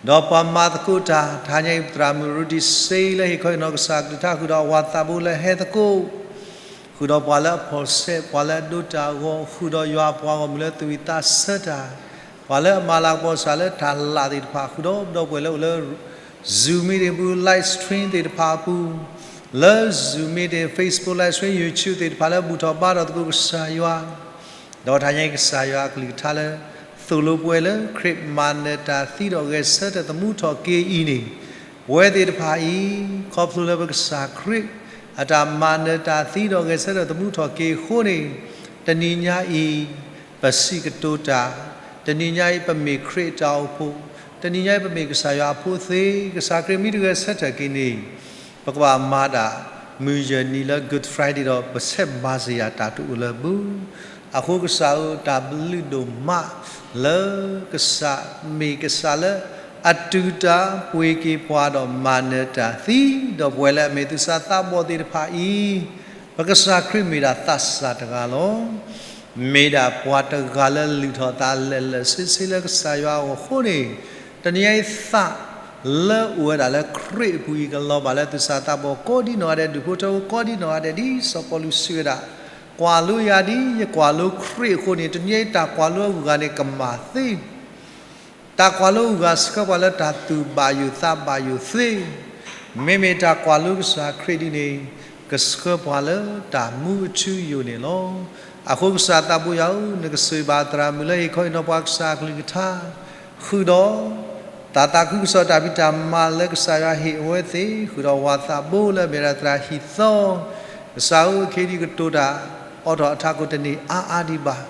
ဒီးပှၤမၤသကိးတၢ် တဟါညါအံၤ ပသရၣ်မုၣ်ရူဒံစ့လၢဟ့ၣ်ခီဟ့ၣ်နီၤကစၢ်အကလုၢ်ကထါ ဃုာ်ဒီးအဝၤသးဘိလၢဟဲသကိး ဃုာ်ဒီးပှၤလၢအဖီၣ်ဆဲး ပှၤလၢအဒိတၢ်ဂီၤ ဃုာ်ဒီးယွၤအပှၤဂီၢ်မုၢ်လၢသူၣ်ဝံၣ်သးဆၢတၢ်, ပှၤလၢအမၤလၤကပီၤကစၢ်လၢတၢ်လၢ်သ့ၣ်တဖၣ် ဃုာ်ဒီးဒီပုၢ်ဝဲၢ်လၢအိၣ်လၢ Zoom meeting ပူၤ live stream သ့ၣ်တဖၣ်အပူၤ, လၢ Zoom meeting, Facebook live stream, YouTube သ့ၣ်တဖၣ်လၢဘူၣ်ထီၣ်ဘါထီၣ်သကိးကစၢ်ယွၤ ဒီးတဟါညါအံၤကစၢ်ယွၤအကလုၢ်ကထါလၢ သိၣ်လိပဝဲလၢခရံာ်မၤနၢၤတၢ်သံဒီးဂဲၤဆၢထၢၣ်သမူထီၣ်က့ၤအံၤန့ၣ်, ပဝဲသ့ၣ်တဖၣ်အံၤ ခီဖျိလၢပကစၢ်ခရံာ် အတၢ်မၤနၢၤတၢ်သံဒီးဂဲၤဆၢထၢၣ်သမူထီၣ်က့ၤအဃိန့ၣ်, တနံၤညါအံၤ ပစံးကတိၤတၢ်, တနံၤညါအံၤ ပမ့ၢ်ခရံာ်အတၢ်အိၣ်ဖှိၣ်, တနံၤညါအံၤ ပမ့ၢ်ကစၢ်ယွၤအဖိသ့, ကစၢ်ခရံာ်မ့ၢ်တဂဲၤဆၢထၢၣ်က့ၤန့ၣ် ပကဘၣ်မၤတၢ် မုၢ်ယဲၢ်နံၤလၢ Good Friday ဒီး ပဆဲးမၤစၢၤယၤတၢ်တအိၣ်လၢၤဘၣ်. အဃိကစၢ်ဧၢ တၢ်ဘျုးဒိၣ်မးလၢ ကစၢ်မ့ၢ်ကစၢ်လၢ အတုၤတၢ်ပှ့ၤက့ၤပှၤဒီးမၤနၢၤတၢ်သံ, ဒီးပဝဲလၢအမ့ၢ်သူၣ်စၢ်သးဘီၣ်သ့ၣ်တဖၣ်အံၤ, ပကစၢ်ခရံာ်မ့ၢ်ဒၣ်သးစၢ်တဂၤလီၤ. မ့ၢ်ဒၣ်ပှၤတဂၤလၢလုၢ်ထီၣ်သးလဲာ်လဲာ်ဆ့ဆ့လၢကစၢ်ယွၤအဂီၢ်အဃိန့ၣ်, တနံၤညါအံၤသးလၢအိၣ်ဝဲဒၣ်လၢခရံာ်အပူၤအံၤ ကလီၤဘၣ်လၢသူၣ်စၢ်သးဘီၣ်ကိးဒ်နီၢ်ဂၤဒဲး ဒူၣ်ဖိထၢဖိကိးဒ်နီၢ်ဂၤဒဲး ဒ်စီၤပီလူးစံးဝဲဒၣ်, ကွၢ်လိယၤဒ်ယကွၢ်လိခရံာ်အဃိန့ၣ်, တနံၤညါအံၤတၢ်ကွၢ်လိအဂုၤအဂၤန့ၣ် ကမၣ်သ့ တၢ်ကွၢ်လိအဂုၤအဂၤဆှၢပှၤလၢတၢ်သူၣ်ဘၣ်ယိၣ်သးဘၣ်ယိၣ်သ့, မ့မ့ၢ်တၢ်ကွၢ်လိကစၢ်ခရံာ်ဒ်န့ၣ် ကဆှၢပှၤလၢတၢ်မူအထူအယိာ်န့ၣ်လီၤ. အဃိကစၢ်သးဘိယွၤဧၢ, နကဆိၣ်ဂ့ၤဘၣ်သရၣ်မုၣ်လၢဟ့ၣ်ခီဟ့ၣ်နီၤပှၤကစၢ်အကလုၢ်ကထါ, ဃုာ်ဒီး တၢ်သးခုကစီၣ်တၢ်ဖံးတၢ်မၤလၢကစၢ်ယွၤဟ့ၣ်အဝဲသ့ၣ်, ဃုာ်ဒီးဝၤသးဘိလၢအမ့ၢ်ဒၣ်သရၣ်ဟံၣ်သီ, ကစၢ်ဧၢ, ခဲအံၤဒ်ကတိၤတၢ် အိးထီၣ်အထးခိၣ်တန့ၢ်အါအါဒံးဘၣ်.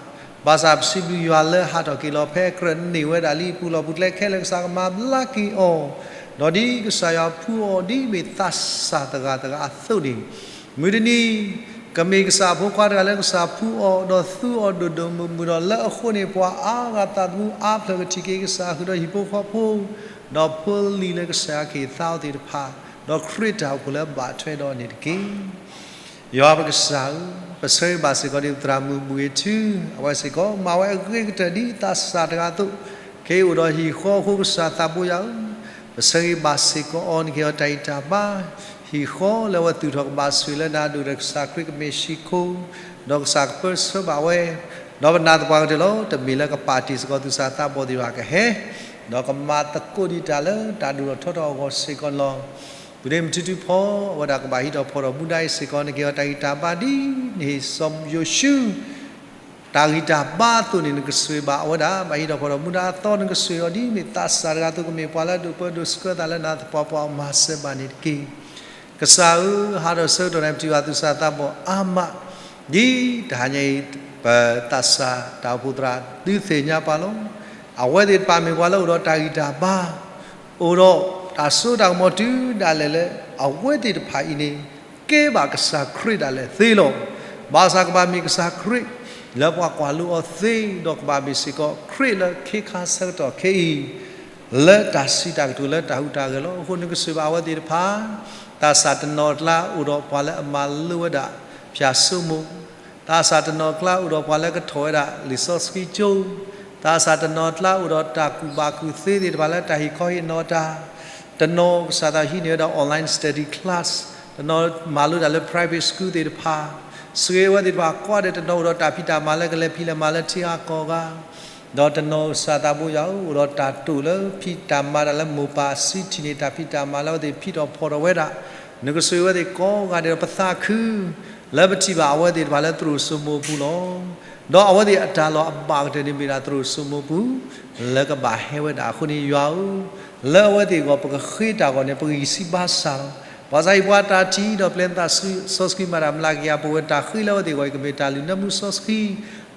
ဘၣ်ဆၣ်ပစံးဘျုးယွၤလၢဟးထီၣ်က့ၤလီၤ ဖဲကြၢးန့ၢ်ဝဲဒၣ်လံ ပူၤလီၢ်ပူၤကျဲခဲလၢာ် ကစၢ်ကမၤဘျါက့ၤအီၤ, ဒီးဒ်ကစၢ်ယွၤဖှူအီၤဒ်မ့ၢ်သးစၢ်တဂၤတဂၤအသိးန့ၣ်, မုၢ်တနံၤ ကမ့ၢ်ကစၢ်အဖိခွါတဂၤလၢကစၢ်ဖှူအီၤ ဒီးသူအီၤဒိၣ်ဒိၣ်မုၢ်မုၢ်ဒီး လၢအဃိန့ၣ် ပှၤအါဂၤသးသမူအါဖျၢၣ်ကထံၣ်က့ၤကစၢ် ဃုာ်ဒီးဟံၣ်ဖိဃီဖိ ဒီးဖိလံၤလၢကစၢ်ယွၤကဟ့ၣ်သါအီၤသ့ၣ်တဖၣ်, ဒီးခရံာ်တၢ်အိၣ်ဖှိၣ်လၢဘၣ်ထွဲဒီးန့ၣ်တက့ၢ်. ယွၤပကစၢ်ဧၢ, ပဆၢဂ့ၤဘၣ်စ့ၢ်ကီးဒ်ပသရၣ်မုၣ်ဘူၣ်ဂ့ၤထူ, အဝဲစ့ၢ်ကီး မၤဝဲအဂ့ၤကတၢၢ်ဒ်သးစၢ်တဂၤအသိး, ခဲအံၤအိၣ်ဒီးဟံၣ်ဃီအဃိ ကစၢ်သးဘိယွၤဧၢ, ပဆၢဂ့ၤဘၣ်စ့ၢ်ကီးအီၤ နကဟ့ၣ်အီၤတၢ်ဂံၢ်တၢ်ဘါ, ဟံၣ်ဃီလၢအဝဲသူၣ်ထီၣ်ကဘၣ်ဆိၣ်ဂ့ၤလၢနၤဒိၣ်ဒီးကစၢ်ခရံာ်ကမ့ၢ်ဟံၣ်ခိၣ်, ဒီးကစၢ်ကပၢဆှၢဘၣ်ဝဲ, ဒီးပနာ်သပှၢ်ကတၢၢ်လီၤ တမ့ၢ်လၢကပာ်တ့ၢ်စ့ၢ်ကီးသူၣ်စၢ်သးဘီၣ်သ့ၣ်တဖၣ်ကဟဲ ဒီးကမၤသကိးဒံးတၢ်လၢတၢ်ဒိၣ်ထီၣ်ထီထီၣ်အဂီၢ်စ့ၢ်ကီးန့ၣ်လီၤ. ပူၤန့ၣ်မုၢ်ထူထူဖီ အဝဲဒၣ်ကဘၣ်ဟံးထီၣ်ဖီၣ်ထီၣ်မူဒါအံၤစ့ၢ်ကီး နကဟ့ၣ်အီၤတၢ်ဂံၢ်တၢ်ဘါဒ်နဟ့ၣ်စီၤယိၤၡူ တၢ်ဂံၢ်တၢ်ဘါအသိးန့ၣ် နကဆိၣ်ဂ့ၤဘၣ်အဝဲဒၣ် ဘၣ်ဟံးထီၣ်ဖီၣ်ထီၣ်မူဒါအသီ နကဆိၣ်ဂ့ၤအီၤဒ်မ့ၢ်သးစၢ်တဂၤအသိး ကမ့ၢ်ပှၤလၢအဒိၣ်ပၢဒိၣ်ဆှၢသးလၢနၤသပှၢ်ပှၢ် မၤစၢၤဘၣ်န့ၣ်တက့ၢ်. ကစၢ်ဧၢ, ဟးထီၣ်ဆၢကတီၢ်န့ၣ် ပထံၣ်ဘၣ်သူၣ်စၢ်သးဘီၣ်အါမး, ဒ်တဟါညါအံၤ ပသးစၢ်တၢ်အိၣ်ဖှိၣ်သရၣ်ဒုးသ့ၣ်ညါပှၤလီၤ. အဝဲသ့ၣ်တဖၣ်မ့ၢ်ပှၤလၢအိၣ်ဒီးတၢ်ဂံၢ်တၢ်ဘါ, အိၣ်ဒီးတၢ်စိတၢ်ကမီၤတုၤဒၣ်လဲာ်လၢ အဝဲသ့ၣ်တဖၣ်အံၤန့ၣ် ကဲဘၣ်ကစၢ်ခရံာ်ဒၣ်လဲာ်သ့လီၤ. ဘၣ်ဆၣ်ကဘၣ်မ့ၢ်ကစၢ်ခရံာ် လၢပှၤကွၢ်လိအီၤသ့, ဒီးကဘၣ်မ့ၢ်စ့ၢ်ကီးခရံာ်လၢခ့ခါဆၢကတီၢ်ခဲအံၤ လၢတၢ်စံးတၢ်ကတိၤလၢတၢ်ဟူးတၢ်ဂဲၤလီၤ. အဃိနကဆိၣ်ဂ့ၤဘၣ်အဝဲသ့ၣ်တဖၣ်, သးစၢ်တနီၤအကျါအိၣ်ဒီးပှၤလၢအမၤလိဝဲဒၣ် ဖၠၣ်စိမိၣ်, သးစၢ်တနီၤအကျါအိၣ်ဒီးပှၤလၢကထီၣ်ဝဲဒၣ်လံာ်စီဆှံကၠိ, သးစၢ်တနီၤအကျါအိၣ်ဒီးတၢ်ကူၣ်ဘၣ်ကူၣ်သ့သ့ၣ်တဖၣ်လၢတၢ်ဟ့ၣ်ခီဟ့ၣ်နီၤတၢ်, တနီၤကစၢ်သးဟံးန့ၢ်ဝဲဒၣ် online study class, တနီၤမၤလိတၢ်လၢ private school သ့ၣ်တဖၣ်, ဆိၣ်ဂ့ၤအဝဲသ့ၣ်တဖၣ်ကိးဂၤဒဲး, တနီၤအိၣ်ဒီးတၢ်ဖံးတၢ်မၤလၢကလဲၤဖံးလဲၤမၤလၢထံဂၤကီၢ်ဂၤ ဒီးတနီၤကစၢ်သးဘိယွၤဧၢ, အိၣ်ဒီးတၢ်တိာ်လၢဖံးတၢ်မၤတၢ်လၢမိၢ်ပၢ်စုထံၣ်န့ၢ်တၢ်ဖံးတၢ်မၤလၢအဝဲသ့ၣ်ဖံးထီၣ်ဖီၣ်ထီၣ်ဝဲဒၣ်, နကဆိၣ်ဂ့ၤအဝဲသ့ၣ်ကိးဂၤဒဲးဒီးပသးခု လၢပထံၣ်ဘၣ်အဝဲသ့ၣ်တဖၣ်လၢသရိာ်စိမိပူၤလီၤ. ဒီးအဝဲသ့ၣ်အတၢ်လီၢ်အဘၣ်ကတၢၢ်န့ၣ်မ့ၢ်ဒၣ်သရိာ်စိမိပူၤ လၢကဘၣ်ဟဲဝဲဒၣ်အဃိန့ၣ် ယွၤဧၢ, လၢအဝဲသ့ၣ်အဂီၢ် ပကဃ့တၢ်အဂီၢ်န့ၣ် ပဂံၢ်စၢ်ဘါစၢ်လီၤ. ပှၤစးဟံးပှၤတၢ်ထံၣ်ဒီးပျဲနသးစီဆှံမၤတၢ်မျးကယၤ ပဝဲတၢ်ဃ့လၢအဝဲသ့ၣ်အဂီၢ်အံၤ ကမ့ၢ်တၢ်လုၢ်နၢမူစီဆှံ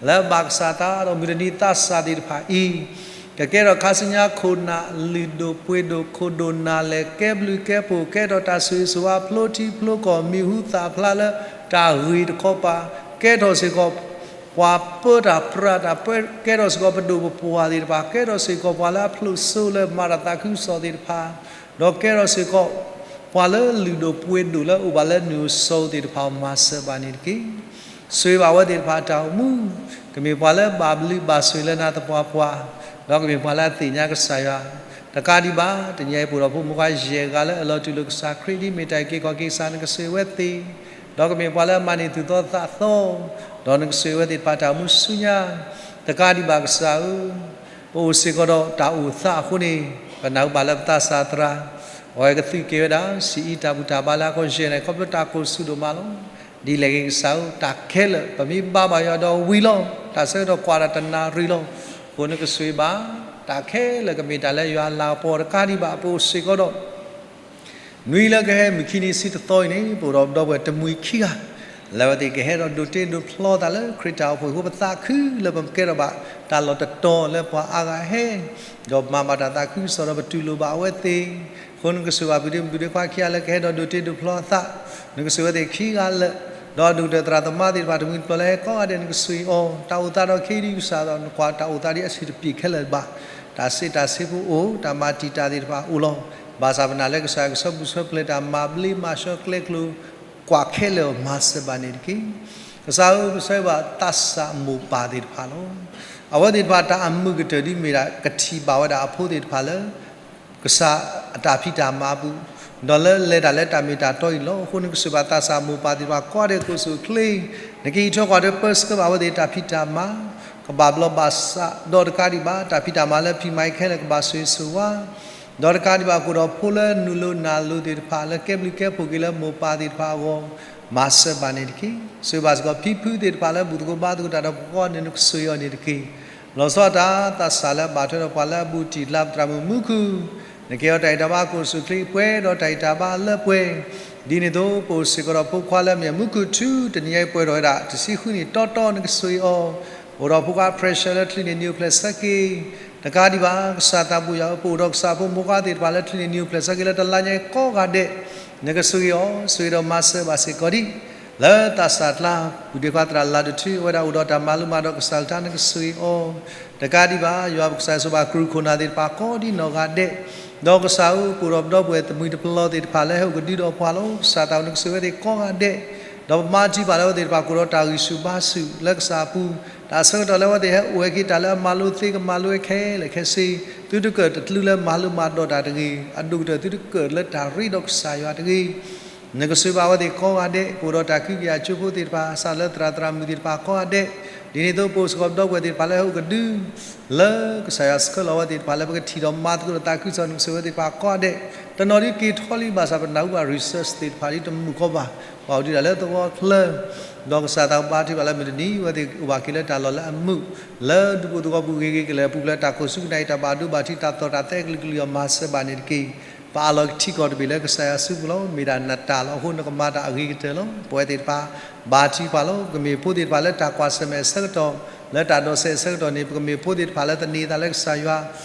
လၢအဘၣ်ကစၢ်သးဒီးမုၢ်တနံၤသးစၢ်သ့ၣ်တဖၣ်အံၤ ကကဲထီၣ်ခါဆူညါခိၣ်နၢ်လုၢ်ဒိၣ်ပှ့ၤဒိၣ် ခိၣ်ဒိၣ်နၢ်လဲၢ် ကဲဘျုးကဲဖှိၣ် ကဲထီၣ်တၢ်ဆိၣ်ဂ့ၤဆိၣ်ဝါ ဖျိထံဖျိကီၢ် မံၤဟူသၣ်ဖျါလၢတၢ်ဂ့ၢ်တခီပၤ ကဲထီၣ်စ့ၢ်ကီး ပှၤပၢတၢ်ပြးတၢ် ကဲထီၣ်စ့ၢ်ကီးပဒိၣ်ပပှၢ်သ့ၣ်တဖၣ် ကဲထီၣ်စ့ၢ်ကီးပှၤလၢအဖျိးစိလၢမၤတၢ်သးခုကစီၣ်သ့ၣ်တဖၣ် ဒီးကဲထီၣ်စ့ၢ်ကီး ပှၤလၢလုၢ်ဒိၣ်ပှ့ၤဒိၣ်လၢအအိၣ်ဘၣ်လၢနုာ်အစိၤသ့ၣ်တဖၣ် မၤစၢၤဘၣ်န့ၣ်တက့ၢ်. ဆိၣ်ဂ့ၤဘၣ်အဝဲသ့ၣ်တဖၣ်အတၢ်အိၣ်မူ ကမ့ၢ်ပှၤလၢအဘၣ်ဘျုးဘၣ်ဆိၣ်ဂ့ၤလၢနၤသပှၢ်ပှၢ် ဒီးကမ့ၢ်ပှၤလၢအသ့ၣ်ညါကစၢ်ယွၤ တကးဒံးဘၣ် တနံၤအံၤပအိၣ်ဒီးဖိမုၣ်ခွါယဲၢ်ဂၤလၢအလီၤတူၢ်လိာ်ကစၢ်ခရံာ်ဒ်မ့ၢ်တၢ်အုၣ်က့ၤခီၣ်က့ၤကစၢ် နကဆိၣ်ဂ့ၤအဝဲသ့ၣ် ဒီးကမ့ၢ်ပှၤလၢအမၤန့ၢ်သူၣ်သီသးသီ ဒီးနကဆိၣ်ဂ့ၤအဝဲသ့ၣ်တဖၣ်တၢ်အိၣ်မူဆူညါ တကးဒံးဘၣ်ကစၢ်ဧၢ ပအိၣ်စ့ၢ်ကီးဒီးတၢ်အိၣ်သးအဃိန့ၣ် ပနၢ်ဟူဘၣ်လၢပသးစၢ်သရၣ် အဝဲကသုးက့ၤဝဲဒၣ် စံးအံၤတၢ်ဘူၣ်တၢ်ဘါလၢဟါခီယဲၢ်နံၤ ခီဖျိတၢ်ကိၢ်ဆူၣ်ဒိၣ်မးလီၤ. ဒ်လဲၣ်ဂ့ၤကစၢ်ဧၢ တၢ်ခဲလၢာ် ပမ့ၢ်ဘါဘၣ်ယွၤဒီးဝံၤလီၤ. တၢ်ဆၢကတီၢ်ကွၢ်တၢ်တနၣ်ရံၣ်လီၤ. အဃိနကဆိၣ်ဂ့ၤဘၣ် တၢ်ခဲလၢာ်ကမ့ၢ်တၢ်လၢယွၤလၤကပီၤ တကးဒံးဘၣ် ပအိၣ်စ့ၢ်ကီးဒီး နွံလၢကဟဲမုၢ်ခံနံၤဆံတသီအံၤန့ၣ် ပအိၣ်ဒီးပဒီပုၢ်ဝဲၢ်တမှံၤခံဂၤ လၢအဝဲသ့ၣ်ကဟဲဒီးဒိးတ့ဒိးဖျီသးလၢခရံာ်တၢ်အိၣ်ဖှိၣ်အဃိ ပသးခုလၢပကဲထီၣ်ဘၣ်တၢ်လီၢ်တတီၤလၢပှၤအါဂၤဟဲ ဒီးမၤဘၣ်တၢ်သးခုကစီၣ်ဒီးပတူၢ်လိာ်ဘၣ်အဝဲသ့ၣ် အဃိနကဆိၣ်ဂ့ၤဘၣ်ပုၢ်ဒ့မုၣ်ဒ့ခွါခံဂၤလၢကဟဲဒီးဒိးတ့ဒိးဖျီအသး နကဆိၣ်ဂ့ၤအဝဲသ့ၣ်ခံဂၤလၢာ် ဒီးဒိၣ်ကတၢၢ်သရၣ်သမါသ့ၣ်တဖၣ်တမှံၤတဖျၢၣ်လၢဟဲကိးဂၤဒဲး နကဆိၣ်ဂ့ၤအီၤ တၢ်အိၣ်သးဒီးခဲအံၤဒ်ကစၢ်ဒီး နကွၢ်တၢ်အိၣ်သးဒ်အဆံးတပျံၤခဲလၢာ်ဘၣ် တၢ်စံးတၢ်ဆၢဖိအိၣ် တၢ်မၤတံာ်တာ်သ့ၣ်တဖၣ်အိၣ်လီၤ. ဘၣ်ဆၣ်ပနာ်လၢကစၢ်ကဆၢပူၤဆၢပျဲၢ်တၢ်မၤဘျ့မၤဆှၢကျဲကျိၤ ကွၢ်ခဲလၢာ်အီၤ မၤစၢၤဘၣ်န့ၣ်တက့ၢ်. ကစၢ်ဧၢ ပဆၢဂ့ၤဘၣ်သးစၢ်မိၢ်ပၢ်သ့ၣ်တဖၣ်လီၤ. အဝဲသ့ၣ်တဖၣ်တၢ်အမုာ်ကတၢၢ်ဒ်မ့ၢ်ဒၣ် ကထံၣ်ဘၣ်ဝဲဒၣ်အဖိသ့ၣ်တဖၣ်လၢ ကစၢ်အတၢ်ဖံးတၢ်မၤအပူၤ, ဒီးလၢလဲၤတၢ်လၢတၢ်မ့ၢ်တၢ်တီအံၤလီၤ. အဃိနကဆိၣ်ဂ့ၤဘၣ်သးစၢ်မိၢ်ပၢ်သ့ၣ်တဖၣ်ကိးဂၤဒဲးကိးဆူၣ်အိၣ်ချ့, နကဟံးထွဲကွၢ်ထွဲပၢဆှၢဘၣ်အဝဲသ့ၣ်တၢ်ဖံးတၢ်မၤ, ကဘၣ်ဘျီးဘၣ်စး ဒီးတကးဒံးဘၣ် တၢ်ဖံးတၢ်မၤလၢဖံးမၤအံၤခဲလၢာ်ကဘၣ်ဆိၣ်ဂ့ၤဆိၣ်ဝါ ဒီးတကးဒံးဘၣ် ကအိၣ်ဒီးဖိလၢနုာ်လိၤနၢ်လိၤသ့ၣ်တဖၣ် လၢကဲဘျုးကဲဖှိၣ်က့ၤလၢမိၢ်ပၢ်သ့ၣ်တဖၣ်အဂီၢ် မၤစၢၤဘၣ်န့ၣ်တက့ၢ်. ဆိၣ်ဂ့ၤဘၣ်စ့ၢ်ကီးဖံဖုသ့ၣ်တဖၣ်လၢဘူၣ်သကိးဘါသကိးတၢ်ဒီးပှၤကိးဂၤန့ၣ် နကဆိၣ်ဂ့ၤအီၤန့ၣ်တက့ၢ်. လီၤဆီဒၣ်တၢ် သးစၢ်လၢအဘၣ်ထွဲဒီးပှၤလၢအဘူးတံၢ်လၢပသရၣ်မုၣ်မူခိၣ်, နကဟ့ၣ်အီၤတၢ်ဂံၢ်တၢ်ဘါအကိၣ်ဆူၣ်ချ့ ပှဲၤဒီးတၢ်ဂံၢ်တၢ်ဘါလၢပှဲၤ, ဒ်န့ၣ်အသိး ပအိၣ်စ့ၢ်ကီးဒီးဖိခွါလၢအမ့ၢ်မူခိၣ်ထူ တနံၤအံၤပှဲၤထီၣ်ဝဲဒၣ် တဆံဃုနံၣ်တီတီ နကဆိၣ်ဂ့ၤအီၤ, အိၣ်ဒီးဖိခွါ pressure လၢချံးန့ၢ်နံၤအိၣ်ဖျဲၣ်ဆၢက့ၤ, တကးဒံးဘၣ် ကစၢ်သးဘိယွၤဧၢ ပအိၣ်ဒီးကစၢ်ဖိမိၢ်ပၢ်သ့ၣ်တဖၣ်လၢချံးန့ၢ်နံၤအိၣ်ဖျဲၣ်ဆၢက့ၤလၢတလါညါအံၤကိးဂၤဒဲး, နကဆိၣ်ဂ့ၤအီၤ ဆိၣ်ဂ့ၤဒီးမၤစၢၤဘၣ်စ့ၢ်ကီးဒံး လၢသးစၢ်ကျါ ပုၢ်ဒ့ခွါသရၣ်လၤဒိၣ်ထူ အဝဲဒၣ်အိၣ်ဒီးတၢ်မၤလိမၤဒိးကစၢ်အကလုၢ်ကထါ နကဆိၣ်ဂ့ၤအီၤ, တကးဒံးဘၣ် ယွၤပကစၢ်ယွၤစီၤဘၣ် ကရူၢ်ခိၣ်နၢ်သ့ၣ်တဖၣ်ကိးဒ်နီၢ်ဂၤဒဲး, ဒီးကစၢ်ဧၢ ပအိၣ်ဒီးပဒီပုၢ်ဝဲၢ်တမှံၤတပလီၢ်သ့ၣ်တဖၣ်လၢဟဲအိၣ်ကဒုဒီးပှၤလီၤ. ကစၢ်သးအိၣ်နကဆိၣ်ဂ့ၤဝဲသ့ၣ်ကိးဂၤဒဲး, ဒီးပမၤထံပှၤလၢအဝဲသ့ၣ်တဖၣ်ကအိၣ်ဒီးတၢ်ဂံၢ်ဆူၣ်ဘါဆူၣ်လၢကစၢ်အပူၤ, တၢ်ဆၢကတီၢ်လၢအဝဲသ့ၣ်ဟဲအိၣ်ဝဲက့ၤတၢ်လၢအမၤလိသ့ကမၤလိဝဲခဲလၢာ်ခဲဆ့, သုတကၢၣ်တကျုလၢမၤလိမၤဒိးတၢ်တဂ့ၤ, အဒိၣ်ကတၢၢ်သုတကၢၣ်လၢတၢ်ရ့ဒီးကစၢ်ယွၤတဂ့ၤ နကဆိၣ်ဂ့ၤဘၣ်အဝဲသ့ၣ်ကိးဂၤဒဲး, ပအိၣ်ဒီးတၢ်ခွဲးယာ်ကၠိဖိသ့ၣ်တဖၣ်, စးလၢသရၣ်သရၣ်မုၣ်သ့ၣ်တဖၣ်ကိးဂၤဒဲး, ဒ်န့ၣ်အသိး ပအိၣ်စ့ၢ်ကီးပဒီပုၢ်ဝဲၢ်သ့ၣ်တဖၣ်လၢဟဲအိၣ်ကဒု, လၢကစၢ်ယွၤဆှၢလီၤဝဲသ့ၣ်တဖၣ်လၢပကထံၣ်ဒီးမၤသကိးဒီးသးခုကစီၣ် နကဆိၣ်ဂ့ၤဝဲသ့ၣ်တဖၣ်ကိးဂၤဒဲး, တနီၤဒ်က့ၤထီၣ်လံဘၣ်ဆၣ် ပနၢ်ဟူဘၣ် research သ့ၣ်တဖၣ်ဒ်တမုာ်ကီးဘၣ်, ပှၤအိၣ်ဒံးဒၣ်လၢသဝီချၢ ဒီးကစၢ်သးဘါထုကဖၣ်လၢမုၢ်တနံၤ အဝဲသ့ၣ်အိၣ်ဘၣ်က့ၤလၢတၢ်လီၢ်လၢအမုာ်, လၢဒူဖိသဝီပူၤဂ့ၤဂ့ၤကလဲာ်ပူၤ လၢတၢ်ခိၣ်ဆူကနၣ်အံၤ တၢ်ဘၣ်ဒိဘၣ်ထံး တၢ်သီၣ်တၢ်သဲကလုာ်ကလုာ်အီၤ မၤစၢၤဘၣ်န့ၣ်တက့ၢ်. ပအးလီၤကထံကီၢ်တဘ့ၣ်လၢကစၢ်ယွၤစုပူၤလီၤ. မ့ၢ်ဒၣ်နတၢ်လီၤ. အဃိနကမၤတၢ်အဂ့ၤကတၢၢ်လီၤ. ပဝဲသ့ၣ်တဖၣ် ဘါထုကဖၣ်လီၤ. ပကမ့ၢ်ဖိသ့ၣ်တဖၣ်လၢတၢ်ကွၢ်ဆၢၣ်မဲာ်အဆၢကတီၢ်, လၢတၢ်ဒိးစဲးအဆၢကတီၢ်န့ၣ် ပကမ့ၢ်ဖိသ့ၣ်တဖၣ်လၢသန့ၤသးလၢကစၢ်ယွၤ,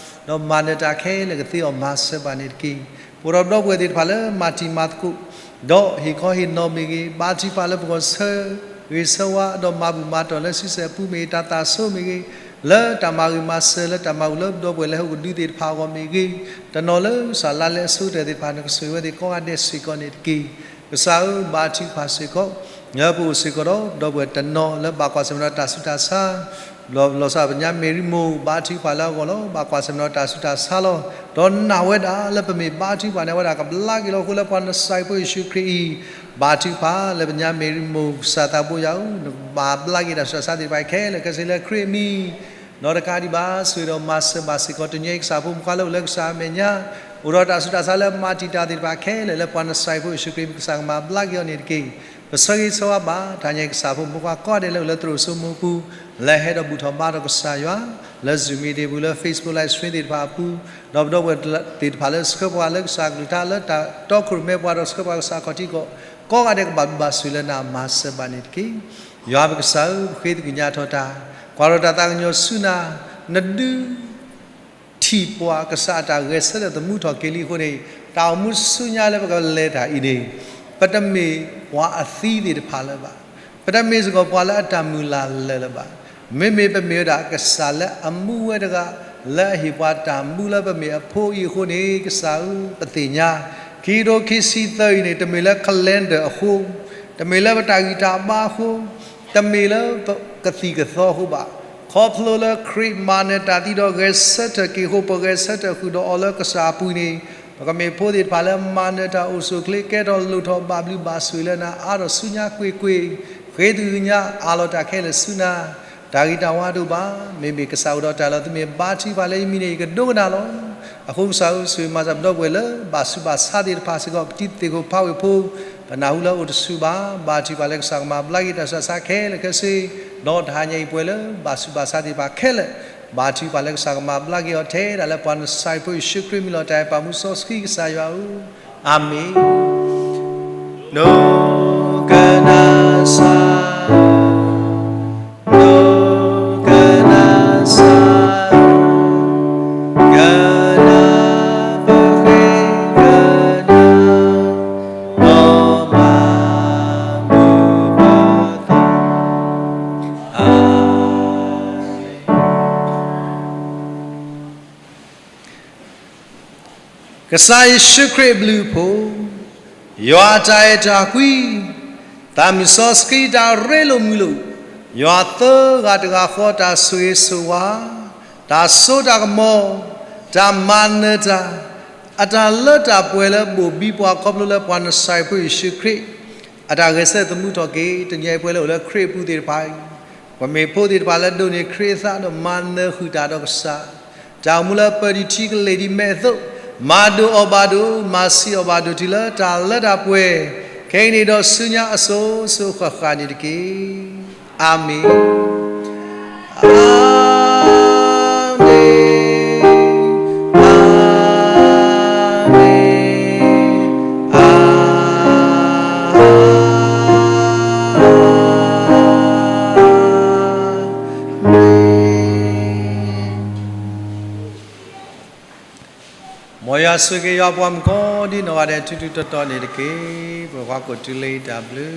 ဒီးမၤနၢၤတၢ်ခဲလၢာ်ကသ့အီၤ မၤစၢၤဘၣ်န့ၣ်တက့ၢ်. ပအိၣ်ဒီးပဒီပုၢ်ဝဲၢ်သ့ၣ်တဖၣ်လၢမၤတံၤမၤသကိး ဒီးဟ့ၣ်ခီဟ့ၣ်နီၤမ့ၢ်ဂ့ၤ, ဘါထုကဖၣ်လၢပဂီၢ်ဆၢဂ့ၤဆၢဝါ ဒီးမၤဘူၣ်မၤတီၢ်လၢဆံဆဲၣ်ပူၤမ့ၢ်ဂ့ၤ, တၢ်သၣ်ဆိမ့ၢ်ဂ့ၤ, လၢတၢ်မၤဂ့ၤမၤစၢၤ လၢတၢ်မၤဘူၣ်လၢပဒီပုၢ်ဝဲၢ်လၢဟဲအိၣ်ကဒုသ့ၣ်တဖၣ်အဂီၢ်မ့ၢ်ဂ့ၤ, တနီၤလၢကစၢ်လါလဲအဆိကတၢၢ်သ့ၣ်တဖၣ် နကဆိၣ်ဂ့ၤဝဲသ့ၣ်ကိးဂၤဒဲးစ့ၢ်ကီးန့ၣ်တက့ၢ်. ကစၢ်ဧၢ, ဘါထုကဖၣ်စ့ၢ်ကီး လၢပအိၣ်စ့ၢ်ကီးဒီးပဒီပုၢ်ဝဲၢ်တနီၤလၢဘၣ်ကွၢ်ဆၢၣ်မဲာ်ဒီးတၢ်ဆူးတၢ်ဆါ ဘျီဘျီစၢ်ပညါ Mary Mo ဘါထုကဖၣ်လၢအဂီၢ်လီၤ. ဘၣ်ကွၢ်ဆၢၣ်မဲာ်ဒီးတၢ်ဆူးတၢ်ဆါလီၤ. ဒီးနာ်ဝဲဒၣ်လၢပမ့ၢ်ဘါထုကဖၣ်န့ၣ် အဝဲဒၣ်ကဘျါက့ၤလီၤ. အဃိလၢပှၤနစၢ်ဖိယ့ၣ်ၡူးခရံာ်အံၤ ဘါထုကဖၣ်လၢပညါ Mary Mo ကစၢ်သးဘိယွၤဧၢ, နကမၤဘျါက့ၤတၢ်ဆူးတၢ်ဆါသ့ၣ်တဖၣ်ခဲလၢာ်ခဲဆ့လၢခရံာ်အမံၤ, ဒီးတကးဒံးဘၣ် ဆိၣ်ဂ့ၤဒီးမၤစၢၤဘၣ်စ့ၢ်ကီး တနံၤအံၤကစၢ်ဖိမုၣ်ခွါလၢအိၣ်လၢကစၢ်အမဲာ်ညါ, အိၣ်ဒီးတၢ်ဆူးတၢ်ဆါလၢမၤတံာ်တာ်သ့ၣ်တဖၣ်ခဲလၢာ် လၢပှၤနစၢ်ဖိယ့ၣ်ၡူးခရံာ်အမံၤ ကစၢ်ကမၤဘျါက့ၤအီၤန့ၣ်တက့ၢ်. ပဆၢဂ့ၤဆၢဝါဘၣ် တနံၤအံၤကစၢ်ဖိမုၣ်ဖိခွါကိးဂၤဒဲးလၢအိၣ်လၢသရိာ်စိမိၤပူၤ, လၢဟဲဒီးဘူၣ်ထီၣ်ဘါထီၣ်ကစၢ်ယွၤ လၢ Zoom meeting ပူၤ လၢ Facebook live stream သ့ၣ်တဖၣ်အပူၤ, ဒီးပဒီပုၢ်ဝဲၢ်သ့ၣ်တဖၣ်လၢဆှၢပှၤလၢကစၢ်ကလုၢ်ကထါ လၢတၢ်တီခိၣ်ရိၣ်မဲပှၤ ဒီးဆှၢပှၤကစၢ်ခီၣ်ထံးကီၢ် ကိးဂၤဒဲးကဘၣ်ဘျုးဘၣ်ဆိၣ်ဂ့ၤလၢနၤ မၤစၢၤဘၣ်န့ၣ်တက့ၢ်. ယွၤပကစၢ်ဧၢ, ပဃ့သကညးထီၣ်တၢ်, ကွၢ်ထီၣ်တၢ်သးကညီၤဆူနၤ, နဒုး ထံၣ်ပှၤကစၢ်အတၢ်ဂဲၤဆၢထၢၣ်သမူထီၣ်က့ၤလံအဃိန့ၣ်, တၢ်အိၣ်မူဆူညါလၢပကလဲၤတၢ်အံၤန့ၣ်, ပတမ့ၢ်ပှၤအသံသ့ၣ်တဖၣ်လၢၤဘၣ်. ပတမ့ၢ်စ့ၢ်ကီးပှၤလၢအတၢ်မုၢ်လၢ်လၢာ်လၢၤဘၣ်. မ့မ့ၢ်ပမ့ၢ်ဝဲဒၣ်ကစၢ်လၢအမူဝဲတဂၤ, လၢအဟ့ၣ်ပှၤတၢ်မူလၢပမ့ၢ်အဖိအံၤအဃိန့ၣ်, ကစၢ်ဧၢ, ပသ့ၣ်ညါ, ခံကထိခံဆံသၢအံၤန့ၣ် တမ့ၢ်လၢ calendar အဃိ, တမ့ၢ်လၢပတၢ်ဂံၢ်တၢ်ဘါအဃိ, တမ့ၢ်လၢပကသံၣ်ကသီအဃိဘၣ်. ခီဖျိလၢခရံာ်မၤနၢၤတၢ်သံဒီးဂဲၤဆၢထၢၣ်က့ၤအဃိ, ပဂဲၤဆၢထၢၣ်ဃုာ်ဒီးအီၤလၢကစၢ်အပူၤန့ၣ်, ပကမ့ၢ်ဖိသ့ၣ်တဖၣ်လၢမၤနၢၤတၢ်အိၣ်ဆူၣ်အိၣ်ချ့ ကဲထီၣ်လိၣ်ထီၣ်ဘၣ်ဘျုးဘၣ်ဆိၣ်ဂ့ၤလၢနၤ အါထီၣ်ဆူညါကွ့ၢ်ကွ့ၢ်, ဃ့သကညးအးလီၤတၢ်ခဲလၢာ်ဆူနၤ, တၢ်ဂံၢ်တၢ်ဘါတအိၣ်ဘၣ်. မ့မ့ၢ်ကစၢ်အိၣ်ဒီးတၢ်လၢသုမ့ၢ်ဘါထုကဖၣ်လၢယမံၤန့ၣ် ယကဒိကနၣ်လီၤ. အဃိကစၢ်ဧၢ, ဆိၣ်ဂ့ၤမၤစၢၤပဒီပုၢ်ဝဲၢ်လၢဘၣ်ဆူးဘၣ်ဆါသ့ၣ်တဖၣ်စ့ၢ်ကီး, ပတံၤသကိးဖးဝ့ၢ်ဖိ, ပနၢ်ဟူလၢအိၣ်တဆူၣ်ဘၣ်, ဘါထုကဖၣ်လၢကစၢ်ကမၤဘျါက့ၤတၢ်ဆူးတၢ်ဆါခဲလၢာ်ခဲဆ့, ဒီးတဟါညါအံၤပှဲၤလၢဘၣ်ဆူးဘၣ်ဆါသ့ၣ်တဖၣ်ခဲလၢာ်, ဘါထုကဖၣ်လၢကစၢ်ကမၤဘျါက့ၤအီၤထဲဒၣ်လၢပှၤနစၢ်ဖိယ့ၣ်ၡူးခရံာ်မံၤလီၤ. တၢ်အဲၣ်ပာ်မူစီဆှံကစၢ်ယွၤဧၢ, အၤမ့ၣ်. ဒိကနၣ်စၢ်ဧၢ, ဒိကနၣ်စၢ်ဧၢ, ကနၣ်ပဃ့ကညး, ဒီးမၤမုာ်ပသး, အၤမ့ၣ်. ကစၢ်ယ့ၣ်ၡူးခရံာ်အဘျုးအဖှိၣ်, ယွၤအတၢ်အဲၣ်တၢ်ကွံ, သးမုၣ်စီဆှံတၢ်ရ့လိာ်မုာ်လိာ်, ယွၤသၢဂၤတဂၤဃီတၢ်ဆိၣ်ဂ့ၤဆိၣ်ဝါ, တၢ်စိတၢ်ကမီၤ, တၢ်မၤနၢၤတၢ်, အတၢ်လၢတၢ်ပှဲၤလၢဘိၣ်ဘံပှၤခီဖျိလၢပှၤနစၢ်ဖိယ့ၣ်ၡူးခရံာ် အတၢ်ဂဲၤဆၢထၢၣ်သမူထီၣ်က့ၤ တနံၤအံၤပှဲၤလၢအိၣ်လၢခရံာ်အပူၤသ့ၣ်တဖၣ်အံၤ, ပမ့ၢ်ဖိသ့ၣ်တဖၣ်လၢဒိးန့ၢ်ခရံာ်အသးဒီးမၤနၢၤဃုာ်တၢ်ဒီးကစၢ်, တၢ်အိၣ်မူလၢပၢၤဒံးထံကလ့ၢ်ဒံးမဲာ်အသိး, မၤဒိၣ်အီၣ်ဘၣ်ဒိၣ်, မၤဆံးအီၣ်ဘၣ်ဒိၣ်တုၤလၢတၢ်လၢတၢ်ပှဲၤ, ခဲအံၤန့ၣ်ဒီးဆူညါအစိၤစိၤဃၣ်ဃၣ်န့ၣ်တက့ၢ်. အၤမ့ၣ်, အၤမ့ၣ်, အၤမ့ၣ်, အၤမ့ၣ်. မ်ယွၤဆိၣ်ဂ့ၤက့ၤယွၤပှၤမုၣ်ကိးဒံနီၢ်ဂၤဒဲး ထူထူတီတီန့ၣ်တက့ၢ်. ပကွၢ်ကိးတုၤလၢတၢ်ဘျုး